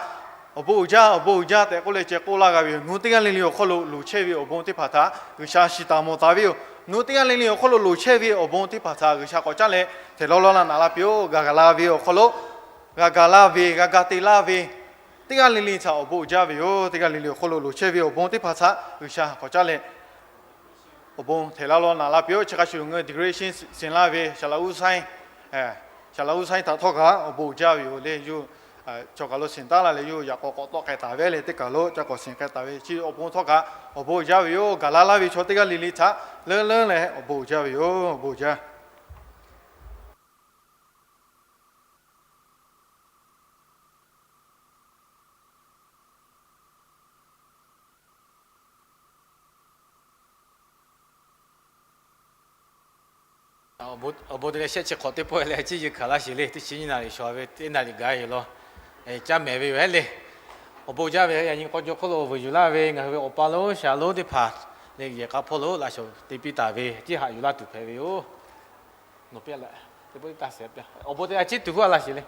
awˬ bon uiˍ jaˇ, awˬ bon uiˍ jaˇ tehꞈ k'oˆ leh ceh k'oˆ laˇ g'a ve yoˬ. Nawˬ hui teˇ g'aˇ le le awˬ hk'aw lo loˍ chehˇ ve awˬ bon teˇ hpaˍ htaꞈ G'uiˬsha shiˍ taˍ mawˬ taˍ ve yoˬ. Nawˬ hui teˇ g'aˇ le le awˬ hk'aw lo loˍ chehˇ ve awˬ bon teˇ hpaˍ htaꞈ G'uiˬsha k'awꞈ caˉ leh htehꞈ lawˇ lawˇ laˇ naꞈ la piˇ-oˆ. G'a ga la ve awˬ hk'aw lo, g'a ga laˇ ve, g'a ga te laˇ ve teˇ g'aˇ le le htaꞈ awˬ bon uiˍ jaˇ ve yoˬ. Teˇ g'aˇ le le awˬ hk'aw lo loˍ chehˇ ve awˬ bon teˇ hpaˍ htaꞈ G'uiˬsha k'awꞈ caˉ leh awˬ bon htehꞈ lawˇ lawˇ naꞈ la piˇ-oˆ. Chi hk'a shuˍ ngaˬ hui decoration siˍ laˇ ve shaˍ laꞈ uˉ saiˉ, shaˍ laꞈ uˉ saiˉ htaꞈ htawˇ kaꞈ awˬ bon uiˍ jaˇ ve yoˬ le. Yawˇ chaw kaˬ lo siˍ taˉ laˇ leh yawˇ yaꞈ k'aw k'awꞈ tawˆ k'ai taˍ ve le. Teˇ kaˬ lo ca k'awꞈ siˍ k'ai taˍ ve chi awˬ bon htawˇ kaꞈ awˬ bon uiˍ jaˇ ve yoˬ. Gaˬ la laˇ ve chaw teˇ g'aˇ le le htaꞈ leuˉ leuˉ leh awˬ bon uiˍ jaˇ ve yoˬ. Awˬ bon uiˍ jaˇ. Awˬ bon te leh shehˆ chi hk'awꞈ teˇ pawˆ leh a ciˉ yeˬ hkanˍ laˇ sheˍ le. Teˇ chi nyiˇ naˍ riˍ shawˍ ve teˇ naˍ riˍ gaˬ yoˬ law. Caˇ mehˍ ve yoˬ ehˉ le. Awˬ bon jaˇ ve yaꞈ nyi k'aw jaw hk'oˆ lo vuiˬ yuˬ laˇ ve ngaˬ hui ve awˬ pa lonˉ shaˍ lonˉ teˇ hpaˍ leh yehˬ k'a hpawˇ lo laꞈ shawˍ te piˇ taˍ ve ciˉ haꞈ yuˬ laˇ tuˬ hpehꞈ ve yoˬ. Awˬ bon te a ciˉ tuˬ huˉ a laˇ sheˍ le.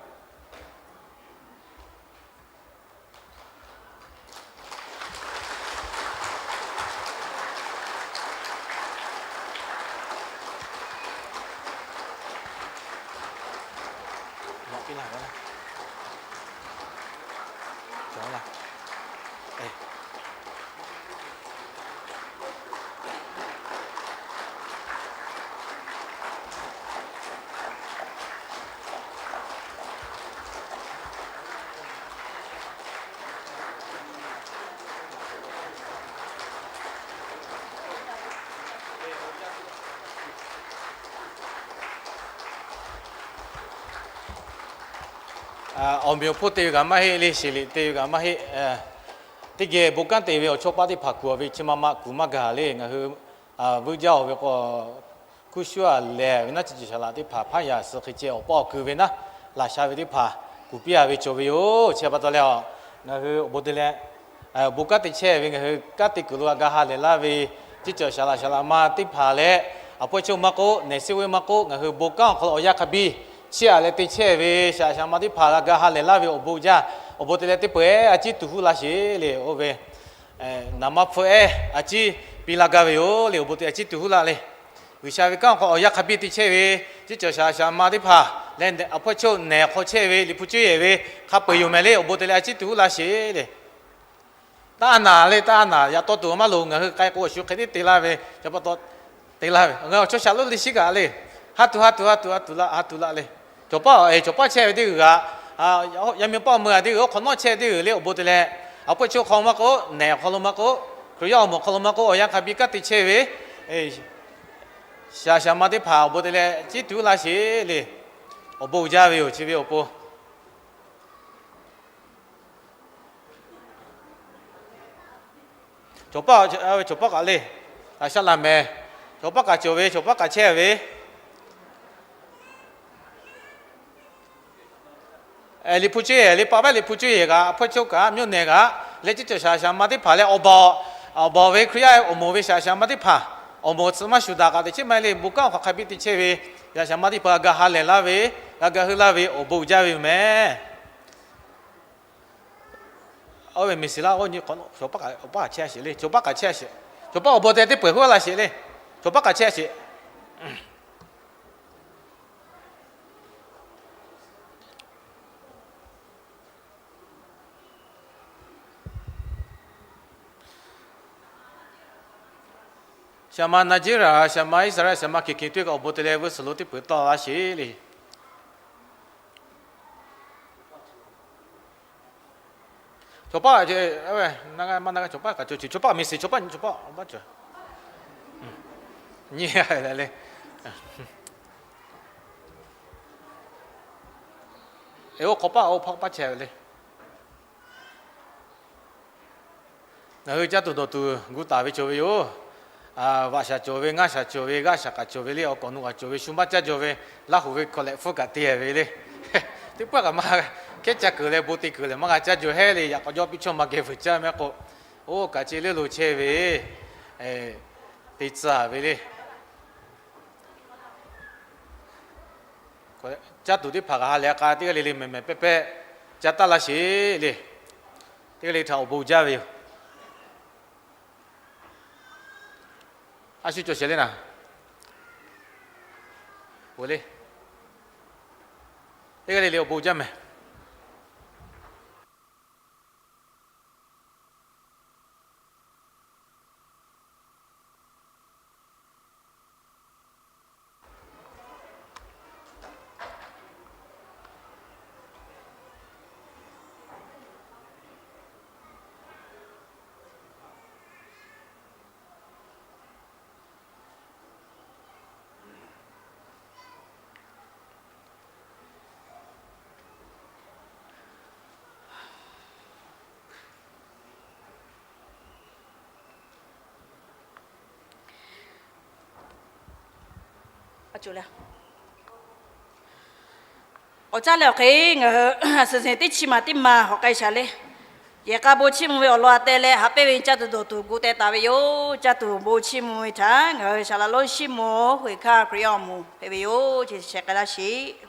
Awˬ meꞈ awˬ hponˇ te ve kaꞈ maˇ heˆ le, sheˍ liꞈ te ve kaꞈ maˇ heˆ. Teˇ geh bon kanˉ te ve awˬ chawˇ paˆ teˇ hpaˍ kuˬ ve chi ma ma kuˬ maˇ gaˬ le. Ngaˬ hui vuiˇ jaˇ-oˬ ve k'o, hkunˉ shuˉ a lehˬ ve naˉ, chi cawˬ shaˍ laꞈ teˇ hpaˍ hpaˇ yaꞈ suh hk'e ceh awˬ paw awˬ kui ve naˉ, laꞈ sha ve teˇ hpaˍ kuˬ piˇ a ve cawˬ ve yoˬ. Chi pa taw leh, ngaˬ hui awˬ bon te leh bon kanˉ te chehˇ ve ngaˬ hui kanˉ te kuiˬ lo g'a ga ha lehˬ laˇ ve, chi cawˬ shaˍ laꞈ shaˍ laꞈ ma teˇ hpaˍ leh, a pawehˇ chawˇ maˇ k'oˆ, nehˬ seˇ ve maˇ k'oˆ, ngaˬ hui bon kanˉ awˬ hk'aw lo awˬ yanˇ hk'a biˇ chiˇ aꞈ leh te chehˇ ve shaˍ laꞈ shaˍ laꞈ ma teˇ hpaˍ g'a ga ha lehˬ laˇ ve awˬ bon jaˇ. Awˬ bon te leh teˇ peuˬ ehˉ a ciˉ tuˬ huˉ laˇ sheˍ le. Oˇ ve naˍ ma hpfuhˇ ehˉ a ciˉ piˇ laˇ gaˇ ve yoˬ le. Awˬ bon te a ciˉ tuˬ huˉ laˇ le. G'uiˬsha ve kanˉ awˬ hk'aw awˬ yanˇ hk'a biˇ te chehˇ ve, chi cawˬ shaˍ laꞈ shaˍ laꞈ ma teˇ hpaˍ leh a pawehˇ chawˇ nehˬ hk'aw chehˇ ve Liꞈ hpu cuˇ yehˬ ve hk'a peu-eˬ yoˬ mehˍ le. Awˬ bon te leh a ciˉ tuˬ huˉ laˇ sheˍ le. Taˇ naˍ le, taˇ naˍ, yaꞈ taw tuˬ maˇ loˍ. Ngaˬ hui k'ai k'o awˬ shu hk'e tiˉ te laˇ ve, ca pa taw te laˇ ve, ngaˬ hui awˬ chawˇ shaˍ lonˉ le shiˉ kaꞈ le, ha tuˬ ha tuˬ ha tuˬ ha tuˬ la, ha tuˬ la le. Cawˬ paˆ, cawˬ paˆ chehˇ ve teˇ g'uiˬ g'aꞈ, yaˇ miˇ paˆ meuˇ a teˇ g'uiˬ, oˇ hk'awꞈ nawˉ chehˇ ve teˇ g'uiˬ le. Awˬ bon te leh a pawehˇ chawˇ hk'aw maˇ k'oˆ, nehˬ awˬ hk'aw lo maˇ k'oˆ, Hkriꞈ yaˇ awˬ moˍ hk'aw lo maˇ k'oˆ, awˬ yanˇ hk'a biˇ kanˉ te chehˇ ve shaˍ laꞈ shaˍ laꞈ ma teˇ hpaˍ awˬ bon te leh ciˉ tuˬ huˉ laˇ sheˍ le. Awˬ bon uiˍ jaˇ ve yoˬ. Chi ve awˬ pon cawˬ paˆ, cawˬ paˆ kaꞈ le, laꞈ sha laꞈ mehˍ, cawˬ paˆ kaꞈ cawˬ ve, cawˬ paˆ kaꞈ chehˇ ve, Liꞈ hpu cuˇ yehˬ, liꞈ paˆ vaˉ liꞈ hpu cuˇ yehˬ kaꞈ, a pawehˇ chawˇ kaꞈ, myoˇ nehˬ kaꞈ, leh ciˉ cawˬ shaˍ laꞈ shaˍ laꞈ ma teˇ hpaˍ leh awˬ baˬ, awˬ baˬ ve Hkriꞈ yaˇ awˬ moˍ ve shaˍ laꞈ shaˍ laꞈ ma teˇ hpaˍ, awˬ moˍ tcuh maˇ shuˍ daꞈ kaꞈ teꞈ chiˉ maˇ heˆ le. Bon kanˉ awˬ hk'aˬ hk'a biˇ te chehˇ ve shaˍ laꞈ shaˍ laꞈ ma teˇ hpaˍ g'a ha lehˬ laˇ ve, g'a ga heuˆ laˇ ve awˬ bon uiˍ jaˇ ve yoˬ mehˍ. Oˇ ve miˬ siˍ laˇ, cawˬ paˆ kaꞈ chehˇ sheˍ le. Cawˬ paˆ kaꞈ chehˇ sheˍ. Cawˬ paˆ awˬ bon te teˇ peuˬ huˉ laˇ sheˍ le. Cawˬ paˆ kaꞈ chehˇ sheˍ. Shaˍ ma Naˍjiˇraꞈ, shaˍ ma Iˉsaˍreˍlaˆ, shaˍ ma Hkiˬ Hkiˬ tuˇ kaꞈ awˬ bon te leh vuiˇ suhˍ lo teˇ peuˬ tawˆ laˇ sheˍ le. Chaw paˆ, maˇ na g'a chaw paˆ kaꞈ cawˬ ce, chaw paˆ miˬ siˍ, chaw paˆ nyi, chaw paˆ awˬ baˆ cawˬ. Nyi le. Eˬ, oˇ hk'aw paˆ oˇ hpaˇ paˆ chehˇ ve le. Ngaˬ hui caˇ tuˬ dawˬ tuˬ gu taˍ ve cawˬ ve yoˬ. Vaꞈ shaˍ cawˬ ve, ngaˇ shaˍ cawˬ ve, g'aˇ shaˍ kaꞈ cawˬ ve le, awˬ kawꞈ nu kaꞈ cawˬ ve, shu maˇ caˇ jaw ve, Laˇ huˍ ve hkawꞈ lehꞈ hpfuhˇ kaꞈ te ve le. Teˇ pawˆ kaꞈ maˇ, hkehˉ caˇ kuiˬ leh bon te kuiˬ lehˬ maˇ g'a caˇ jaw heˉ le. Yaꞈ k'aw jawˇ piˇ chawˇ ma geh vuiˬ caˇ mehˆ k'o, oˇ kaꞈ ce le lo chehˇ ve, te tcuh ve le. Caˇ tuˬ teˇ hpaˍ kaꞈ ha lehˬ k'a teˇ g'aˇ le le mehˍ mehˍ pehˇ pehˇ caˇ taˉ laˇ sheˍ le. Teˇ g'aˇ le htaꞈ awˬ bon jaˇ ve yoˬ. A shu cawˬ sheˍ le naˍ. Oˬ le. Teˇ g'aˇ le le awˬ bon jaˇ mehˍ. Awˬ caˇ leh awˬ hk'e ngaˬ hui suhˍ zeˬ teˇ chi maˬ teˇ maˬ hawꞈ k'ai shaˍ le. Yehˬ k'a bon chiˇ mvuh ve awˬ lawn a teh leh haꞈ pehnˇ ve caˇ tuˬ dawˬ tuˬ gu teh taˍ ve yoˬ. Caˇ tuˬ bon chiˇ mvuh ve htaꞈ ngaˬ hui Saˍ laꞈ lonˉ Siˉmonˍ Huiˍ hkanˇ Hkriꞈ yaˇ awˬ moˍ hpehꞈ ve yoˬ. Chi sheh k'ai laˇ sheˍ.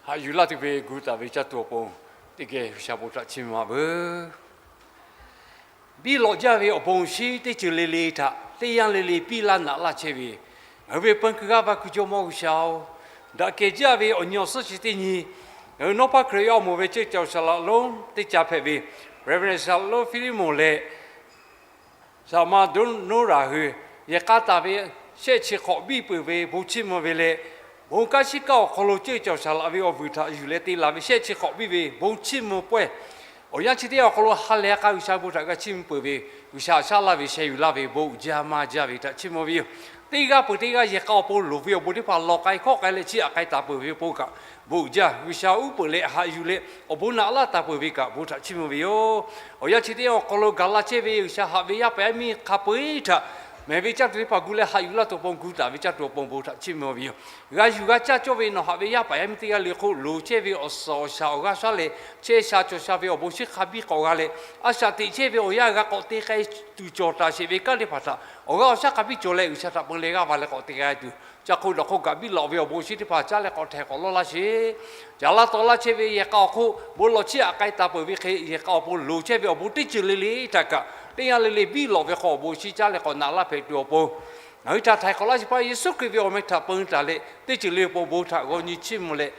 Haꞈ yuˬ laˇ tuˬ ve gu taˍ ve caˇ tuˬ awˬ pon teˇ geh G'uiˬsha bon htaꞈ chiˇ mvuh a veuˬ. Biˇ lawꞈ jaˇ ve awˬ bon awˬ shinˉ teˇ ceuˬ le le htaꞈ teˇ yanˇ le le piˇ laˇ naꞈ laˇ chehˇ ve, ngaˬ hui ve peu kuiˬ g'aˇ va kuiˬ jawˇmawˇ G'uiˬsha-oˬ, daꞈ kehˬ jaˇ ve awˬ nyi awˬ suhˉ chi teˇ nyi, ngaˬ hui nawˉ paˇ Hkriꞈ yaˇ awˬ moˍ ve ceˇ cawˬ Saˍ laꞈ lonˉ teˇ ca hpehꞈ ve Reverend Saˍ laꞈ lonˉ Fiˉliˇmonˍ leh Saˍ ma Doˇ noˉraˍ hui yehˬ k'a taˍ ve shehˆ chi hk'awꞈ biˇ peuˬ ve bon chiˇ mvuh ve leh, bon kanˉ shiˉ kanˉ awˬ hk'aw lo ceˇ cawˬ Saˍ laꞈ ve awˬ vuiˬ htaꞈ yuˬ leh te laˬ ve shehˆ chi hk'awꞈ biˇ ve bon chiˇ mvuh pawehˇ, awˬ yanˇ chi teˇ yanˇ awˬ hk'aw lo ha lehˬ k'a G'uiˬsha bon htaꞈ g'a chiˇ mvuh peuˬ ve, G'uiˬsha shaˉ laˇ ve sheh yuˬ laˇ ve bon uiˍ jaˇ maˇ jaˇ ve htaꞈ chiˇ mvuh ve yoˬ. Teˇ g'aˇ peuˬ teˇ g'aˇ yehˬ k'a awˬ pon loˍ ve awˬ bon teˇ hpaˍ lawˬ k'ai hkawˆ k'ai leh chiˇ aꞈ k'ai taˍ peuˬ ve awˬ pon kaꞈ bon uiˍ jaˇ. G'uiˬsha uˉ peunˍ leh haꞈ yuˬ leh awˬ bon naꞈ laˇ taˍ peuˬ ve kaꞈ bon htaꞈ chiˇ mvuh ve yoˬ. Awˬ yanˇ chi teˇ yanˇ awˬ hk'aw lo gaˬ la chehˇ ve G'uiˬsha haꞈ ve yaˇ paˍ yaˇ miˇ hk'a peu-eˬ htaꞈ mehˍ ve caˇ tuˬ teˇ hpaˍ gu leh haꞈ yuˬ laˇ tuˬ awˬ pon gu taˍ ve caˇ tuˬ awˬ pon bon htaꞈ chiˇ mvuh ve yoˬ. G'a yuˬ g'a caˇ cawˇ ve nawˬ haꞈ ve yaˇ paˍ yaˇ miˇ teˇ g'aˇ le hk'oˆ loˍ chehˇ ve awˬ suhˍ awˬ shaˍ awˬ g'aˇ shaˉ leh chehˇ sha cawˬ sha ve awˬ bon shinˉ hk'a biˇ k'awꞈ g'a leh, a shaꞈ teꞈ chehˇ ve awˬ yanˇ g'a k'awꞈ te k'ai tuˬ cawˬ taˍ sheˍ ve kanˉ teˇ hpaˍ htaꞈ awˬ g'aˇ awˬ shaˉ hk'a biˇ cawˬ leh G'uiˬsha htaꞈ peu leh g'aˇ va leh k'awꞈ te k'ai tuˬ, caˇ hk'oˆ dawˬ hk'oˆ kaꞈ biˇ lawꞈ ve awˬ bon awˬ shinˉ teˇ hpaˍ caˉ leh k'awꞈ htaiˍ k'awꞈ lawˇ laˇ sheˍ. Caˍ laˇ taw laˇ chehˇ ve yehˬ k'a awˬ hk'oˆ bon lawˬ chiˇ aꞈ k'ai taˍ peuˬ ve hk'e, yehˬ k'a awˬ pon loˍ chehˇ ve awˬ bon teˇ ceuˬ le le htaꞈ kaꞈ teˇ yanˇ le le biˇ lawꞈ ve hk'aw awˬ bon awˬ shinˉ caˉ leh k'awꞈ naꞈ laˇ hpehꞈ tuˬ awˬ pon, ngaˬ hui htaꞈ htaiˍ k'awꞈ laˇ sheˍ pa Yeˍsuˆ Hkriꞈ ve awˬ meh htaꞈ peu taˍ leh teˇ ceuˬ le awˬ pon bon htaꞈ g'aw nyi chiˇ mvuh leh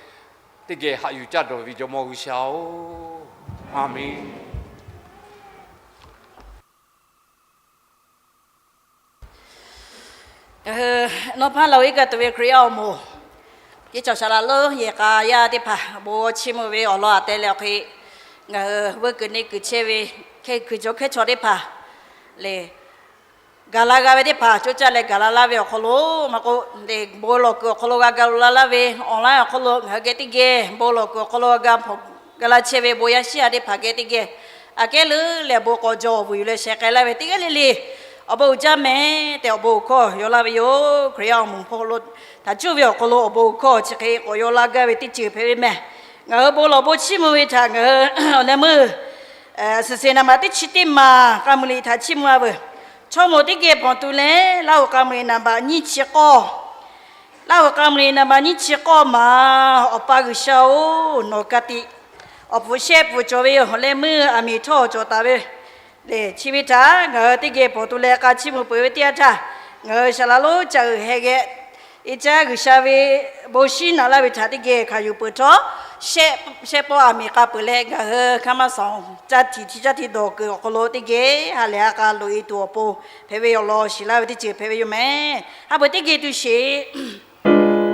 teˇ geh haꞈ yuˬ caˇ dawˬ ve Jawˇmawˇ G'uiˬsha-oˬ, Aˍmenˍ. Nawˉ hpaˇ la-o iˉ kaˆ tuˬ ve Hkriꞈ yaˇ awˬ moˍ, ceˇ cawˬ Saˍ laꞈ lonˉ yehˬ k'a yaˇ teˇ hpaˍ bon chiˇ mvuh ve awˬ lawn aꞈ teh leh awˬ hk'e, ngaˬ hui vuiˇ kuiˬ neˇ kuiˬ chehˇ ve hkehˇ kuiˬ cawˬ hkehˇ chaw teˇ hpaˍ lehˬ, gaˬ la g'a ve teˇ hpaˍ coˇ caˇ leh gaˬ la laˇ ve awˬ hk'aw lo maˇ k'oˆ, bon lawˬ kuiˬ awˬ hk'aw lo g'a ga la laˇ ve, online awˬ hk'aw lo ngaˬ hui geh teˇ geh bon lawˬ kuiˬ awˬ hk'aw lo g'a ga hpawꞈ ga laˇ chehˇ ve bon yaˇ shiˉ yaˇ teˇ hpaˍ geh teˇ geh, aꞈ kehˉ leuˉ leh bon k'awꞈ jaw awˬ vuiˬ yuˬ leh sheh k'ai laˇ ve teˇ g'aˇ le le, awˬ bon uiˍ jaˇ mehˍ tehꞈ awˬ bon uiˍ hkawˇ yaw laˇ ve yoˬ. Hkriꞈ yaˇ awˬ moˍ hpawˇ lo htaꞈ cuˇ ve awˬ hk'aw lo awˬ bon uiˍ hkawˇ chi hk'e k'awꞈ yaw laˇ gaˇ ve teˇ ceuˬ hpehꞈ ve mehˍ. Ngaˬ hui bon lawˬ bon chiˇ mvuh ve htaꞈ ngaˬ hui awˬ leh meuˇ suhˍ seˍ naˍ baꞈ teˇ chi teˇ maˬ k'a muiˬ liꞈ htaꞈ chiˇ mvuh a veuˬ. Chaw moˍ teˇ geh hpawnˬ tuˬ leh Laˇ huˍ k'a muiˬ liꞈ naˍ baꞈ nyiˇ chi k'awˇ, Laˇ huˍ k'a muiˬ liꞈ naˍ baꞈ nyiˇ chi k'awˇ maˬ, Awˬ pa G'uiˬsha-oˬ, nawˬ ka tiꞈ awˬ hpu shehˆ pfuhˍ cawˬ ve yoˬ. Awˬ leh meuˇ aˬ miˍ htawˇ cawˬ taˍ ve lehˬ, chi ve htaꞈ ngaˬ hui teˇ geh hpawnˬ tuˬ leh k'a chiˇ mvuh peuˬ ve teˇ yanˇ htaˇ, ngaˬ hui Saˍ laꞈ lonˉ caꞈ uiˍ heh geh iˉ caˉ G'uiˬsha ve bon shiˉ naꞈ laˇ ve htaꞈ teˇ geh hkanˍ yuˬ peuˬ htawˇ, shehˆ pawˆ aˬ miˍ k'a peuˬ leh ngaˬ hui hkanˇ maˇ sanˍ caˇ htiꞈ hti caˇ hti dawˬ kuiˬ awˬ hk'aw lo teˇ geh ha lehˬ ha k'a loꞈ e tuˬ awˬ pon hpehꞈ ve awˬ lawn shiˍ laˇ ve teˇ ceuˬ hpehꞈ ve yoˬ mehˍ. Ha beuꞈ teˇ geh tuˬ sheˍ.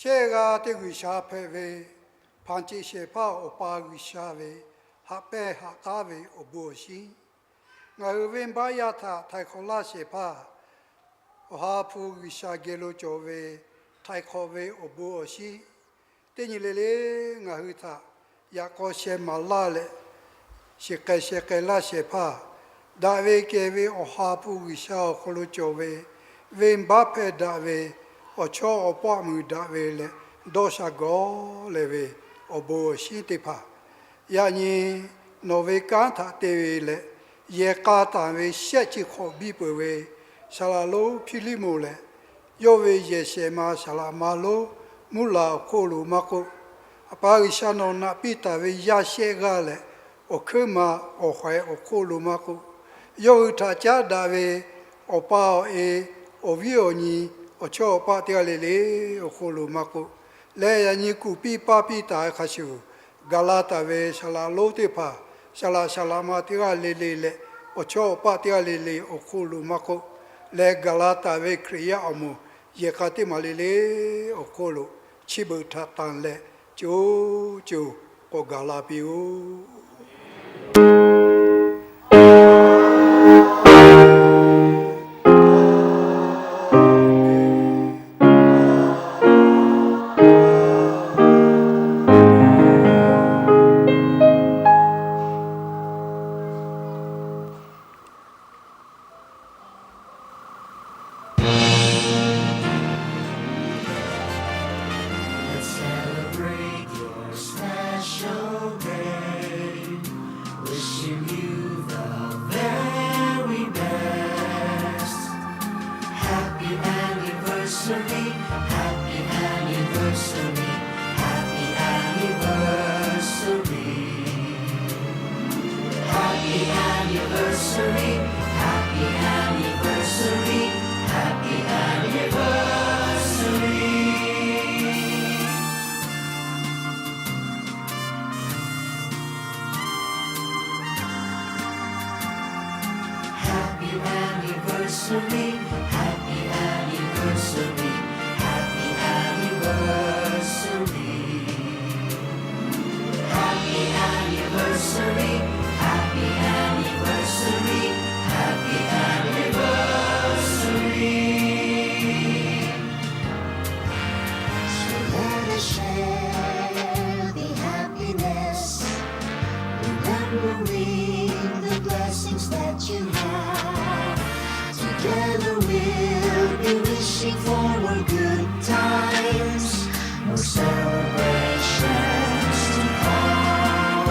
Kehˇ g'a teˇ G'uiˬsha hpehꞈ ve, hpanˍ ceꞈ shehˍ hpaˇ Awˬ pa G'uiˬsha ve, haꞈ pehnˇ haꞈ k'aˉ ve awˬ bon awˬ shinˉ, ngaˬ hui venˇbaˆ yaˇ htaꞈ htaiˍ hk'awꞈ laˇ shehˍ hpaˇ, Awˬ ha hpu G'uiˬsha geh lo cawˬ ve htaiˍ hk'awꞈ ve awˬ bon awˬ shinˉ, teˇ nyi le le ngaˬ hui htaꞈ yaꞈ k'aw sheh maˍ laˇ leh, shiˍ k'ai sheh k'ai laˇ shehˍ hpaˇ, daꞈ ve kehˬ ve Awˬ ha hpu G'uiˬsha awˬ hk'aw lo cawˬ ve, venˇbaˆ hpehˇ daꞈ ve, awˬ chawˇ awˬ paˆ muiˬ daꞈ ve leh, dawˇ sha gawˬ leh ve awˬ bon awˬ shinˉ teˇ hpaˍ, yaꞈ nyi nawˬ ve kanˉ htaꞈ te ve leh, yehˬ k'a tanˬ ve shehˆ chi hk'awꞈ biˇ peuˬ ve saˍ laꞈ lonˉ Hpiˇliˇmonˍ lehˬ, yawˇ ve yehˬ shehˍ ma saˍ laꞈ ma lonˉ mvuhˇ laˬ awˬ hk'oˆ lo maˇ k'oˆ, A pa G'uiˬsha nawˬ naꞈ piˇ taˍ ve yaˇ shehˆ g'aˇ leh awˬ hkuiˉ ma awˬ haiˬ awˬ hk'oˆ lo maˇ k'oˆ, yawˇ hui htaꞈ caˉ daꞈ ve awˬ pa awˬ e, awˬ viˉ awˬ nyi, awˬ chawˇ awˬ paˆ teˇ g'aˇ le le awˬ hk'oˆ lo maˇ k'oˆ, leh yaꞈ nyi kuˬ piˇ paˇ piˇ taˍ ve hk'a shuˍ, gaˬ la taˍ ve saˍ laꞈ lonˉ teˇ hpaˍ, saˍ laꞈ saˍ laꞈ ma teˇ g'aˇ le le leh awˬ chawˇ awˬ paˆ teˇ g'aˇ le le awˬ hk'oˆ lo maˇ k'oˆ, leh gaˬ la taˍ ve Hkriꞈ yaˇ awˬ moˍ yehˬ k'a teˇ maˬ le le awˬ hk'oˆ lo chi beuꞈ htaꞈ tanˬ leh, co co k'awꞈ gaˬ la piˇ-oˆ. Let's celebrate your special day. Wishing you the very best. Happy anniversary, happy anniversary, happy anniversary. Happy anniversary, happy anniversary, happy anniversary. Happy anniversary, happy anniversary, happy anniversary. Happy anniversary, happy anniversary, happy anniversary. So let us share the happiness, remembering the blessings that you have. Together we'll be wishing for more good times, more celebrations to come.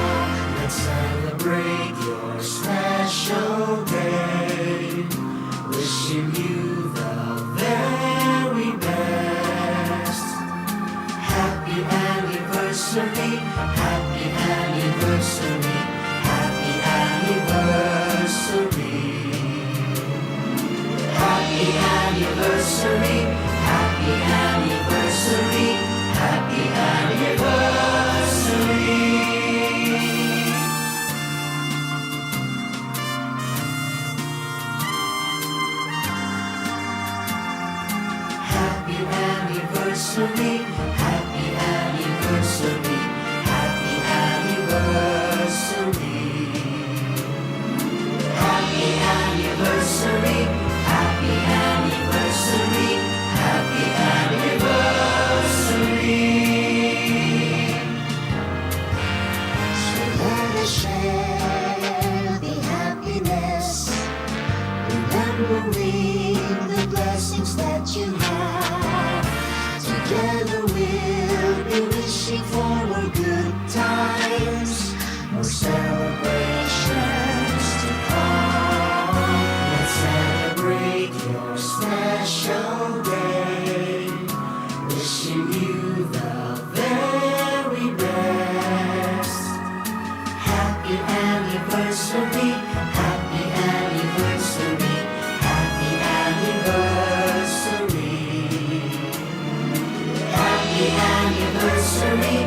Let's celebrate your special day. Wishing you the very best. Happy anniversary, happy anniversary, happy anniversary. Happy anniversary, happy anniversary, happy anniversary. Happy anniversary, happy anniversary, happy anniversary. Happy anniversary, happy anniversary, happy anniversary. So let us share the happiness, remembering the blessings that you have. Together we'll be wishing for more good times, more celebrations to come. Let's celebrate your special day. Wishing you the very best. Happy anniversary, happy anniversary, happy anniversary. Happy anniversary,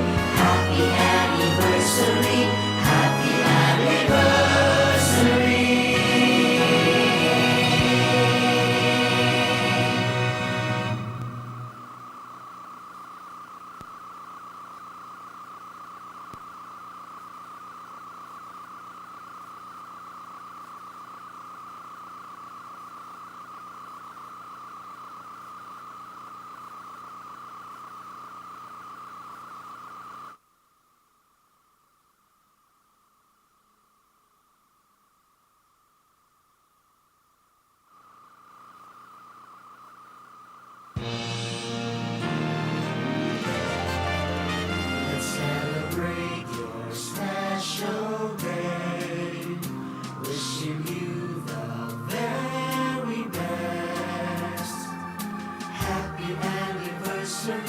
Happy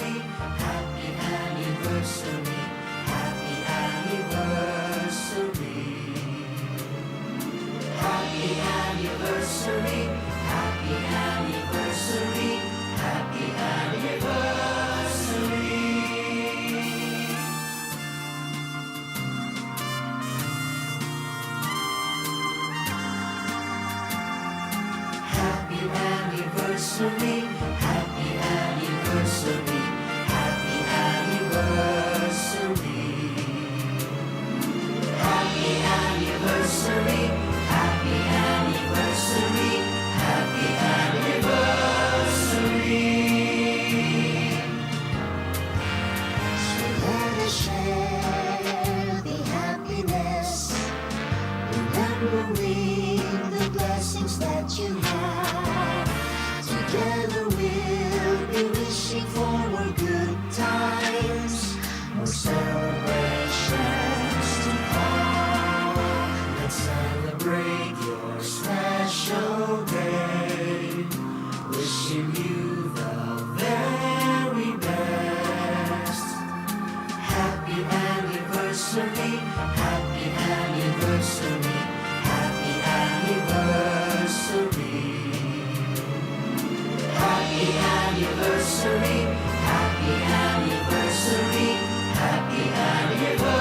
anniversary, happy anniversary, happy anniversary, happy anniversary, happy anniversary. Happy anniversary, happy anniversary, happy anniversary. Happy anniversary, happy anniversary, happy anniversary. So let us share the happiness, remembering the blessings that you have. Together we'll be wishing for more good times, more celebrations to come. Let's celebrate your special day. Wishing you the very best. Happy anniversary, happy anniversary, happy anniversary. Happy anniversary, happy anniversary, happy anniversary.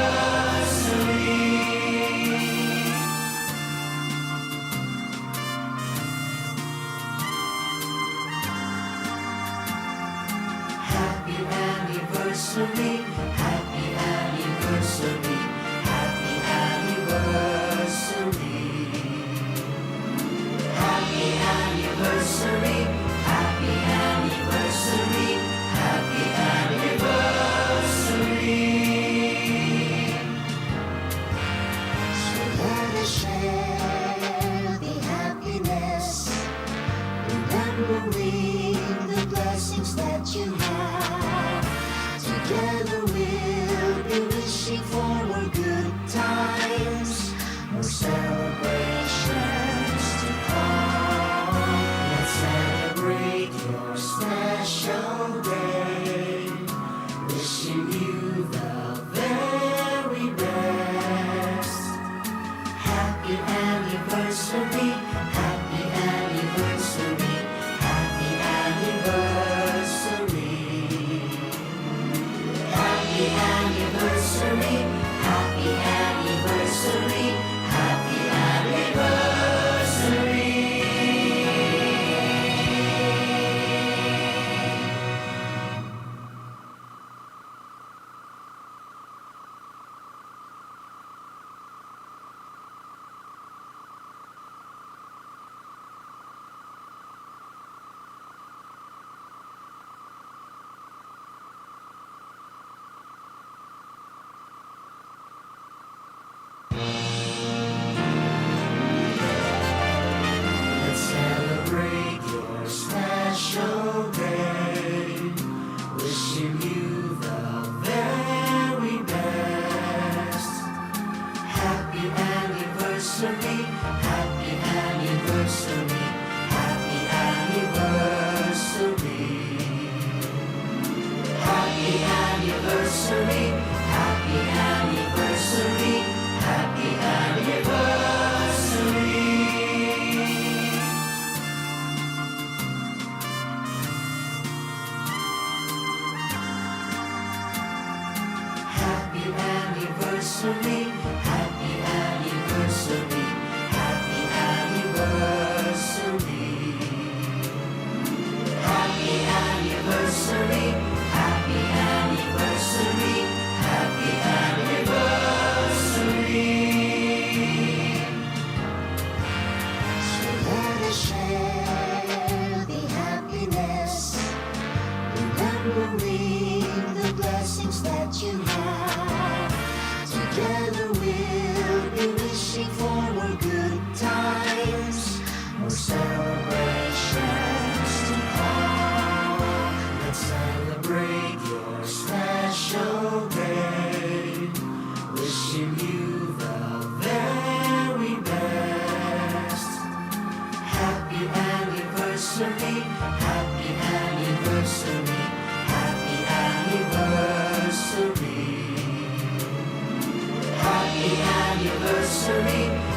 Happy anniversary, happy anniversary, happy anniversary. Happy anniversary, happy anniversary, happy anniversary. So let us share the happiness, remembering the blessings that you have. Together we'll be wishing for more good times, more celebrations to come. Let's celebrate your special day. Wishing you the very best. Happy anniversary, happy anniversary, happy anniversary. Happy anniversary, happy anniversary, happy anniversary. Let's celebrate your special day. Wishing you the very best. Happy anniversary, happy anniversary, happy anniversary. Happy anniversary, happy anniversary, happy anniversary. Happy anniversary, happy anniversary, happy anniversary. Happy anniversary, happy anniversary, happy anniversary. So let us share the happiness, remembering the blessings that you have. Together we'll be wishing for more good times, more celebrations to come. Let's celebrate your special day. Wishing you the very best. Happy anniversary, happy anniversary, happy Nursery.